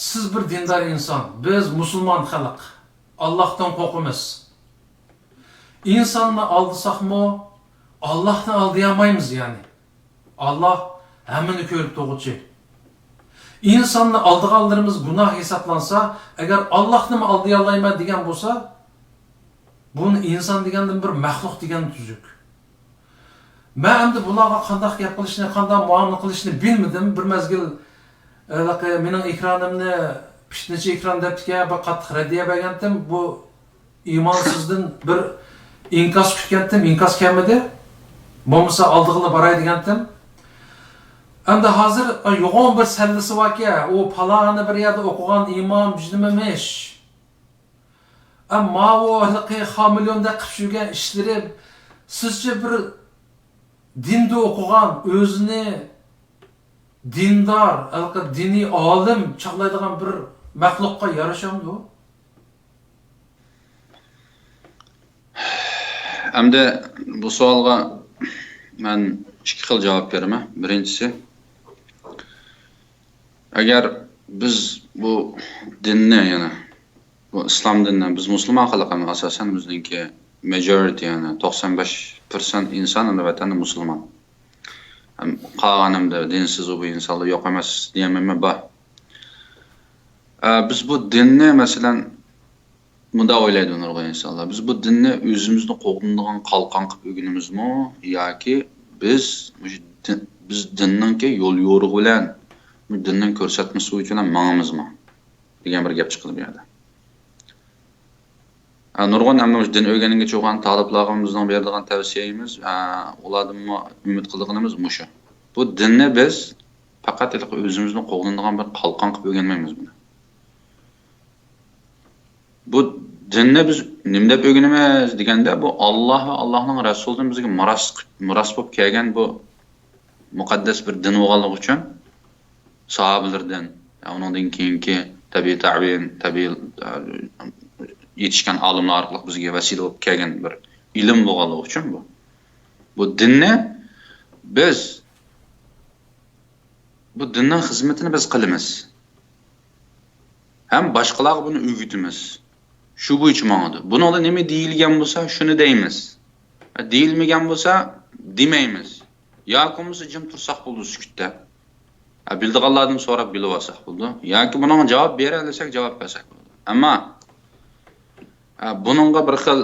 سىز بىر دىندار ئىنسان، بىز مۇسۇلمان خەلق، ئاللاھتىن قورقىمىز. ئىنساننى ئالدىساقمۇ، ئاللاھنى ئالدىيالمايمىز يەنى. ئاللاھ ھەممىنى كۆرۈپ تۇرغۇچى. ئىنساننى ئالدىغانلىرىمىز گۇناھ ھېسابلانسا، ئەگەر ئاللاھنىمۇ ئالدىيالايمەن دېگەن بولسا، بۇنى ئىنسان دېگەندىن بىر مەخلۇق دېگەن تۈزۈك. مەن ئەمدى بۇلارغا قانداق گەپ قىلىشنى، قانداق مۇئامىلە قىلىشنى بىلمىدىم. بىر مەزگىل، ھېلىقى مېنىڭ ئېكرانىمنى پىتنىچى ئېكران دەپتىكەن، بىر قاتتىق رەددىيە بەرگەنتىم. بۇ ئىمانسىزدىن بىر ئىنكاس كۈتكەنتىم، ئىنكاس كەلمىدى. بولمىسا ئالدىغىلا باراي دېگەنتىم. ئەمدى ھازىر، ئا، يوغان بىر سەللىسى باركەن، ئۇ پالانى بىر يەردە ئوقۇغان ئىمام بىزنىمىش. ئە، ماۋۇ ھېلىقى خامىليوندەك قىلىپ يۈرگەن ئىشلىرى سىزچە بىر دىندا ئوقۇغان، ئۆزىنى دىندار، ھېلىقى دىنىي ئالىم چاغلايدىغان بىر مەخلۇققا يارىشامدۇ؟ ئەمدى بۇ سوئالغا مەن ئىككى خىل جاۋاب بېرىمەن. بىرىنچىسى، ئەگەر بىز بۇ دىننى، يەنى بۇ ئىسلام دىنىنى، بىز مۇسۇلمان خەلق، ئەمما ئاساسەن بىزنىڭكى ماجورىتى، يەنى توقسان بەش پىرسەنت ئىنسان ئەمدى ۋەتەندە مۇسۇلمان. ھەم قالغان ئەمدى دىنسىز بۇ ئىنسانلار يوق ئەمەس دېيەلمەيمەن، بار. ئە، بىز بۇ دىننى، مەسىلەن، مۇنداق ئويلايدۇ نۇرغۇن ئىنسانلار، بىز بۇ دىننى ئۆزىمىزنى قوغدىنىدىغان قالقان قىلىپ ئۆگىنىمىزمۇ ياكى بىز مۇشۇ دىن، بىز دىننىڭكى يول يورۇقى بىلەن، بۇ دىننىڭ كۆرسەتمىسى بويىچە بىلەن ماڭىمىزمۇ دېگەن بىر گەپ چىقىدۇ بۇ يەردە. ئە، نۇرغۇن ئەمما مۇشۇ دىن ئۆگەنگۈچى بولغان تالىپلارغا بىزنىڭ بېرىدىغان تەۋسىيەمىز، ئە، ئۇلاردىنمۇ ئۈمىد قىلىدىغىنىمىز مۇشۇ. بۇ دىننى بىز پەقەت ھېلىقى ئۆزىمىزنى قوغدىنىدىغان بىر قالقان قىلىپ ئۆگەنمەيمىز بۇنى. بۇ دىننى بىز نېمە دەپ ئۆگىنىمىز دېگەندە، بۇ ئاللاھ ۋە ئاللاھنىڭ رەسۇلىدىن بىزگە مىراس، مىراس بولۇپ كەلگەن بۇ مۇقەددەس بىر دىن بولغانلىقى ئۈچۈن، ساھابىلىرىدىن، ئۇنىڭدىن كېيىنكى تەبىئىي تابىئىن، تەبىئىي، يېتىشكەن ئالىملار ئارقىلىق بىزگە ۋەسىلە بولۇپ كەلگەن بىر ئىلىم بولغانلىقى ئۈچۈن بۇ. بۇ دىننى بىز، بۇ دىننىڭ خىزمىتىنى بىز قىلىمىز. ھەم باشقىلارغا بۇنى ئۆگىتىمىز. شۇ بويىچە ماڭىدۇ. بۇنىڭدا نېمە دېيىلگەن بولسا، شۇنى دەيمىز. دېيىلمىگەن بولسا، دېمەيمىز. ياكى بولمىسا جىم تۇرساق بولىدۇ سۈكۈتتە. ھە، بىلىدىغانلاردىن سوراپ بىلىۋالساق بولىدۇ. ياكى بۇنىڭغا جاۋاب بېرەلىسەك، جاۋاب بەرسەك بولىدۇ. ئەمما، ھە، بۇنىڭغا بىر خىل،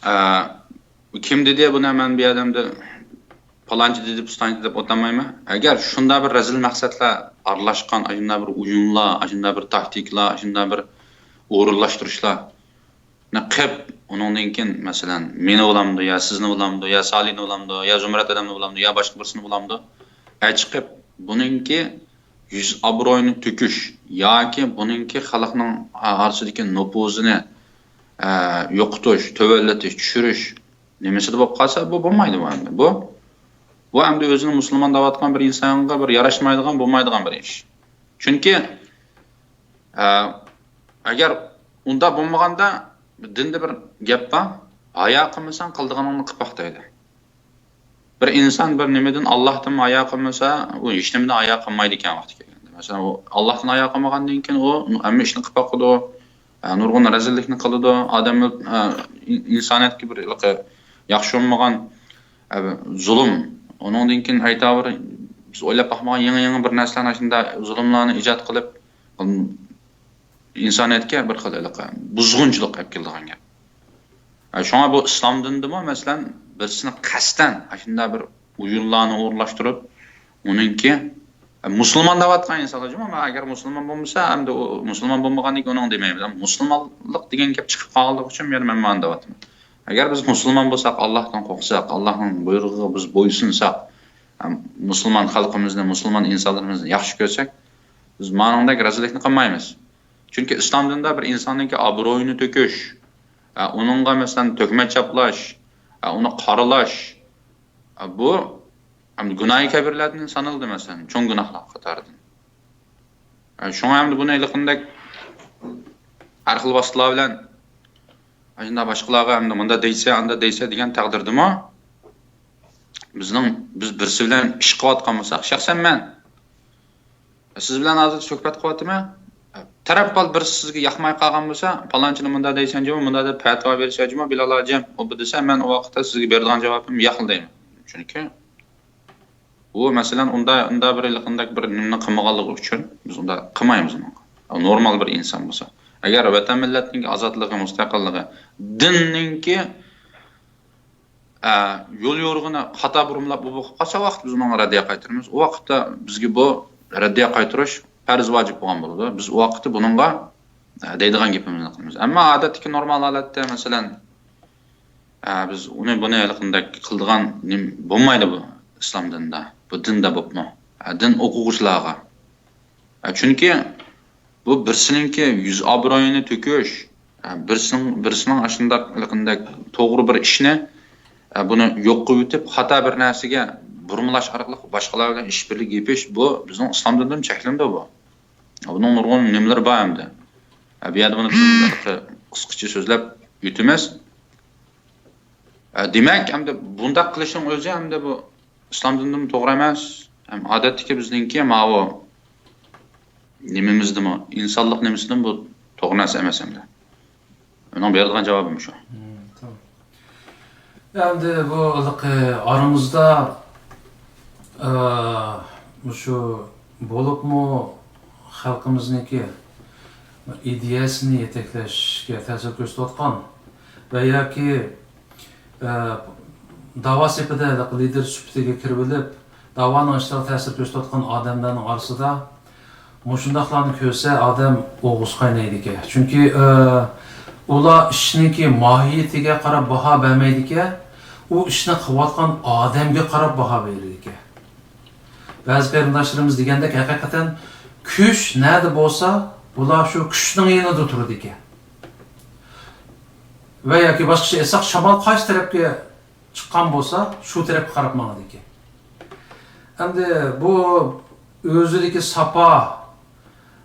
ھە، كىم دېدى بۇنى، مەن بۇ يەردە ئەمدى پالانچى دېدى، پۇستانچى دەپ ئولتۇرمايمەن. ئەگەر شۇنداق بىر رەزىل مەقسەتلەر ئارىلاشقان، ئاشۇنداق بىر ئويۇنلار، ئاشۇنداق بىر تاكتىكىلار، ئاشۇنداق بىر ئورۇنلاشتۇرۇشلار، نى قىپ، ئۇنىڭدىن كېيىن، مەسىلەن، مېنى بولامدۇ، يا سىزنى بولامدۇ، يا سالىنى بولامدۇ، يا زۇمرەت ئادەمنى بولامدۇ، يا باشقا بىرسىنى بولامدۇ، ئەچىقىپ، بۇنىڭكى يۈز ئابرۇيىنى تۆكۈش ياكى بۇنىڭكى خەلقنىڭ ئارىسىدىكى نوپۇزىنى، ئە، يوقىتىش، تۆۋەنلىتىش، چۈشۈرۈش نېمىسىدە بولۇپ قالسا، بۇ بولمايدۇ بۇ ئەمدى. بۇ، بۇ ئەمدى ئۆزىنى مۇسۇلمان دەۋاتقان بىر ئىنسانغا بىر ياراشمايدىغان، بولمايدىغان بىر ئىش. چۈنكى، ئە، ئەگەر ئۇنداق بولمىغاندا، دىندا بىر گەپ بار، «ھايا قىلمىساڭ، قىلىدىغىنىڭنى قىلىپ باق» دەيدۇ. بىر ئىنسان بىر نېمىدىن، ئاللاھتىنمۇ ھايا قىلمىسا، ئۇ ھېچنېمىدىن ھايا قىلمايدىكەن ۋاقتى كەلگەندە. مەسىلەن، ئۇ ئاللاھتىن ھايا قىلمىغاندىن كېيىن، ئۇ ھەممە ئىشنى قىلىپ باقىدۇ. ئە، نۇرغۇن رەزىللىكنى قىلىدۇ. ئادەم، ئە، ئىن-، ئىنسانىيەتكە بىر ھېلىقى ياخشى بولمىغان، ئە، زۇلۇم. ئۇنىڭدىن كېيىن ئەيتاۋۇر، بىز ئويلاپ باقمىغان يېڭى، يېڭى بىر نەرسىلەرنى ئاشۇنداق زۇلۇملارنى ئىجاد قىلىپ، ئىنسانىيەتكە بىر خىل ھېلىقى بۇزغۇنچىلىق ئەپ كېلىدىغان گەپ. ئە، شۇڭا بۇ ئىسلام دىنىدىمۇ، مەسىلەن، بىرسىنى قەستەن ئاشۇنداق بىر ئويۇنلارنى ئورۇنلاشتۇرۇپ، ئۇنىڭكى، ئە، مۇسۇلمان دەۋاتقان ئىنسانلار جۇمۇ، مەن ئەگەر مۇسۇلمان بولمىسا، ئەمدى ئۇ مۇسۇلمان بولمىغاندىن كېيىن ئۇنىڭ دېمەيمىز. مۇسۇلمانلىق دېگەن گەپ چىقىپ قالغانلىقى ئۈچۈن يەنە مەن مانا دەۋاتىمەن. ئەگەر بىز مۇسۇلمان بولساق، ئاللاھتىن قورقساق، ئاللاھنىڭ بۇيرۇقىغا بىز بويسۇنساق، ھەم مۇسۇلمان خەلقىمىزنى، مۇسۇلمان ئىنسانلىرىمىزنى ياخشى كۆرسەك، بىز مانىڭدەك رەزىللىكنى قىلمايمىز. چۈنكى ئىسلام دىنىدا بىر ئىنساننىڭكى ئابرۇيىنى تۆكۈش، ئە، ئۇنىڭغا، مەسىلەن، تۆھمەت چاپلاش، ئە، ئۇنى قارىلاش، ئە، بۇ ئەمدى گۇناھى كەبىرلەردىن سانىلىدۇ، مەسىلەن، چوڭ گۇناھلار قاتارىدىن. ئە، شۇڭا ئەمدى بۇنى ھېلىقىندەك ھەر خىل ۋاسىتىلار بىلەن ئاشۇنداق باشقىلارغا ئەمدى مۇنداق دەيسە، ئانداق دەيسە دېگەن تەقدىردىمۇ، بىزنىڭ، بىز بىرسى بىلەن ئىش قىلىۋاتقان بولساق، شەخسەن مەن، سىز بىلەن ھازىر سۆھبەت قىلىۋاتىمەن. تەرەپ ھال بىرسى سىزگە ياقماي قالغان بولسا، پالانچىنى مۇنداق دەيسەن جۇمۇ، مۇنداق دەپ پەتىۋا بېرىسەن جۇمۇ، بىلال ھاجىم، ئۇ بۇ دېسە، مەن ئۇ ۋاقىتتا سىزگە بېرىدىغان جاۋابىم ياقلا دەيمەن. چۈنكى ئۇ، مەسىلەن، ئۇندا، ئۇندا بىر ھېلىقىندەك بىر نېمىنى قىلمىغانلىقى ئۈچۈن بىز ئۇنداق قىلمايمىز ئۇنىڭغا. ئۇ نورمال بىر ئىنسان بولسا. ئەگەر ۋەتەن مىللەتنىڭكى ئازادلىقى، مۇستەقىللىقى، دىننىڭكى ئە، يول يورۇقىنى خاتا بۇرمىلاپ بۇ بولۇپ قالسا، ۋاقىت بىز ئۇنىڭغا رەددىيە قايتۇرىمىز. ئۇ ۋاقىتتا بىزگە بۇ رەددىيە قايتۇرۇش پەرز ۋاجىپ بولغان بولىدۇ. بىز ئۇ ۋاقىتتا بۇنىڭغا، ئە، دەيدىغان گېپىمىزنى قىلىمىز. ئەمما ئادەتتىكى نورمال ھالەتتە، مەسىلەن، ئە، بىز ئۇنى بۇنى ھېلىقىندەك قىلىدىغان نېمە بولمايدۇ بۇ ئىسلام دىنىدا. بۇ دىندا بولۇپمۇ. ئە، دىن ئوقۇغۇچىلارغا. ئە، چۈنكى بۇ بىرسىنىڭكى يۈز ئابرۇيىنى تۆكۈش، ئە، بىرسىنىڭ، بىرسىنىڭ ئاشۇنداق قىلغىنىدەك توغرا بىر ئىشنى، ئە، بۇنى يوق قىلىۋېتىپ، خاتا بىر نەرسىگە بۇرمىلاش ئارقىلىق باشقىلار بىلەن ئىش بىرلىكى يېپىش، بۇ بىزنىڭ ئىسلام دىنىدىن چەكلىنىدۇ بۇ. بۇنىڭ نۇرغۇن نېمىلىرى بار ئەمدى. ئە، بۇ يەردە بۇنى بىز قىسقىچە سۆزلەپ ئۆتىمىز. ئە، دېمەك، ئەمدى بۇنداق قىلىشنىڭ ئۆزى ئەمدى بۇ ئىسلام دىنىدىمۇ توغرا ئەمەس. ھەم ئادەتتىكى بىزنىڭكى ماۋۇ نېمىمىزدىمۇ، ئىنسانلىق نېمىسىدىمۇ بۇ توغرا نەرسە ئەمەس ئەمدى. مېنىڭ بېرىدىغان جاۋابىم شۇ. مم، تامام. ئەمدى بۇ ھېلىقى ئارىمىزدا، ئە، مۇشۇ بولۇپمۇ خەلقىمىزنىڭكى ئىدىيەسىنى يېتەكلەشكە تەسىر كۆرسىتىۋاتقان ۋە ياكى، ئە، داۋا سېپىدە لىدېر سۈپىتىگە كىرىۋېلىپ، داۋانىڭ ئىشلىرىغا تەسىر كۆرسىتىۋاتقان ئادەملەرنىڭ ئارىسىدا مۇشۇنداقلارنى كۆرسە، ئادەم ئوغۇسى قاينايدىكەن. چۈنكى، ئە، ئۇلار ئىشنىڭكى ماھىيىتىگە قاراپ باھا بەرمەيدىكەن، ئۇ ئىشنى قىلىۋاتقان ئادەمگە قاراپ باھا بېرىدىكەن. بەزى قېرىنداشلىرىمىز دېگەندەك، ھەقىقەتەن كۈچ نەدە بولسا، بۇلار شۇ كۈچنىڭ يېنىدا تۇرىدىكەن. ۋە ياكى باشقىچە ئېيتساق، شامال قايسى تەرەپكە چىققان بولسا، شۇ تەرەپكە قاراپ ماڭىدىكەن. ئەمدى بۇ ئۆزىدىكى ساپا،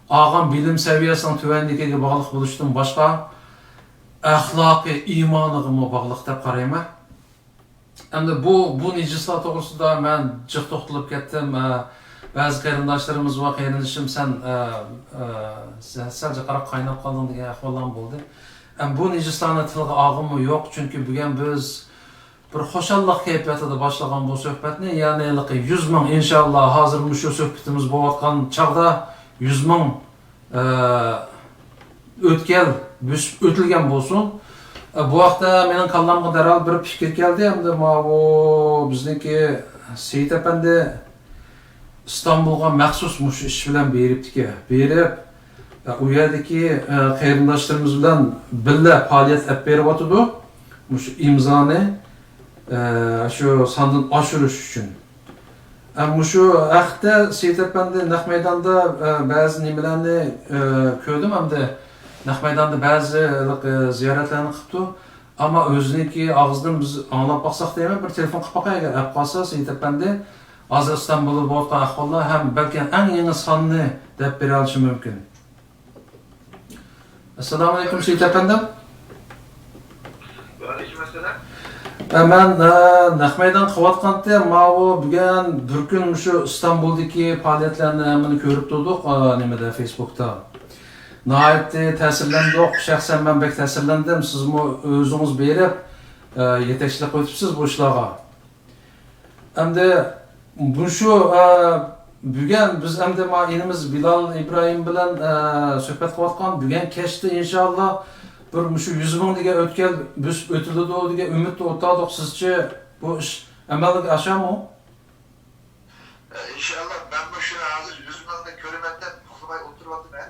ئالغان بىلىم سەۋىيەسىنىڭ تۆۋەنلىكىگە باغلىق بولۇشتىن باشقا، ئەخلاقى، ئىمانىغىمۇ باغلىق دەپ قارايمەن. ئەمدى بۇ، بۇ نىجىسلار توغرىسىدا مەن جىق توختىلىپ كەتتىم. ئە، بەزى قېرىنداشلىرىمىز بار، «قېرىندىشىم، سەن، ئە، ئە، سەل، سەل جىقراق قايناپ قالدىڭ» دېگەن ئەھۋاللارمۇ بولدى. ئەمما بۇ نىجىسلارنى تىلغا ئالغۇممۇ يوق، چۈنكى بۈگۈن بىز بىر خۇشاللىق كەيپىياتىدا باشلىغان بۇ سۆھبەتنى، يەنى ھېلىقى يۈز مىڭ، ئىنشاللا، ھازىر مۇشۇ سۆھبىتىمىز بولۇۋاتقان چاغدا يۈز مىڭ ئە، ئۆتكەل بۆسۈپ ئۆتۈلگەن بولسۇن. ئە، بۇ ھەقتە مېنىڭ كاللامغا دەرھال بىر پىكىر كەلدى. ئەمدى ماۋۇ بىزنىڭكى سېيىت ئەپەندى ئىستانبۇلغا مەخسۇس مۇشۇ ئىش بىلەن بېرىپتىكەن. بېرىپ، ئە، ئۇ يەردىكى، ئە، قېرىنداشلىرىمىز بىلەن بىللە پائالىيەت ئېلىپ بېرىۋاتىدۇ. مۇشۇ ئىمزانى، ئە، شۇ ساندىن ئاشۇرۇش ئۈچۈن. ئە، مۇشۇ ھەقتە سېيىت ئەپەندى نەق مەيداندا، ئە، بەزى نېمىلەرنى، ئە، كۆردۈم، ئەمدى نەق مەيداندا بەزى، ئە، زىيارەتلەرنى قىپتۇ. ئەمما ئۆزىنىڭكى ئاغزىدىن بىز ئاڭلاپ باقساق دەيمەن، بىر تېلېفون قىلىپ باقاي، ئەگەر ئەپ قالسا سېيىت ئەپەندى. ھازىر ئىستانبۇلدا بولۇۋاتقان ئەھۋاللار ھەم بەلكىم ئەڭ يېڭى ساننى دەپ بېرەلىشى مۇمكىن. ئەسسالامۇئەلەيكۇم، سېيىت ئەپەندىم. ۋەئەلەيكۇم ئەسسالام. ئە، مەن، ئە، نەق مەيدان قىلىۋاتقانتى، ماۋۇ بۈگۈن بىر كۈن مۇشۇ ئىستانبۇلدىكى پائالىيەتلەرنى ھەممىنى كۆرۈپ تۇردۇق، ئە، نېمىدە، فېيسبۇكتا. ناھايىتى تەسىرلەندۇق. شەخسەن مەن بەك تەسىرلەندىم. سىزمۇ ئۆزىڭىز بېرىپ، ئە، يېتەكچىلىك قىلىۋېتىپسىز بۇ ئىشلارغا. ئەمدى مۇشۇ، ئە، بۈگۈن بىز ئەمدى ما ئىنىمىز بىلال ئىبراھىم بىلەن، ئە، سۆھبەت قىلىۋاتقان. بۈگۈن كەچتە ئىنشاللا بىر مۇشۇ يۈز مىڭ دېگەن ئۆتكەل بۆسۈپ ئۆتۈلىدۇ دېگەن ئۈمىدتە ئولتۇردۇق. سىزچە بۇ ئىش ئەمەلگە ئاشامۇ؟ ئىنشاللا، مەنمۇ شۇ ھازىر يۈز مىڭنى كۆرىمەن دەپ ئۇخلىماي ئولتۇرۇۋاتىمەن.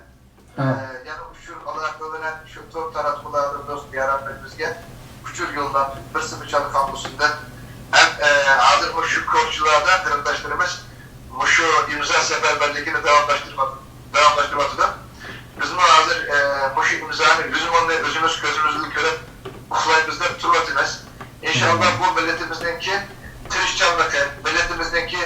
ھە. ئە، يەنە ئۇچۇر ئالاقە بىلەن شۇ تور تاراتقۇلاردا دوست يارانلىرىمىزغا ئۇچۇر يوللاپ، بىرسىمۇ چالا قالمىسۇن دەپ، ھەم، ئە، ھازىرمۇ شۇ كوچىلاردا قېرىنداشلىرىمىز مۇشۇ ئىمزا سەپەرۋەرلىكىنى داۋاملاشتۇرۇۋات-، داۋاملاشتۇرۇۋاتىدۇ. بىزمۇ ھازىر، ئە، مۇشۇ ئىمزانى يۈز مىڭنى ئۆزىمىز كۆزىمىز بىلەن كۆرۈپ ئۇخلايمىز دەپ تۇرۇۋاتىمىز. ئىنشاللا بۇ مىللىتىمىزنىڭكى تىرىشچانلىقى، مىللىتىمىزنىڭكى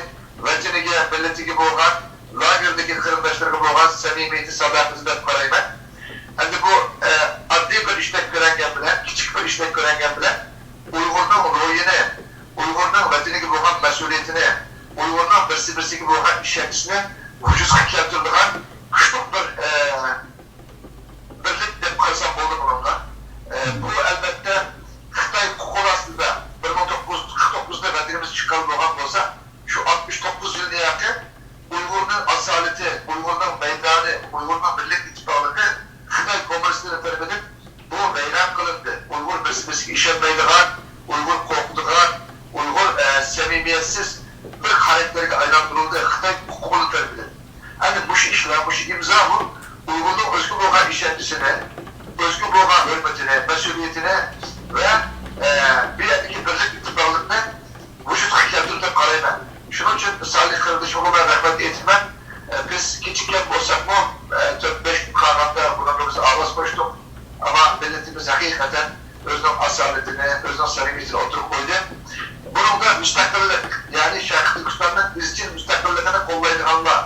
ۋەتىنىگە، مىللىتىگە بولغان، لاگېردىكى قېرىنداشلىرىغا بولغان سەمىمىيىتى، ساداقىتى دەپ قارايمەن. ئەمدى بۇ، ئە، ئاددىي بىر ئىشتەك كۆرۈنگەن بىلەن، كىچىك بىر ئىشتەك كۆرۈنگەن بىلەن ئۇيغۇرنىڭ روھىنى، ئۇيغۇرنىڭ ۋەتىنىگە بولغان مەسئۇلىيىتىنى، ئۇيغۇرنىڭ بىرسى-بىرسىگە بولغان ئىشەنچىسىنى ۋۇجۇدقا كەلتۈرىدىغان كۈچلۈك بىر، ئە، بىرلىك دەپ قارىساق بولىدۇ بۇنىڭغا. ئە، بۇ ئەلۋەتتە خىتاي قول ئاستىدا بىر مىڭ توققۇز يۈز قىرىق توققۇزدا ۋەتىنىمىز ئىشغال بولغان بولسا، شۇ ئاتمىش توققۇز يىلنى ياقى ئۇيغۇرنىڭ ئاسالىتى، ئۇيغۇرنىڭ مەيدانى، ئۇيغۇرنىڭ مىللىي ئىتتىپاقلىقى خىتاي كوممۇنىستلىرى تەرىپىدىن بۇ ۋەيران قىلىندى. ئۇيغۇر بىرسى-بىرسىگە ئىشەنمەيدىغان، ئۇيغۇر قورقىدىغان، ئۇيغۇر، ئە، سەمىمىيەتسىز بىر خاراكتېرگە ئايلاندۇرۇلدى خىتاي قولى تەرىپىدىن. ئەنە مۇشۇ ئىشلار، مۇشۇ ئىمزا بۇ ئۇيغۇرنىڭ ئۆزىگە بولغان ئىشەنچىسىنى، ئۆزىگە بولغان ھۆرمىتىنى، مەسئۇلىيىتىنى ۋە، ئە، بۇ يەردىكى بىرلىك ئىتتىپاقلىقنى ۋۇجۇدقا كەلتۈردى دەپ قارايمەن. شۇنىڭ ئۈچۈن سالىھ قېرىندىشىمغا مەن رەھمەت ئېيتىمەن. ئە، بىز كېچىككەن بولساقمۇ، ئە، تۆت بەش كۈن قالغاندا بۇنىڭغا بىز ئاۋاز قوشتۇق. ئەمما مىللىتىمىز ھەقىقەتەن ئۆزىنىڭ ئاسالىتىنى، ئۆزىنىڭ سەمىمىيىتىنى ئوتتۇرىغا قويدى. بۇنىڭدا مۇستەقىللىق، يەنى شەرقىي تۈركىستاننىڭ ئىزچىل مۇستەقىللىقىنى قوللايدىغانلار،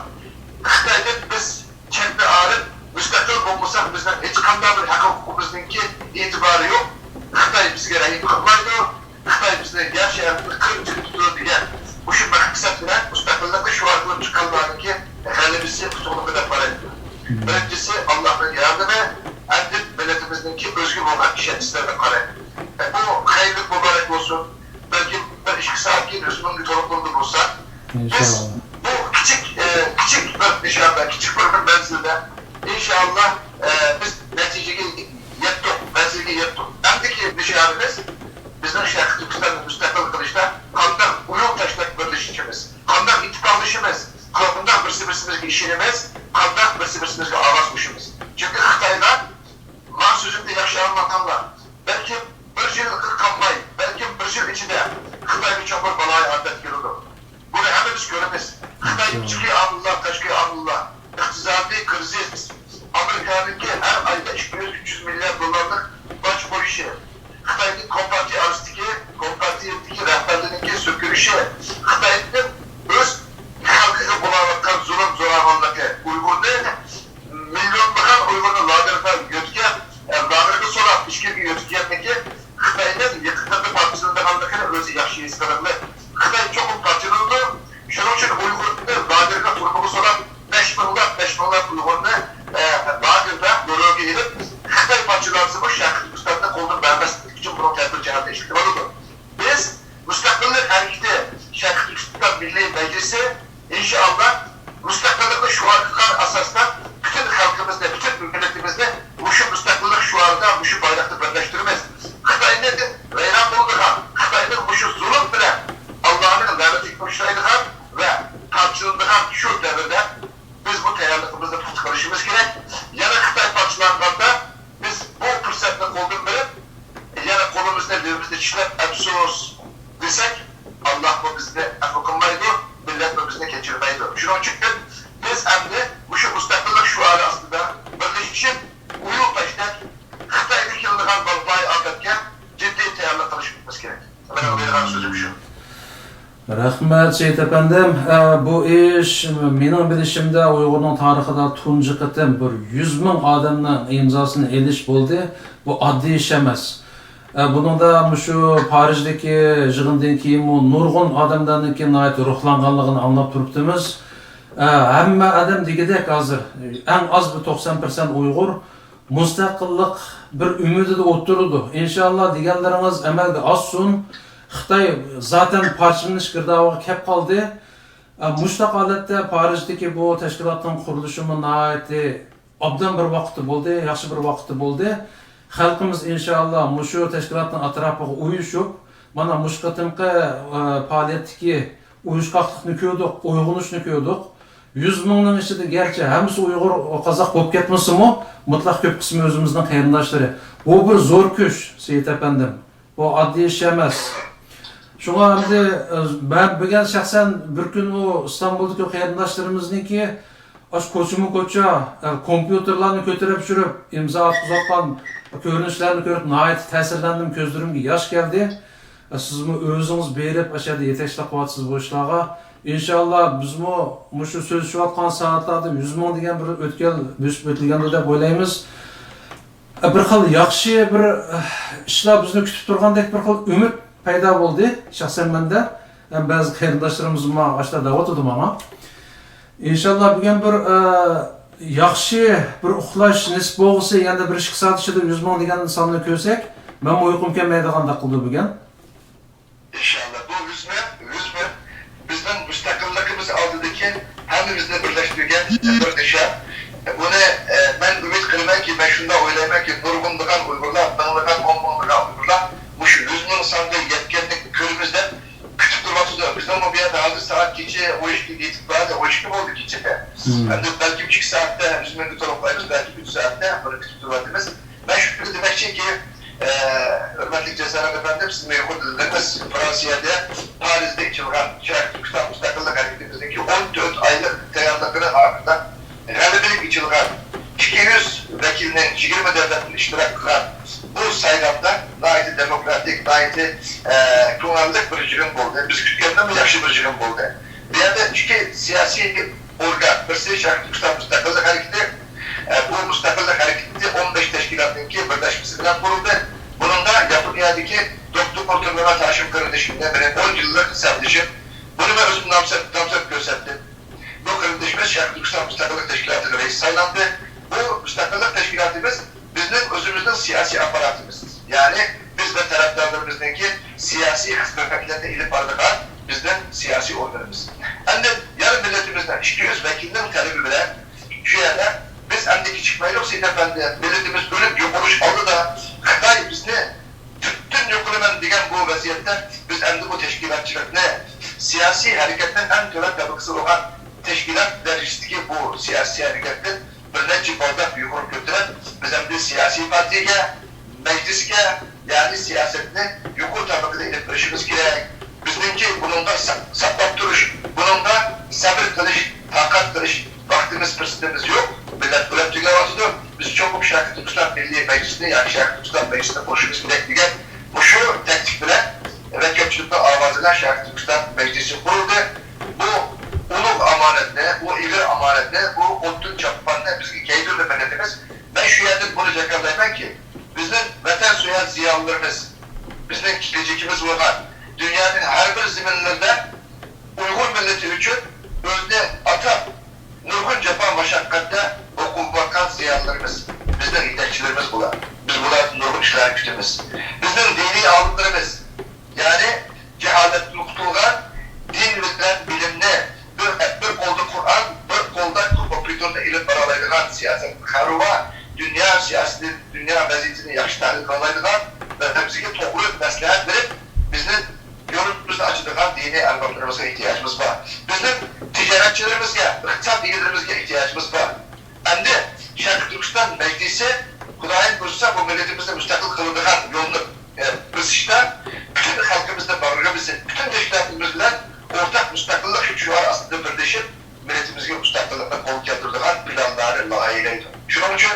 خىتايدىن بىز چەتنى ئايرىپ، مۇستەقىل بولمىساق، بىزنىڭ ھېچقانداق بىر ھەق-ھوقۇقىمىزنىڭكى ئېتىبارى يوق. خىتاي بىزگە رەھىم قىلمايدۇ. خىتاي بىزنى يەر شارىدىن قىرىپ چىقىپ تۇرىدۇ دېگەن مۇشۇ مەقسەت بىلەن مۇستەقىللىقنى شوئار قىلىپ چىققانلارنىڭكى غەلىبىسى، ئۇتۇقلۇقى دەپ قارايمەن. مم. بىرىنچىسى، ئاللاھنىڭ ياردىمى، ئاندىن مىللىتىمىزنىڭكى ئۆزىگە بولغان ئىشەنچىسىدە دەپ قارايمەن. بۇ خەيرلىك مۇبارەك بولسۇن. بەلكىم بىر ئىككى سائەتكىن يۈز مىڭگە تولۇقلىنىدۇ بولسا، بىز ئىنشاللا. بۇ كىچىك، ئە، كىچىك بىر نىشاندا، كىچىك بىر مەنزىلدە، ئىنشاللا، ئە، بىز نەتىجىگە يەتتۇق، مەنزىلگە يەتتۇق. ئەمدىكى نىشانىمىز، بىزنىڭ شەرقىي تۈركىستاننى مۇستەقىل قىلىشتا قانداق ئۇيۇم تاشلاپ بىرلىشىشىمىز، قانداق ئىتتىپاقلىشىمىز، قانداق بىرسى-بىرسىمىزگە ئىشىنىمىز، قانداق بىرسى-بىرسىمىزگە ئاۋاز قوشىمىز. چۈنكى خىتايلار، ما سۆزۈمنى ياخشى ئاڭلىماقاڭلار، بەلكىم بىر يىلغا قالماي، بەلكىم بىر يىل ئىچىدە خىتايغا چوڭ بىر بالايىئاپەت كېلىدۇ. بۇنى ھەممىمىز كۆرىمىز. خىتاي ئىچكى ئامىللار، تاشقى ئامىللار، ئىقتىسادىي كىرىزىس، ئامېرىكانىڭكى ھەر ئايدا ئىككى يۈز، ئۈچ يۈز مىليارد دوللارلىق باج قويۇشى، خىتاينىڭ كومپارتىيە ئارىسىدىكى، كومپارتىيەدىكى رەھبەرلىرىنىڭكى سۆكۈنۈشى، خىتاينىڭ ئۆز خەلقىگە بولاۋاتقان زۇلۇم، زوراۋانلىقى، ئۇيغۇرنى، مىليونلىغان ئۇيغۇرنى لاگېرغا يۆتكەپ، ئە، لاگېرغا سولاپ، ئىچكىرىگە يۆتكىگەنلىكى خىتاينىڭ يېقىندا پارچىلىنىدىغانلىقىنى ئۆزى ياخشى ھېس قىلىدۇ. خىتاي چوقۇم پارچىلىنىدۇ. شۇنىڭ ئۈچۈن ئۇيغۇرنى لاگېرغا تۈرمىگە سولاپ، بەش مىڭلاپ، بەش مىڭلاپ ئۇيغۇرنى، ئە، لاگېردا، نورۋېگىيە ئېلىپ، خىتاي پارچىلانسىمۇ شەرقىي تۈركىستاننى قولدىن بەرمەسلىك ئۈچۈن بۇنىڭ تەدبىر جەھەتتە ئىشلىتىۋاتىدۇ. بىز مۇستەقىللىق ھەرىكىتى، شەرقىي تۈركىستان مىللىي مەجلىسى، ئىنشائاللا، مۇستەقىللىقنى شوئار قىلغان ئاساستا پۈتۈن خەلقىمىزنى، پۈتۈن مىللىتىمىزنى مۇشۇ مۇستەقىللىق شوئارىدا، مۇشۇ بايراقتا بىرلەشتۈرىمىز. خىتاينى ۋەيران قىلىدىغان، خىتاينىڭ مۇشۇ زۇلۇم بىلەن ئاللانىڭ لەنىتىگە ئۇچرايدىغان ۋە پارچىلىنىدىغان شۇ دەۋردە بىز بۇ تەييارلىقىمىزنى پۇختا قىلىشىمىز كېرەك. يەنە خىتاي پارچىلانغاندا، بىز بۇ پۇرسەتنى قولدىن بېرىپ، يەنە قولىمىزنى، لېۋىمىزنى چىشلەپ، ئەپسۇس دېسەك، ئاللاھمۇ بىزنى ئەپۇ قىلمايدۇ، مىللەتمۇ بىزنى كەچۈرمەيدۇ. شۇنىڭ ئۈچۈن بىز ئەمدى مۇشۇ مۇستەقىللىق شوئارى ئاستىدا بىرلىشىپ، ئۇيۇل تاشتەك خىتايدىن كېلىدىغان بالايىئاپەتكە جىددىي تەييارلىق قىلىشىمىز كېرەك. مېنىڭ دەيدىغان سۆزۈم شۇ. رەھمەت، سېيىت ئەپەندىم. ئە، بۇ ئىش، مېنىڭ بىلىشىمدە، ئۇيغۇرنىڭ تارىخىدا تۇنجى قېتىم بىر يۈز مىڭ ئادەمنىڭ ئىمزاسىنى ئېلىش بولدى. بۇ ئاددىي ئىش ئەمەس. ئە، بۇنىڭدا مۇشۇ پارىژدىكى يىغىندىن كېيىنمۇ نۇرغۇن ئادەملەرنىڭكى ناھايىتى روھلانغانلىقىنى ئاڭلاپ تۇرۇپتىمىز. ئە، ھەممە ئادەم دېگۈدەك ھازىر، ئەڭ ئاز بىر توقسان پىرسەنت ئۇيغۇر مۇستەقىللىق بىر ئۈمىدىدە ئولتۇرىدۇ. ئىنشاللا دېگەنلىرىڭىز ئەمەلگە ئاشسۇن. خىتاي زاتەن پارچىلىنىش گىردابىغا كەپ قالدى. ئە، مۇشۇنداق ھالەتتە پارىژدىكى بۇ تەشكىلاتنىڭ قۇرۇلۇشىمۇ ناھايىتى ئوبدان بىر ۋاقىتتا بولدى، ياخشى بىر ۋاقىتتا بولدى. خەلقىمىز ئىنشاللا مۇشۇ تەشكىلاتنىڭ ئەتراپىغا ئۇيۇشۇپ، مانا مۇشۇ قېتىمقى، ئە، پائالىيەتتىكى ئۇيۇشقاقلىقنى كۆردۇق، ئويغىنىشنى كۆردۇق. يۈز مىڭنىڭ ئىچىدە گەرچە ھەممىسى ئۇيغۇر، قازاق بولۇپ كەتمىسىمۇ، مۇتلەق كۆپ قىسمى ئۆزىمىزنىڭ قېرىنداشلىرى. بۇ بىر زور كۈچ، سېيىت ئەپەندىم. بۇ ئاددىي ئىش ئەمەس. شۇڭا ئەمدى، ئە، مەن بۈگۈن شەخسەن بىر كۈن ئۇ ئىستانبۇلدىكى قېرىنداشلىرىمىزنىڭكى ئاشۇ كوچىمۇ كوچا، ئە، كومپيۇتېرلارنى كۆتۈرۈپ يۈرۈپ، ئىمزا ئاتقۇزۇۋاتقان كۆرۈنۈشلەرنى كۆرۈپ ناھايىتى تەسىرلەندىم، كۆزلىرىمگە ياش كەلدى. ئە، سىزمۇ ئۆزىڭىز بېرىپ ئاشۇ يەردە يېتەكچىلىك قىلىۋاتىسىز بۇ ئىشلارغا. ئىنشاللا بىزمۇ مۇشۇ سۆزلىشىۋاتقان سائەتلەردە يۈز مىڭ دېگەن بىر ئۆتكەل بۆسۈپ ئۆتۈلگەندۇ دەپ ئويلايمىز. بىر خىل ياخشى بىر ئىشلار بىزنى كۈتۈپ تۇرغاندەك بىر خىل ئۈمىد پەيدا بولدى شەخسەن مەندە. ھەم بەزى قېرىنداشلىرىمىز ماڭا ئاشۇنداق دەۋاتىدۇ ماڭا. ئىنشاللا بۈگۈن بىر، ئە، ياخشى بىر ئۇخلاش نېسىپ بولغۇسى، يەنە بىر ئىككى سائەت ئىچىدە يۈز مىڭ دېگەن ساننى كۆرسەك، مەنمۇ ئۇيقۇم كەلمەيدىغاندەك قىلدى بۈگۈن. ئىنشاللا، بۇ يۈز مىڭ، يۈز مىڭ بىزنىڭ مۇستەقىللىقىمىز ئالدىدىكى ھەممىمىزنى بىرلەشتۈرگەن بىر نىشان. بۇنى، ئە، مەن ئۈمىد قىلىمەنكى، مەن شۇنداق ئويلايمەنكى، نۇرغۇنلىغان ئۇيغۇرلار، مىڭلىغان، ئون مىڭلىغان ئۇيغۇرلار مۇشۇ يۈز مىڭ سانغا يەتكەننى كۆرىمىز دەپ كۈتۈپ تۇرۇۋاتىدۇ. بىزنىڭمۇ بۇ يەردە ھازىر سائەت كېچە ئون ئىككىگە يېتىپ بارىدۇ، ئون ئىككى بولدى كېچە. مم. ئەمدى بەلكىم ئىككى سائەتتە يۈز مىڭگە تولۇقلايمىز، بەلكى ئۈچ سائەتتە بۇنى كۈتۈپ تۇرۇۋاتىمىز. مەن شۇنى دېمەكچىكى، ئە، ھۆرمەتلىك جەزائىر ئەپەندىم، سىزمۇ يۇقىرىدا دېدىڭىز، فرانسىيەدە، پارىژدا ئېچىلغان شەرقىي تۈركىستان مۇستەقىللىق ھەرىكىتىمىزنىڭكى ئون تۆت ئايلىق تەييارلىقىنىڭ ئاخىرىدا غەلىبىلىك ئېچىلغان، ئىككى يۈز ۋەكىلنىڭ يىگىرمە دۆلەتتىن ئىشتىراك قىلغان بۇ سايلامدا ناھايىتى دېموكراتىك، ناھايىتى، ئە، كۆڭۈللۈك بىر يىغىن بولدى. بىز كۈتكەندىنمۇ ياخشى بىر يىغىن بولدى. بۇ يەردە ئىككى سىياسىي ئورگان، بىرسى شەرقىي تۈركىستان مۇستەقىللىق ھەرىكىتى، ئە، بۇ مۇستەقىللىق ھەرىكىتى ئون بەش تەشكىلاتنىڭكى بىرلەشمىسى بىلەن قۇرۇلدى. بۇنىڭدا ياپونىيەدىكى دوكتور تۇرمەمەت ھاشىم قېرىندىشىم بىلەن مېنىڭ ئون يىللىق سەپدىشىم. بۇنى مەن ئۆزۈم نامزات، نامزات كۆرسەتتىم. بۇ قېرىندىشىمىز شەرقىي تۈركىستان مۇستەقىللىق تەشكىلاتىغا رەئىس سايلاندى. بۇ مۇستەقىللىق تەشكىلاتىمىز بىزنىڭ ئۆزىمىزنىڭ سىياسىي ئاپپاراتىمىز. يەنى بىز ۋە تەرەپدارلىرىمىزنىڭكى سىياسىي خىزمەتلىرىنى ئېلىپ بارىدىغان بىزنىڭ سىياسىي ئورگىنىمىز. ئەمدى يەنە مىللىتىمىزنىڭ ئىككى يۈز ۋەكىلنىڭ تەلىپى بىلەن شۇ يەردە بىز ئەمدى كېچىكمەيلۇق، سېيىت ئەپەندى، مىللىتىمىز ئۆلۈپ يوقىلىش ئالدىدا، خىتاي بىزنى تۈپتىن يوقىلىمەن دېگەن بۇ ۋەزىيەتتە بىز ئەمدى بۇ تەشكىلاتچىلىقنى سىياسىي ھەرىكەتنىڭ ئەڭ تۆۋەن تەبىقىسى بولغان تەشكىلات دەرىجىسىدىكى بۇ سىياسىي ھەرىكەتتىن بىر نەچچە بالداق يۇقىرى كۆتۈرۈپ، بىز ئەمدى سىياسىي پارتىيەگە، مەجلىسكە، يەنى سىياسەتنى يۇقىرى تەبىقىدە ئېلىپ بېرىشىمىز كېرەك. بىزنىڭكى بۇنىڭغا سا-، ساقلاپ تۇرۇش، بۇنىڭغا سەۋر قىلىش، تاقەت قىلىش ۋاقتىمىز، پۇرسىتىمىز يوق. مىللەت ئۆلۈپ تۈگەۋاتىدۇ. بىز چوقۇم شەرقىي تۈركىستان مىللىي مەجلىسىنى ياكى شەرقىي تۈركىستان مەجلىسىنى قۇرۇشىمىز كېرەك دېگەن مۇشۇ تەكلىپ بىلەن ۋە كۆپچىلىكنىڭ ئاۋازى بىلەن شەرقىي تۈركىستان مەجلىسى قۇرۇلدى. بۇ ئۇلۇغ ئامانەتنى، بۇ ئېغىر ئامانەتنى، بۇ ئوتتىن چاپقاننى بىزگە كىيدۈردى مىللىتىمىز. مەن شۇ يەردىن بۇنى جاكارلايمەنكى، بىزنىڭ ۋەتەنسۆيەر زىيالىيلىرىمىز، بىزنىڭ كېلىچىكىمىز بولغان دۇنيانىڭ ھەر بىر زېمىنلىرىدا ئۇيغۇر مىللىتى ئۈچۈن ئۆزىنى ئاتاپ، نۇرغۇن جاپا مۇشەققەتتە ئوقۇۋاتقان زىيالىيلىرىمىز بىزنىڭ يېتەكچىلىرىمىز بۇلار. بىز بۇلاردىن نۇرغۇن ئىشلارنى كۈتىمىز. بىزنىڭ دىنىي ئالىملىرىمىز، يەنى جاھالەتتىن قۇتۇلغان، دىن بىلەن بىلىمنى، بىر، بىر قولدا قۇرئان، بىر قولدا كومپيۇتېرنى ئېلىپ بارالايدىغان سىياسەت قارىۋى، دۇنيا سىياسىتى، دۇنيا ۋەزىيىتىنى ياخشى تەھلىل قىلالايدىغان ۋە بىزگە توغرا مەسلىھەت بېرىپ، بىزنى يولىمىزنى ئاچىدىغان دىنىي ئەربابلىرىمىزغا ئېھتىياجىمىز بار. بىزنىڭ تىجارەتچىلىرىمىزگە، ئىقتىساد ئىگىلىرىمىزگە ئېھتىياجىمىز بار. ئەمدى شەرقىي تۈركىستان مەجلىسى، خۇدايىم بۇيرۇسا، بۇ مىللىتىمىزنى مۇستەقىل قىلىدىغان يولنى، ئە، بېسىشتا پۈتۈن خەلقىمىزنى باغرىغا بېسىپ، پۈتۈن تەشكىلاتلىرىمىز بىلەن ئورتاق مۇستەقىللىق شوئارى ئاستىدا بىرلىشىپ، مىللىتىمىزگە مۇستەقىللىقنى قولغا كەلتۈرىدىغان پىلانلارنى لايىھەلەيدۇ. شۇنىڭ ئۈچۈن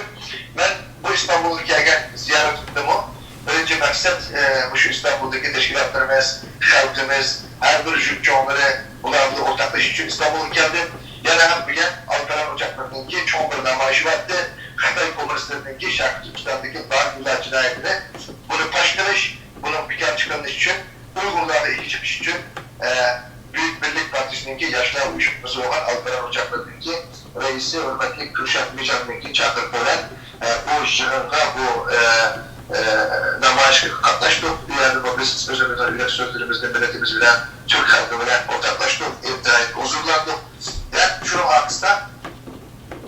مەن بۇ ئىستانبۇلغا كەلگەن زىيارىتىمدىمۇ بىرىنچى مەقسەت، ئە، مۇشۇ ئىستانبۇلدىكى تەشكىلاتلىرىمىز، خەلقىمىز، ھەر بىر يۇرت چوڭلىرى، بۇلار بىلەن ئورتاقلىشىش ئۈچۈن ئىستانبۇلغا كەلدىم. يەنە ھەم بۈگۈن ئالپەرەن ئوچاقلىرىنىڭكى چوڭ بىر نامايىشى بار ئىدى. خىتاي كوممۇنىستلىرىنىڭكى شەرقىي تۈركىستاندىكى بارغۇلار جىنايىتىنى، بۇنى پاش قىلىش، بۇنىڭ بىكار چىقىرىلىشى ئۈچۈن، ئۇيغۇرلارغا ئىگە چىقىش ئۈچۈن، ئە، بۈيۈك مىللىي پارتىيىسىنىڭكى ياشلار ئۇيۇشمىسى بولغان ئالپەرەن ئوچاقلىرىنىڭكى رەئىسى ھۆرمەتلىك كۈلشات مىجاننىڭكى چاقىرىقى بىلەن، ئە، بۇ يىغىنغا، بۇ، ئە، ئە، نامايىشقا قاتناشتۇق. بۇ يەردىمۇ بىز ئۆزىمىزنىڭ يۈرەك سۆزلىرىمىزنى مىللىتىمىز بىلەن، تۈرك خەلقى بىلەن ئورتاقلاشتۇق. ئىنتايىن ھۇزۇرلاندۇق. ھەم شۇنىڭ ئارقىسىدا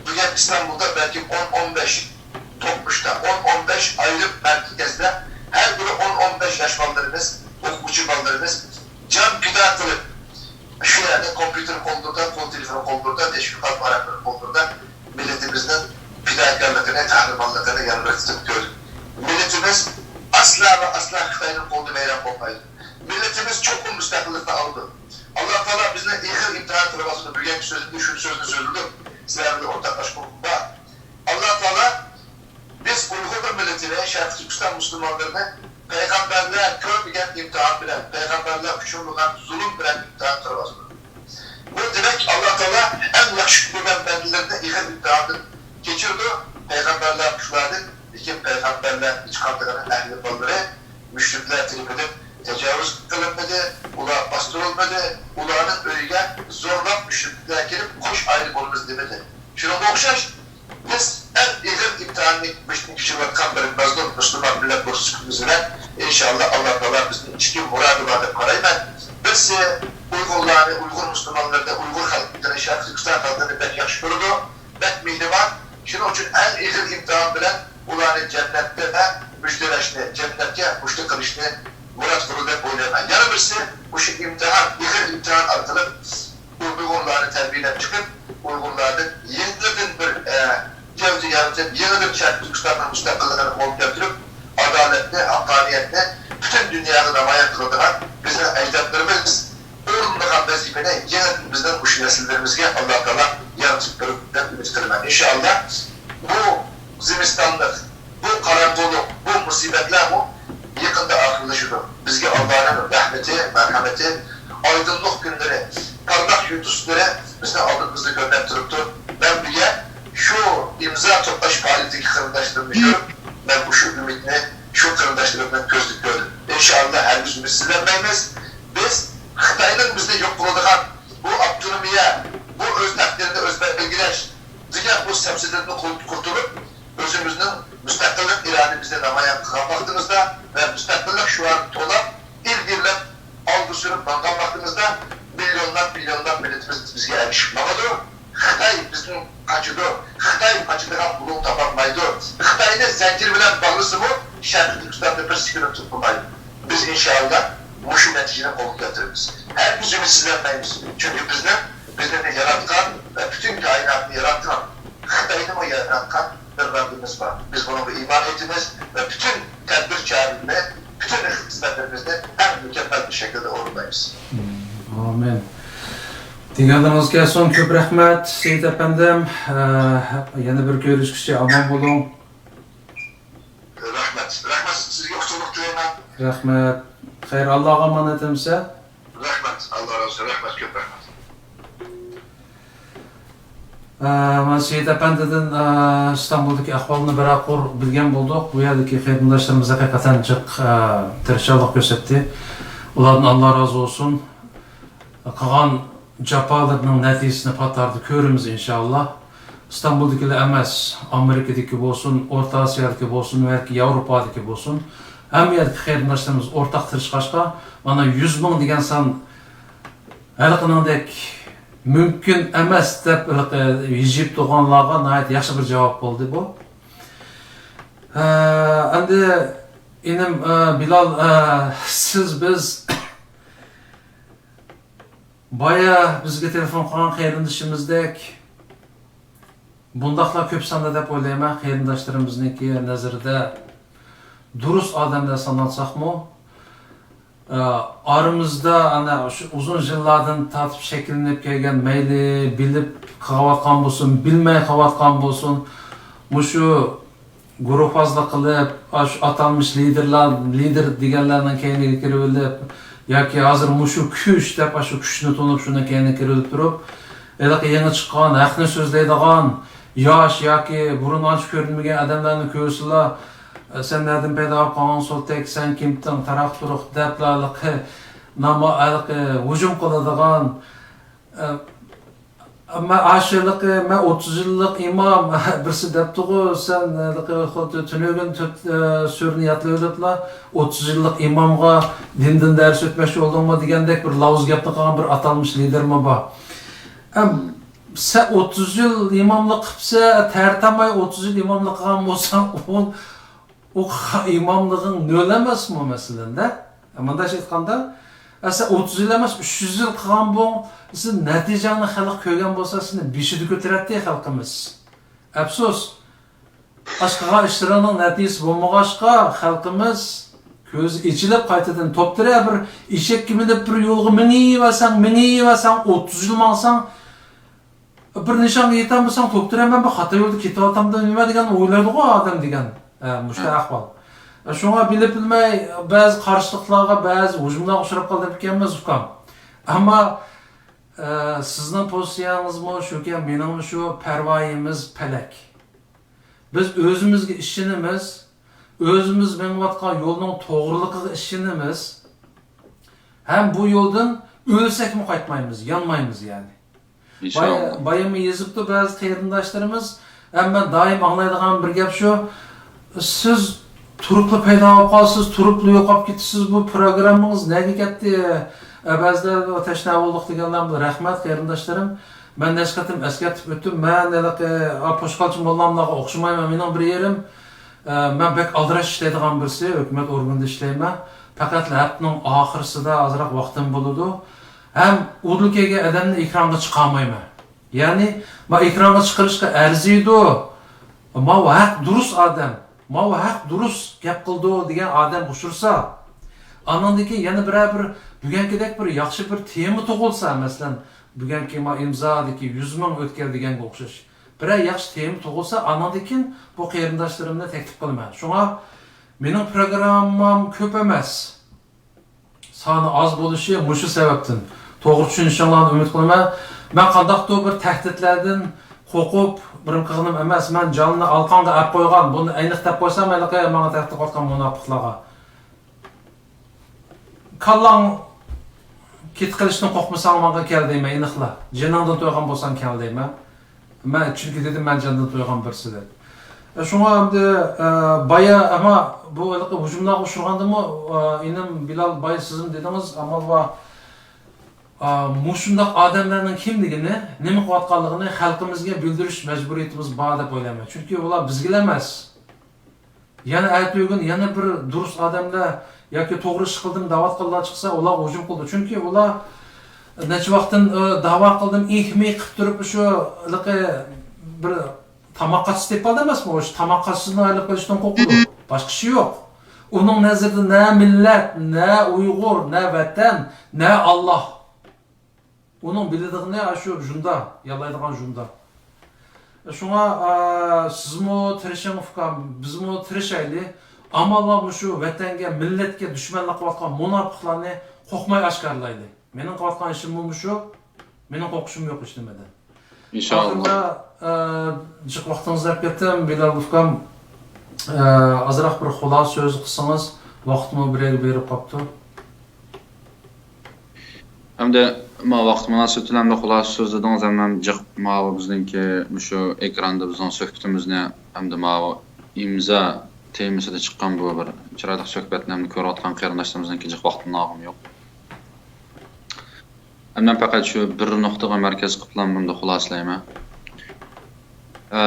بۈگۈن ئىستانبۇلدا بەلكىم ئون، ئون بەش توققۇزدا، ئون، ئون بەش ئايرىم مەركەزدە ھەر بىرى ئون، ئون بەش ياش بالىلىرىمىز، ئوقۇغۇچى بالىلىرىمىز جان پىدا قىلىپ، شۇ يەردە كومپيۇتېر قوللىرىدا، قول تېلېفونى قوللىرىدا، تەشۋىقات ۋاراقلىرى قوللىرىدا مىللىتىمىزنىڭ پىداكارلىقىنى، قەھرىمانلىقىنى يەنە بىر قېتىم كۆردۇق. مىللىتىمىز ئەسلا ۋە ئەسلا خىتاينىڭ قولىدىن ۋەيران بولمايدۇ. مىللىتىمىز چوقۇم مۇستەقىللىقنى ئالىدۇ. ئاللا تائالا بىزنى ئېغىر ئىمتىھان قىلىۋاتىدۇ. بۈگۈنكى سۆزۈمدە شۇ سۆزنى سۆزلىدىم. سىلەر بىلەن ئورتاقلاشقۇم بار. ئاللا تائالا بىز ئۇيغۇر مىللىتىنى، شەرقىي تۈركىستان مۇسۇلمانلىرىنى پەيغەمبەرلەر كۆرمىگەن ئىمتىھان بىلەن، پەيغەمبەرلەر ئۇچرىمىغان زۇلۇم بىلەن ئىمتىھان قىلىۋاتىدۇ. بۇ دېمەك، ئاللا تائالا ئەڭ ياخشى كۆرگەن بەندىلىرىنى ئېغىر ئىمتىھاندىن كەچۈرىدۇ. پەيغەمبەرلەر خۇشلاردىن، لېكىن پەيغەمبەرلەر ھېچقاندىغىنى ئەھلى بالىلىرى مۇشرىكلار تەرىپىدىن تاجاۋۇز قىلىنمىدى، ئۇلار باستۇرۇلمىدى، ئۇلارنىڭ ئۆيىگە زورلاپ مۇشرىكلار كېلىپ، خوش ئائىلە بولىمىز دېمىدى. شۇنىڭغا ئوخشاش، بىز ئەڭ ئېغىر ئىمتىھاننى بېشىدىن كەچۈرۈۋاتقان بىر مەزلۇم مۇسۇلمان مىللەت بولۇش سۈپىتىمىز بىلەن، ئىنشائاللا، ئاللا تائالا بىزنىڭ ئىككى مۇرادى بار دەپ قارايمەن. بىرسى، ئۇيغۇرلارنى، ئۇيغۇر مۇسۇلمانلىرىنى، ئۇيغۇر خەلقىنى، شەرقىي تۈركىستان خەلقىنى بەك ياخشى كۆرىدۇ، بەك مېھرىبان. شۇنىڭ ئۈچۈن ئەڭ ئېغىر ئىمتىھان بىلەن ئۇلارنى جەننەتتە مۇشتەرەشنى، جەننەتكە مۇشتە قىلىشنى مۇراد قىلىدۇ دەپ ئويلايمەن. يەنە بىرسى، مۇشۇ ئىمتىھان، ئېغىر ئىمتىھان ئارقىلىق ئۇيغۇرلارنى تەربىيەلەپ چىقىپ، ئۇيغۇرلاردىن يېڭىدىن بىر، ئە، گەۋدە يارىتىپ، يېڭىدىن شەرقىي تۈركىستاننىڭ مۇستەقىللىقىنى قولغا كەلتۈرۈپ، ئادالەتنى، ھەققانىيەتنى پۈتۈن دۇنياغا نامايان قىلىدىغان بىزنىڭ ئەجدادلىرىمىز ئورۇندىغان ۋەزىپىنى يېڭىدىن بىزنىڭ مۇشۇ نەسىللىرىمىزگە ئاللا تائالا يارىتىپ بېرىدۇ دەپ ئۈمىد قىلىمەن. ئىنشائاللا، بۇ زىمىستانلىق، بۇ قاراڭغۇلۇق، بۇ مۇسىبەتلەرمۇ يېقىندا ئاخىرلىشىدۇ. بىزگە ئاللانىڭ رەھمىتى، مەرھەمىتى، ئايدىڭلىق كۈنلىرى، پارلاق يۇلتۇزلىرى بىزنىڭ ئالدىمىزدا كۆرۈنۈپ تۇرۇپتۇ. مەن بۈگۈن شۇ ئىمزا توپلاش پائالىيىتىدىكى قېرىنداشلىرىمنى كۆرۈپ، مەن مۇشۇ ئۈمىدنى شۇ قېرىنداشلىرىم بىلەن كۆزدە كۆردۈم. ئىنشائاللا، ھەرگىز ئۈمىدسىزلەنمەيمىز. بىز خىتاينىڭ بىزنى يوق قىلىدىغان بۇ ئاپتونومىيە، بۇ ئۆز تەقدىرىنى ئۆزى بەلگىلەش دېگەن بۇ سەپسەتىدىن قۇتۇلۇپ، ئۆزىمىزنىڭ مۇستەقىللىق ئىرادىمىزنى نامايان قىلغان ۋاقتىمىزدا ۋە مۇستەقىللىق شوئارىنى توۋلاپ، ئىلگىرىلەپ، ئالغا سۈرۈپ ماڭغان ۋاقتىمىزدا مىليونلاپ، مىليونلاپ مىللىتىمىز بىزگە ئەگىشىپ ماڭىدۇ. خىتاي بىزدىن قاچىدۇ. خىتاي قاچىدىغان بۇلۇڭ تاپالمايدۇ. خىتاينى زەنجىر بىلەن باغلىسىمۇ، شەرقىي تۈركىستاندا بىر سېكۇنت تۇرۇپ بولمايدۇ. بىز ئىنشائاللا مۇشۇ نەتىجىنى قولغا كەلتۈرىمىز. ھەرگىز ئۈمىدسىزلەنمەيمىز. چۈنكى بىزنىڭ، بىزنى ياراتقان ۋە پۈتۈن كائىناتنى ياراتقان، خىتاينىمۇ ياراتقان بىر رەببىمىز بار. بىز بۇنىڭغا ئىمان ئېيتىمىز ۋە پۈتۈن تەدبىر چارىلىرىنى، پۈتۈن خىزمەتلىرىمىزنى ئەڭ مۇكەممەل بىر شەكىلدە ئورۇندايمىز. ئامىن. دېگەنلىرىڭىز كەلسۇن، كۆپ رەھمەت، سېيىت ئەپەندىم. ئە، يەنە بىر كۆرۈشكىچە ئامان بولۇڭ. رەھمەت. رەھمەت، سىزگە ئۇتۇقلۇق تىلەيمەن. رەھمەت. خەير، ئاللاغا ئامانەت ئەمىسە. رەھمەت، ئاللا رازى، رەھمەت، كۆپ رەھمەت. ئە، مانا سېيىت ئەپەندىدىن، ئە، ئىستانبۇلدىكى ئەھۋالنى بىرەر قۇر بىلگەن بولدۇق. بۇ يەردىكى قېرىنداشلىرىمىز ھەقىقەتەن جىق، ئە، تىرىشچانلىق كۆرسەتتى. ئۇلاردىن ئاللا رازى بولسۇن. قىلغان جاپالىرىنىڭ نەتىجىسىنى پات ئارىدا كۆرىمىز، ئىنشائاللا. ئىستانبۇلدىكىلا ئەمەس، ئامېرىكىدىكى بولسۇن، ئورتا ئاسىيادىكى بولسۇن، بەلكى ياۋروپادىكى بولسۇن، ھەممە يەردىكى قېرىنداشلىرىمىز ئورتاق تىرىشقاچقا، مانا يۈز مىڭ دېگەن سان ھېلىقىنىڭدەك مۇمكىن ئەمەس دەپ ھېلىقى ھىجىيىپ تۇرغانلارغا ناھايىتى ياخشى بىر جاۋاب بولدى بۇ. ھە، ئەمدى ئىنىم، ئە، بىلال، ئە، سىز بىز بايا بىزگە تېلېفون قىلغان قېرىندىشىمىزدەك بۇنداقلار كۆپ ساندا دەپ ئويلايمەن، قېرىنداشلىرىمىزنىڭكى نەزىرىدە دۇرۇس ئادەملەر سانالساقمۇ، ئە، ئارىمىزدا ئەنە شۇ ئۇزۇن يىللاردىن تارتىپ شەكىللىنىپ كەلگەن، مەيلى بىلىپ قىلىۋاتقان بولسۇن، بىلمەي قىلىۋاتقان بولسۇن، مۇشۇ گۇرۇھۋازلىق قىلىپ، ئاشۇ ئاتالمىش لىدېرلار، لىدېر دېگەنلەرنىڭ كەينىگە كىرىۋېلىپ، ياكى ھازىر مۇشۇ كۈچ دەپ، ئاشۇ كۈچنى تونۇپ، شۇنىڭ كەينىگە كىرىۋېلىپ تۇرۇپ، ھېلىقى يېڭى چىققان، ھەقنى سۆزلەيدىغان ياش ياكى بۇرۇن ئانچە كۆرۈنمىگەن ئادەملەرنى كۆرسىلا، «سەن نەدىن پەيدا بولۇپ قالغان سولتەك، سەن كىمتىڭ، تاراق-تۇرۇق» دەپلا ھېلىقى ناما-، ھېلىقى ھۇجۇم قىلىدىغان، ئە، مەن ئاشۇ ھېلىقى، مەن ئوتتۇز يىللىق ئىمام، بىرسى دەپتىغۇ، سەن ھېلىقى خۇددى تۈنۈگۈن تۆت، ئە، سۈرىنى يادلىۋېلىپلا، ئوتتۇز يىللىق ئىمامغا دىندىن دەرس ئۆتمەكچى بولدۇڭمۇ دېگەندەك بىر لاۋۇز گەپنى قىلغان بىر ئاتالمىش لىدېرمۇ بار. ئەم، سەن ئوتتۇز يىل ئىماملىق قىپسەن، تەرتاماي ئوتتۇز يىل ئىماملىق قىلغان بولساڭ، ئۇ، ئۇ ئىماملىقىڭ نۆل ئەمەسمۇ، مەسىلەن-دە؟ مۇنداق ئېيتقاندا، ئە، سەن ئوتتۇز يىل ئەمەس، ئۈچ يۈز يىل قىلغان بولساڭ، سېنىڭ نەتىجەڭنى خەلق كۆرگەن بولسا، سېنى بېشىدا كۆتۈرەتتى خەلقىمىز. ئەپسۇس، ئاش قىلغان ئىشلىرىڭنىڭ نەتىجىسى بولمىغاچقا، خەلقىمىز كۆزى ئېچىلىپ، قايتىدىن توپتۇرە بىر ئېشەككە مىنىپ بىر يولغا مېڭىۋەرسەڭ، مېڭىۋەرسەڭ، ئوتتۇز يىل ماڭساڭ، بىر نىشانغا يېتەلمىسەڭ، توپتۇرە مەن بىر خاتا يولدا كېتىۋاتامدۇ نېمە دېگەن ئويلايدىغۇ ئادەم دېگەن، ئە، مۇشۇنداق ئەھۋال. شۇڭا بىلىپ بىلمەي بەزى قارشىلىقلارغا، بەزى ھۇجۇملارغا ئۇچراپ قالدىم ئىكەنمىز، ئۇكام. ئەمما، ئە، سىزنىڭ پوزىتسىيەڭىزمۇ شۇكەن، مېنىڭمۇ شۇ، پەرۋايىمىز پەلەك. بىز ئۆزىمىزگە ئىشىنىمىز، ئۆزىمىز مېڭىۋاتقان يولنىڭ توغرىلىقىغا ئىشىنىمىز ھەم بۇ يولدىن ئۆلسەكمۇ قايتمايمىز، يانمايمىز يەنى. بايا-، باياممۇ يېزىپتۇ بەزى قېرىنداشلىرىمىز. ھەم مەن دائىم ئاڭلايدىغان بىر گەپ شۇ، سىز تۇرۇپلا پەيدا بولۇپ قالىسىز، تۇرۇپلا يوقاپ كېتىسىز، بۇ پروگراممىڭىز نەگە كەتتى؟ ئە، بەزىلەر تەشنا بولدۇق دېگەنلەر، رەھمەت قېرىنداشلىرىم. مەن نەچچە قېتىم ئەسكەرتىپ ئۆتتۈم. مەن ھېلىقى، ئا، پوچقالچى موللاملارغا ئوخشىمايمەن. مېنىڭ بىر يېرىم، ئە، مەن بەك ئالدىراش ئىشلەيدىغان بىرسى، ھۆكۈمەت ئورگىنىدا ئىشلەيمەن. پەقەتلا ھەپتىنىڭ ئاخىرسىدا ئازراق ۋاقتىم بولىدۇ. ھەم ئۇدۇل كەلگەن ئادەمنى ئېكرانغا چىقارمايمەن. يەنى، ما ئېكرانغا چىقىرىشقا ئەرزىيدۇ. ماۋۇ ھەق دۇرۇس ئادەم. ماۋۇ ھەق دۇرۇس گەپ قىلىدۇ دېگەن ئادەم ئۇچرىسا، ئانىڭدىن كېيىن يەنە بىرەر بىر بۈگۈنكىدەك بىر ياخشى بىر تېما تۇغۇلسا، مەسىلەن، بۈگۈنكى ما ئىمزادىكى يۈز مىڭ ئۆتكەل دېگەنگە ئوخشاش بىرەر ياخشى تېما تۇغۇلسا، ئانىڭدىن كېيىن بۇ قېرىنداشلىرىمنى تەكلىپ قىلىمەن. شۇڭا مېنىڭ پروگراممام كۆپ ئەمەس. سانى ئاز بولۇشى مۇشۇ سەۋەبتىن. توغرا چۈشىنىشىڭلارنى ئۈمىد قىلىمەن. مەن قانداقتۇر بىر تەھدىتلەردىن قورقۇپ، بىرىم قىلغىنىم ئەمەس. مەن جاننى ئالقاڭغا ئەپ قويغان. بۇنى ئەينىق دەپ قويسام، ھېلىقى ماڭا تەھدىت قىلىۋاتقان مۇناپىقلارغا. كاللاڭ كېتىپ قېلىشتىن قورقمىساڭ، ماڭا كەل دەيمەن، ئېنىقلا. جېنىڭدىن تويغان بولساڭ، كەل دەيمەن. مەن چۈنكى دېدىم، مەن جاندىن تويغان بىرسى دەپ. شۇڭا ئەمدى، ئە، بايا، ئەمما بۇ ھېلىقى ھۇجۇملارغا ئۇچرىغاندىمۇ، ئە، ئىنىم بىلال باي سىزمۇ دېدىڭىز، ئامال بار. ئە، مۇشۇنداق ئادەملەرنىڭ كىملىكىنى، نېمە قىلىۋاتقانلىقىنى خەلقىمىزگە بىلدۈرۈش مەجبۇرىيىتىمىز بار دەپ ئويلايمەن. چۈنكى ئۇلار بىزگىلا ئەمەس. يەنە ئەتىگۈن يەنە بىر دۇرۇس ئادەملەر ياكى توغرا ئىش قىلدىم دەۋاتقانلار چىقسا، ئۇلارغا ھۇجۇم قىلىدۇ. چۈنكى ئۇلار نەچچە ۋاقىتتىن، ئە، داۋا قىلدىم، ئىھ-مىھ قىلىپ تۇرۇپ، شۇ ھېلىقى بىر تاماق قاچىسى تېپىپ ئالدى ئەمەسمۇ؟ شۇ تاماق قاچىسىدىن ئايرىلىپ قېلىشتىن قورقىدۇ. باشقا ئىشى يوق. ئۇنىڭ نەزىرىدە نە مىللەت، نە ئۇيغۇر، نە ۋەتەن، نە ئاللاھ. ئۇنىڭ بىلىدىغىنى ئاشۇ ژۇندا، ياللايدىغان ژۇندا. شۇڭا، ئا، سىزمۇ تىرىشىڭ، ئۇكام، بىزمۇ تىرىشايلى. ئامما مۇشۇ ۋەتەنگە، مىللەتكە دۈشمەنلىك قىلىۋاتقان مۇناپىقلارنى قورقماي ئاشكارىلايلى. مېنىڭ قىلىۋاتقان ئىشىممۇ مۇشۇ. مېنىڭ قورقۇشۇم يوق ھېچنېمىدىن. ئىنشائاللا. ئاخىرىدا، ئە، جىق ۋاقتىڭىزنى ئەپ كەتتىم، بىلال ئۇكام. ئە، ئازراق بىر خۇلاسە سۆز قىلسىڭىز، ۋاقىتمۇ بىر يەرگە بېرىپ قاپتۇ. ئەمدى ماۋۇ ۋاقىت مۇناسىۋىتى بىلەن بىر خۇلاسە سۆزلىدىڭىز، ھەممەم جىق ماۋۇ بىزنىڭكى مۇشۇ ئېكراندا بىزنىڭ سۆھبىتىمىزنى، ھەمدە ماۋۇ ئىمزا تېمىسىدا چىققان بۇ بىر چىرايلىق سۆھبەتنى ھەمدە كۆرۈۋاتقان قېرىنداشلىرىمىزنىڭكى جىق ۋاقتىنى ئالغۇم يوق. ئەمدى مەن پەقەت شۇ بىر نۇقتىغا مەركەز قىلىپلا بۇنى خۇلاسىلەيمەن. ئە،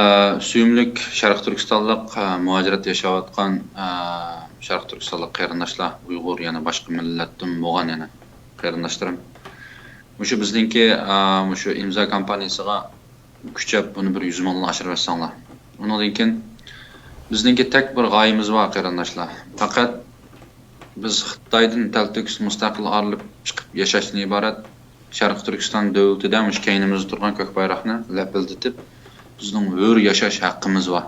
سۆيۈملۈك شەرقىي تۈركىستانلىق، ئە، مۇھاجىرەتتە ياشاۋاتقان، ئە، شەرقىي تۈركىستانلىق قېرىنداشلار، ئۇيغۇر، يەنە باشقا مىللەتتىن بولغان يەنە قېرىنداشلىرىم. مۇشۇ بىزنىڭكى، ئە، مۇشۇ ئىمزا كامپانىيىسىغا كۈچەپ بۇنى بىر يۈز مىڭدىن ئاشۇرۇۋەتسەڭلار. ئۇنىڭدىن كېيىن بىزنىڭكى تەك بىر غايىمىز بار، قېرىنداشلار. پەقەت بىز خىتايدىن تەلتۆكۈس مۇستەقىل ئايرىلىپ چىقىپ ياشاشتىن ئىبارەت شەرقىي تۈركىستان دۆلىتىدە مۇشۇ كەينىمىزدە تۇرغان كۆك بايراقنى لەپىلدىتىپ، بىزنىڭ ھۆر ياشاش ھەققىمىز بار.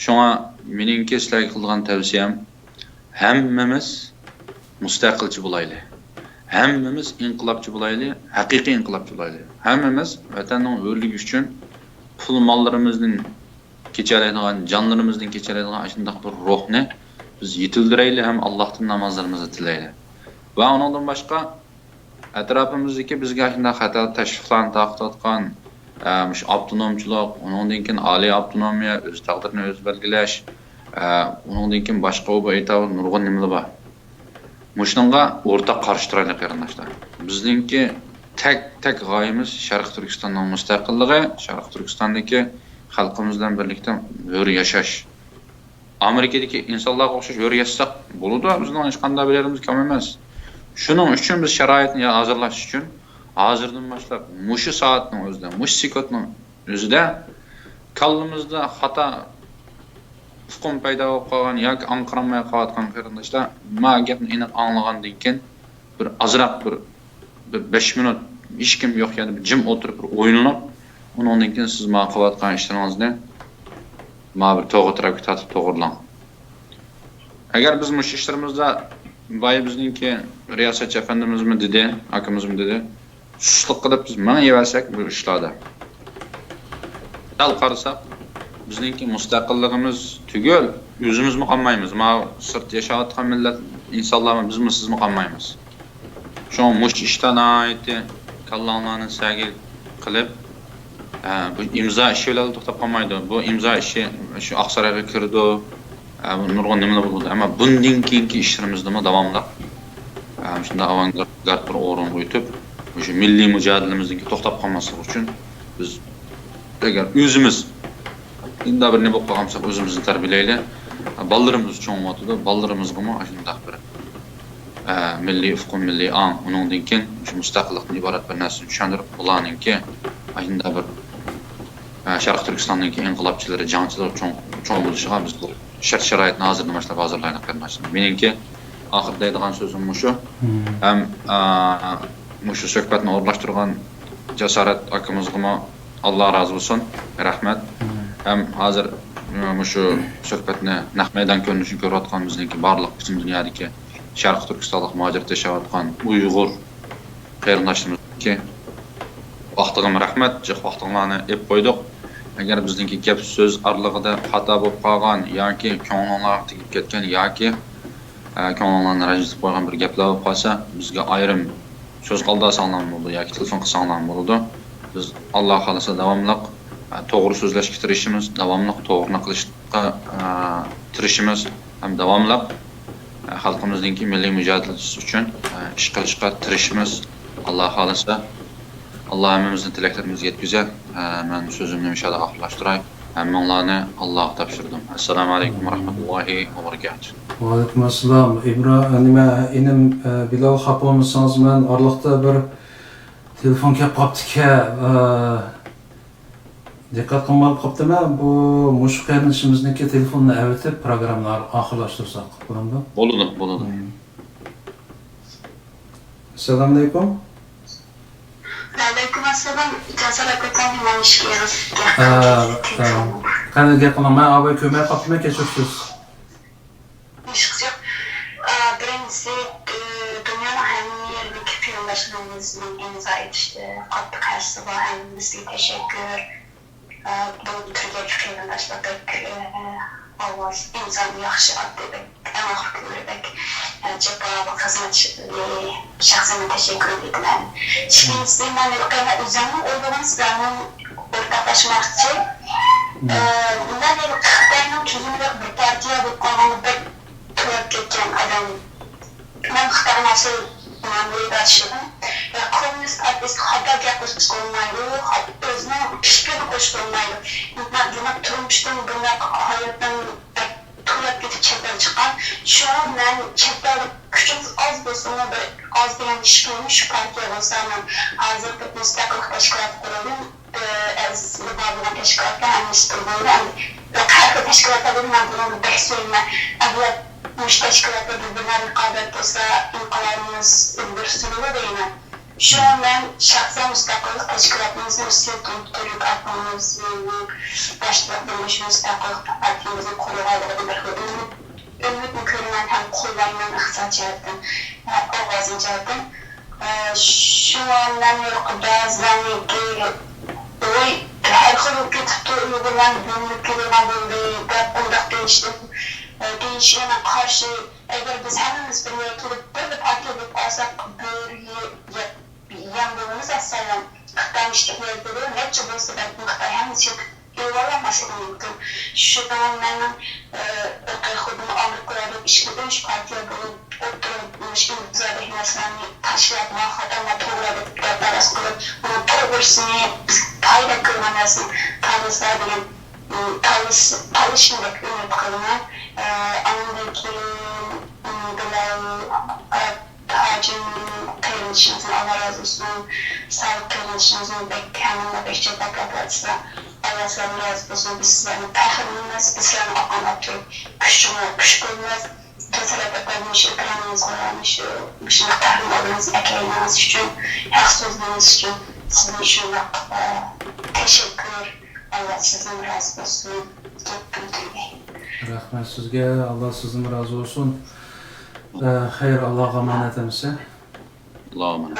شۇڭا مېنىڭكى سىلەرگە قىلىدىغان تەۋسىيەم، ھەممىمىز مۇستەقىلچى بولايلى. ھەممىمىز ئىنقىلابچى بولايلى، ھەقىقىي ئىنقىلابچى بولايلى. ھەممىمىز ۋەتەننىڭ ھۆرلۈكى ئۈچۈن پۇل ماللىرىمىزدىن كېچەلەيدىغان، جانلىرىمىزدىن كېچەلەيدىغان ئاشۇنداق بىر روھنى بىز يېتىلدۈرەيلى ھەم ئاللاھتىن نامازلىرىمىزنى تىلەيلى. ۋە ئۇنىڭدىن باشقا، ئەتراپىمىزدىكى بىزگە ئاشۇنداق خەتەر تەشۋىقلارنى تارقىتىۋاتقان، ئە، مۇشۇ ئاپتونومچىلىق، ئۇنىڭدىن كېيىن ئالىي ئاپتونومىيە، ئۆز تەقدىرىنى ئۆزى بەلگىلەش، ئە، ئۇنىڭدىن كېيىن باشقا ئۇ بۇ ئېيتاۋاتقان نۇرغۇن نېمىلەر بار. مۇشۇنىڭغا ئورتاق قارشى تۇرايلى، قېرىنداشلار. بىزنىڭكى تەك، تەك غايىمىز شەرقىي تۈركىستاننىڭ مۇستەقىللىقى، شەرقىي تۈركىستاندىكى خەلقىمىز بىلەن بىرلىكتە ھۆر ياشاش. ئامېرىكىدىكى ئىنسانلارغا ئوخشاش ھۆر ياشىساق بولىدۇ، بىزنىڭ ھېچقانداق بىر يېرىمىز كەم ئەمەس. شۇنىڭ ئۈچۈن بىز شارائىتنى ھازىرلاش ئۈچۈن ھازىردىن باشلاپ مۇشۇ سائەتنىڭ ئۆزىدە، مۇشۇ سېكۇنتنىڭ ئۆزىدە كاللىمىزدا خاتا ئۇقۇم پەيدا بولۇپ قالغان ياكى ئاڭقىرالماي قالىۋاتقان قېرىنداشلار، ما گەپنى ئېنىق ئاڭلىغاندىن كېيىن، بىر ئازراق بىر، بىر بەش مىنۇت ھېچكىم يوق يەردە بىر جىم ئولتۇرۇپ، بىر ئويلىنىپ، ئۇنىڭدىن كېيىن سىز ما قىلىۋاتقان ئىشلىرىڭىزنى ما بىر توغرا تەرەپكە تارتىپ توغرىلاڭ. ئەگەر بىز مۇشۇ ئىشلىرىمىزدا بايا بىزنىڭكى رىياسەتچى ئەپەندىمىزمۇ دېدى، ئاكىمىزمۇ دېدى، سۇسلۇق قىلىپ بىز مېڭىۋەرسەك بۇ ئىشلاردا، دەل قارىساق، بىزنىڭكى مۇستەقىللىقىمىز تۈگۈل، ئۆزىمىزمۇ قالمايمىز. ماۋۇ سىرتتا ياشاۋاتقان مىللەت، ئىنسانلارمۇ، بىزمۇ، سىزمۇ قالمايمىز. شۇڭا مۇشۇ ئىشتا ناھايىتى كاللاڭلارنى سەگەك قىلىپ، ئە، بۇ ئىمزا ئىشى بىلەن توختاپ قالمايدۇ. بۇ ئىمزا ئىشى شۇ ئاقسارايغا كىرىدۇ، ئە، بۇ نۇرغۇن نېمىلەر بولىدۇ. ئەمما بۇندىن كېيىنكى ئىشلىرىمىزدىمۇ داۋاملىق، ئە، شۇنداق ئاۋانگارت بىر ئورۇنغا ئۆتۈپ، مۇشۇ مىللىي مۇجادىلىمىزدىن توختاپ قالماسلىق ئۈچۈن بىز ئەگەر ئۆزىمىز ئىنداق بىر نېمە بولۇپ قالغان بولساق، ئۆزىمىزنى تەربىيەلەيلى. بالىلىرىمىز چوڭىيىۋاتىدۇ، بالىلىرىمىزغىمۇ ئاشۇنداق بىر، ئە، مىللىي ئۇقۇم، مىللىي ئاڭ، ئۇنىڭدىن كېيىن شۇ مۇستەقىللىقتىن ئىبارەت بىر نەرسىنى چۈشەندۈرۈپ، بۇلارنىڭكى ئاشۇنداق بىر، ئە، شەرقىي تۈركىستاننىڭكى ئىنقىلابچىلىرى، جەڭچىلىرى چوڭ، چوڭ بولۇشىغا بىز بۇ شەرت-شارائىتنى ھازىردىن باشلاپ ھازىرلايلى، قېرىنداشلار. مېنىڭكى ئاخىرىدا دەيدىغان سۆزۈم مۇشۇ. ھەم، ئا، مۇشۇ سۆھبەتنى ئورۇنلاشتۇرغان جاسارەت ئاكىمىزغىمۇ ئاللا رازى بولسۇن، رەھمەت. ھەم ھازىر، ئا، مۇشۇ سۆھبەتنى نەق مەيدان كۆرۈنۈشىنى كۆرۈۋاتقان بىزنىڭكى بارلىق پۈتۈن دۇنيادىكى شەرقىي تۈركىستانلىق مۇھاجىرەتتە ياشاۋاتقان ئۇيغۇر قېرىنداشلىرىمىزنىڭكى ۋاقتىغىمۇ رەھمەت، جىق ۋاقتىڭلارنى ئېلىپ قويدۇق. ئەگەر بىزنىڭكى گەپ سۆز ئارىلىقىدا خاتا بولۇپ قالغان ياكى كۆڭلۈڭلارغا تېگىپ كەتكەن ياكى، ئە، كۆڭلۈڭلارنى رەنجىتىپ قويغان بىر گەپلەر بولۇپ قالسا، بىزگە ئايرىم سۆز قالدۇرساڭلارمۇ بولىدۇ ياكى تېلېفون قىلساڭلارمۇ بولىدۇ. بىز ئاللا خالىسا داۋاملىق، ئە، توغرا سۆزلەشكە تىرىشىمىز، داۋاملىق توغرىنى قىلىشقا، ئە، تىرىشىمىز. ھەم داۋاملىق، ئە، خەلقىمىزنىڭكى مىللىي مۇجادىلىسى ئۈچۈن، ئە، ئىش قىلىشقا تىرىشىمىز. ئاللا خالىسا، ئاللا ھەممىمىزنى تىلەكلىرىمىزگە يەتكۈزە. ئە، مەن سۆزۈمنى مۇشۇ يەردە ئاخىرلاشتۇراي. ھەممىڭلارنى ئاللاغا تاپشۇردۇم. ئەسسالامۇ ئەلەيكۇم ۋە رەھمەتۇللاھى ۋە بەرىكاتۇھ. ۋەئەلەيكۇم ئەسسالام. ئىبرا-، نېمە، ئىنىم، ئە، بىلال، خاپا بولمىسىڭىز، مەن ئارىلىقتا بىر تېلېفون كەپ قاپتىكەن، ئە، دىققەت قىلماي قاپتىمەن. بۇ مۇشۇ قېرىندىشىمىزنىڭكى تېلېفونىنى ئەۋېتىپ، پروگراممىنى ئاخىرلاشتۇرساق بولامدۇ؟ بولىدۇ، بولىدۇ. مم. ئەسسالامۇ ئەلەيكۇم. ۋەئەلەيكۇم ئەسسالام. جاسارەت ئاكا، نېمە ئىشكە ئېغىز گەپ قىلىپ كەتتى؟ قېنى گەپ قىلىڭ، مەن ئاۋاي كۆرمەي قاپتىمەن، كەچۈرۈشسىز. ھېچقىسى يوق. ئا، بىرىنچىسى، ئە، دۇنيانىڭ ھەممە يېرىدىكى قېرىنداشلىرىمىزنىڭ ئىمزا ئېتىشتە قاتتىق ھەسسىسى بار، ھەممىسىگە تەشەككۈر. ئە، بۇ تۈركىيەدىكى قېرىنداشلار بەك، ئە، ئاۋاز، ئىمزانى ياخشى ئاتتى، بەك ئەڭ ئاخىرقى بەك، ئە، جاپالىق خىزمەت، ئە، شەخسەن تەشەككۈر ئېيتىمەن. ئىككىنچىسى، مەن ھېلىقى ئۆزۈمنىڭ ئويلىغان سىلەرنىڭ ئورتاقلاشماقچى. ئە، مەن ھېلىقى خىتاينىڭ تۈزۈمىدە بىر پارتىيە بولۇپ قالغاندا بەك توۋلاپ كەتكەن ئادەم. مەن خىتاينىڭ ئەسلى مەمۇرىي باشلىقى. يا، كوممۇنىست پارتىيىسىغا خاتا گەپ قوشقىلى بولمايدۇ، خاتا ئۆزىنىڭ پىكرىنى قوشقىلى بولمايدۇ. مەن دېمەك، تۇرمۇشتىن بۇنداق ھاياتنىڭ توۋلاپ كېتىپ چەت ئەل چىققان. شۇڭا مەن چەت ئەلدە كۈچىمىز ئاز بولسىمۇ، بىر ئاز دېگەن ئىش بولمىش، شۇ پارتىيە بولسا، مەن ھازىر بىر مۇستەقىل تەشكىلات قۇرۇلدى. ئەزىزلىرى بار بولغان تەشكىلاتلار ھەممىسى تۇرغاندا، ئەمدى بىر قەھۋە تەشكىلاتلار دېدى، مەن بۇنىڭغا بەك سۆيىمەن. ئەمدى مۇشۇ تەشكىلاتلار بىر-بىرىگە رىقابەت بولسا، ئىنقىلابىمىز ئىلگىرى سۈرۈلىدۇ دەيمەن. شۇڭا مەن شەخسەن مۇستەقىللىق تەشكىلاتىمىزنى ئىستىل تۈرك ئاپتونومىيىسىنىڭ باشلىق بولۇش مۇستەقىللىق پارتىيىمىزنى قۇرغانلىقىدىن بىر خىل ئۈمىد ئۈمىدنى كۆرىمەن ھەم قوللايمەن ئىقتىساد جەھەتتىن، ئاۋازىم جەھەتتىن. ئە، شۇڭا مەن بەزىلەرنىڭكى، ۋوي، ھەر خىل بولۇپ كېتىپتۇ، ئۇيغۇرلارنى بۆلۈنۈپ كېلىدىغان بولدى دەپ ئۇنداق دېيىشتىن، ئە، دېيىشىگە مەن قارشى. ئەگەر بىز ھەممىمىز بىر يەرگە كېلىپ، بىر پارتىيە بولۇپ قالساق، بۆرە يەم بولىمىز، ئەسسالام. خىتاي مۇشۇنداق يەردە نەچچە بولسا، بەلكىم خىتاي ھەممىسى چېكىپ ئېلىۋالالماسلىقى مۇمكىن. شۇڭا مەن، ئى، بىر خىل خۇددى ئامېرىكىلاردەك ئىككى، ئۈچ پارتىيە بولۇپ، ئوتتۇرا مۇشۇ ئىمزادەك نەرسىلەرنى تاشلاپ، ما خاتا، ما توغرا دەپ گەپ ئاۋاز قىلىپ، بۇنىڭ توغرىسىنى، بىز پايدا كۆرگەن نەرسىنى تاللىسا دېگەن، ئى، تاللىس-، تاللىشىمدەك ئۈمىد قىلىمەن. ئى، ئاندىن كېيىن، ئى، بىلەل، ئى، ھاجىم قېرىندىشىمىزنى، ئاللا رازى بولسۇن. سادىق قېرىندىشىمىزمۇ بەك، ھەممىڭلار بەك جاپاكەش تارتىسىلەر. ئاللا سىلەردىن رازى بولسۇن. بىز سىلەرنى پەخىرلىنىمىز، بىز سىلەرنى ئاقلىنىپ تۇرۇپ، كۈچىمۇ، كۈچ بولىمىز. بىر تەرەپتىن مۇشۇ ئېكرانىڭىزغا، مۇشۇ، مۇشۇنداق تەھلىل ئورنىڭىزغا ئەكەلگىنىڭىز ئۈچۈن، ھەق سۆزلىگىنىڭىز ئۈچۈن سىزنى شۇنداق، ئە، تەشەككۈر. ئاللا سىزدىن رازى بولسۇن. گەپنى تۈگەي. رەھمەت سىزگە، ئاللا سىزدىن رازى بولسۇن. ئە، خەير، ئاللاغا ئامانەت ئەمىسە. ئاللاغا ئامانەت.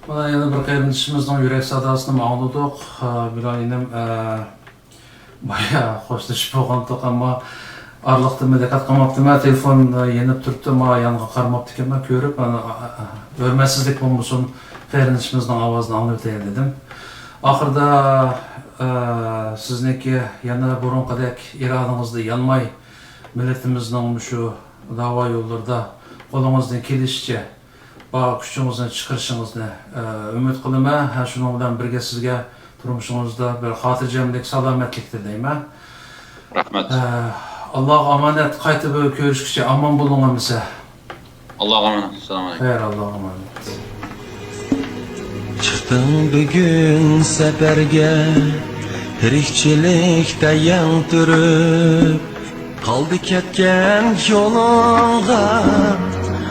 مانا يەنە بىر قېرىندىشىمىزنىڭ يۈرەك ساداسىنى ئاڭلىدۇق. ئە، بىلال ئىنىم، ئە، بايا خوشلىشىپ بولغانتۇق، ئەمما ئارىلىقتا مەن دىققەت قىلماپتىمەن، تېلېفون، ئە، يېنىپ تۇرۇپتۇ، ما يانغا قارىماپتىكەنمەن، كۆرۈپ، ئەنە، ئە، ئە، ھۆرمەتسىزلىك بولمىسۇن قېرىندىشىمىزنىڭ ئاۋازىنى ئاڭلىۋېتەيلى دېدىم. ئاخىرىدا، ئە، سىزنىڭكى يەنە بۇرۇنقىدەك ئىرادىڭىزدا يانماي، مىللىتىمىزنىڭ مۇشۇ داۋا يوللىرىدا قولىڭىزدىن كېلىشىچە بار كۈچىڭىزنى چىقىرىشىڭىزنى، ئە، ئۈمىد قىلىمەن. ھە، شۇنىڭ بىلەن بىرگە سىزگە تۇرمۇشىڭىزدا بىر خاتىرجەملىك، سالامەتلىك تىلەيمەن. رەھمەت. ئە، ئاللاغا ئامانەت، قايتا بىر كۆرۈشكىچە ئامان بولۇڭ ئەمىسە. ئاللاغا ئامانەت. ئەسسالامۇ ئەلەيكۇم. خەير، ئاللاغا ئامانەت. چىقتىڭ بۈگۈن سەپەرگە، تىرىكچىلىكتە يەڭ تۈرۈپ، قالدى كەتكەن يولۇڭغا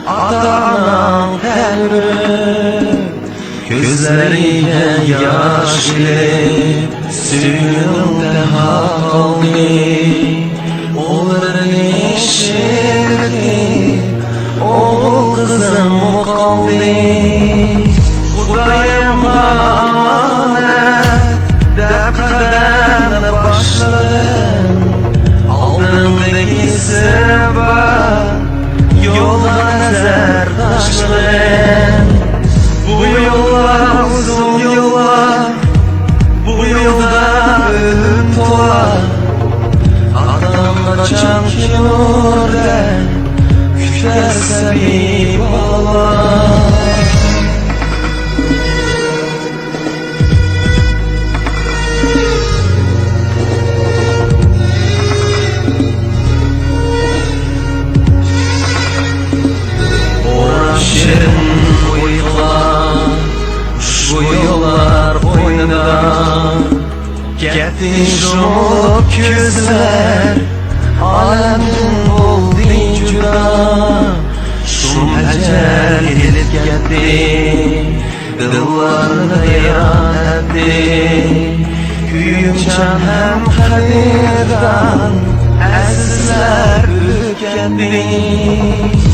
ئاتا-ئاناڭ تەلمۈرۈپ، كۆزلىرىگە ياش ئېلىپ، سۆيگۈڭ تەنھا قالدى. ئۇلىرىنى شېرىتىپ، ئوغۇل قىزىڭمۇ قالدى. خۇدايىمغا ئامانەت دەپ قەدەمنى باشلىدىم. ئالدىڭدىكى سىرى بار يولغا نەزەر تاشلىدىم. بۇ يوللار ئۇزۇن يوللار، بۇ يولدا ئۆلۈم تولا. ئاتاڭ قاچان كېلۇر دەپ كۈتەر سەبىي بالىلار. ئورام شېرىن ئۇيقۇلار، ئۇشبۇ يوللار قوينىدا. كەتتى يۇمۇلۇپ كۆزلەر، ئالەمدىن بولدى جۇدا. شۇم ئەجەل ئېلىپ كەتتى، دىللارنى ۋەيران ئەتتى. كۆيۈمچان ھەم قەدىردان ئەزىزلەر ئۆتۈپ كەتتى.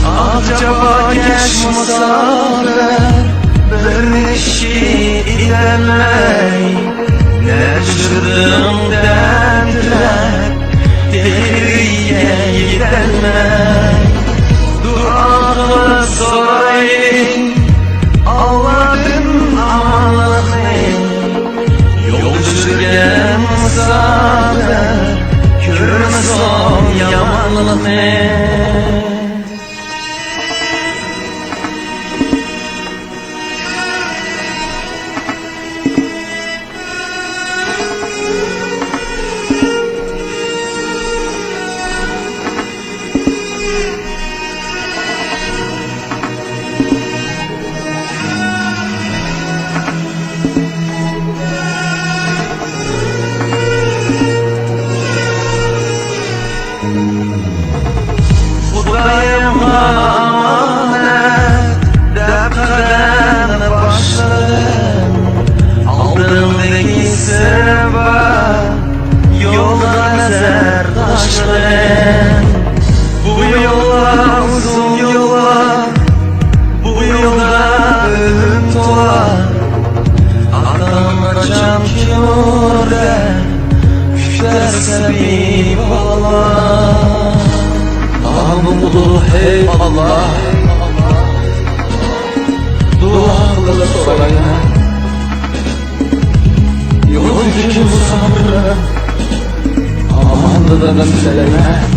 ئاق جاپاكەش مۇساپىر، بىرنى ئىككى ئېتەلمەي، نەچچە دىڭ تەمتىرەپ، تېخىگە يېتەلمەي. دۇئا قىلىپ سورايلى ئاللادىن ئامانلىقنى. يولدا يۈرگەن مۇساپىر، كۆرمىسۇن يامانلىقنى. ئادەم سەلەيمە.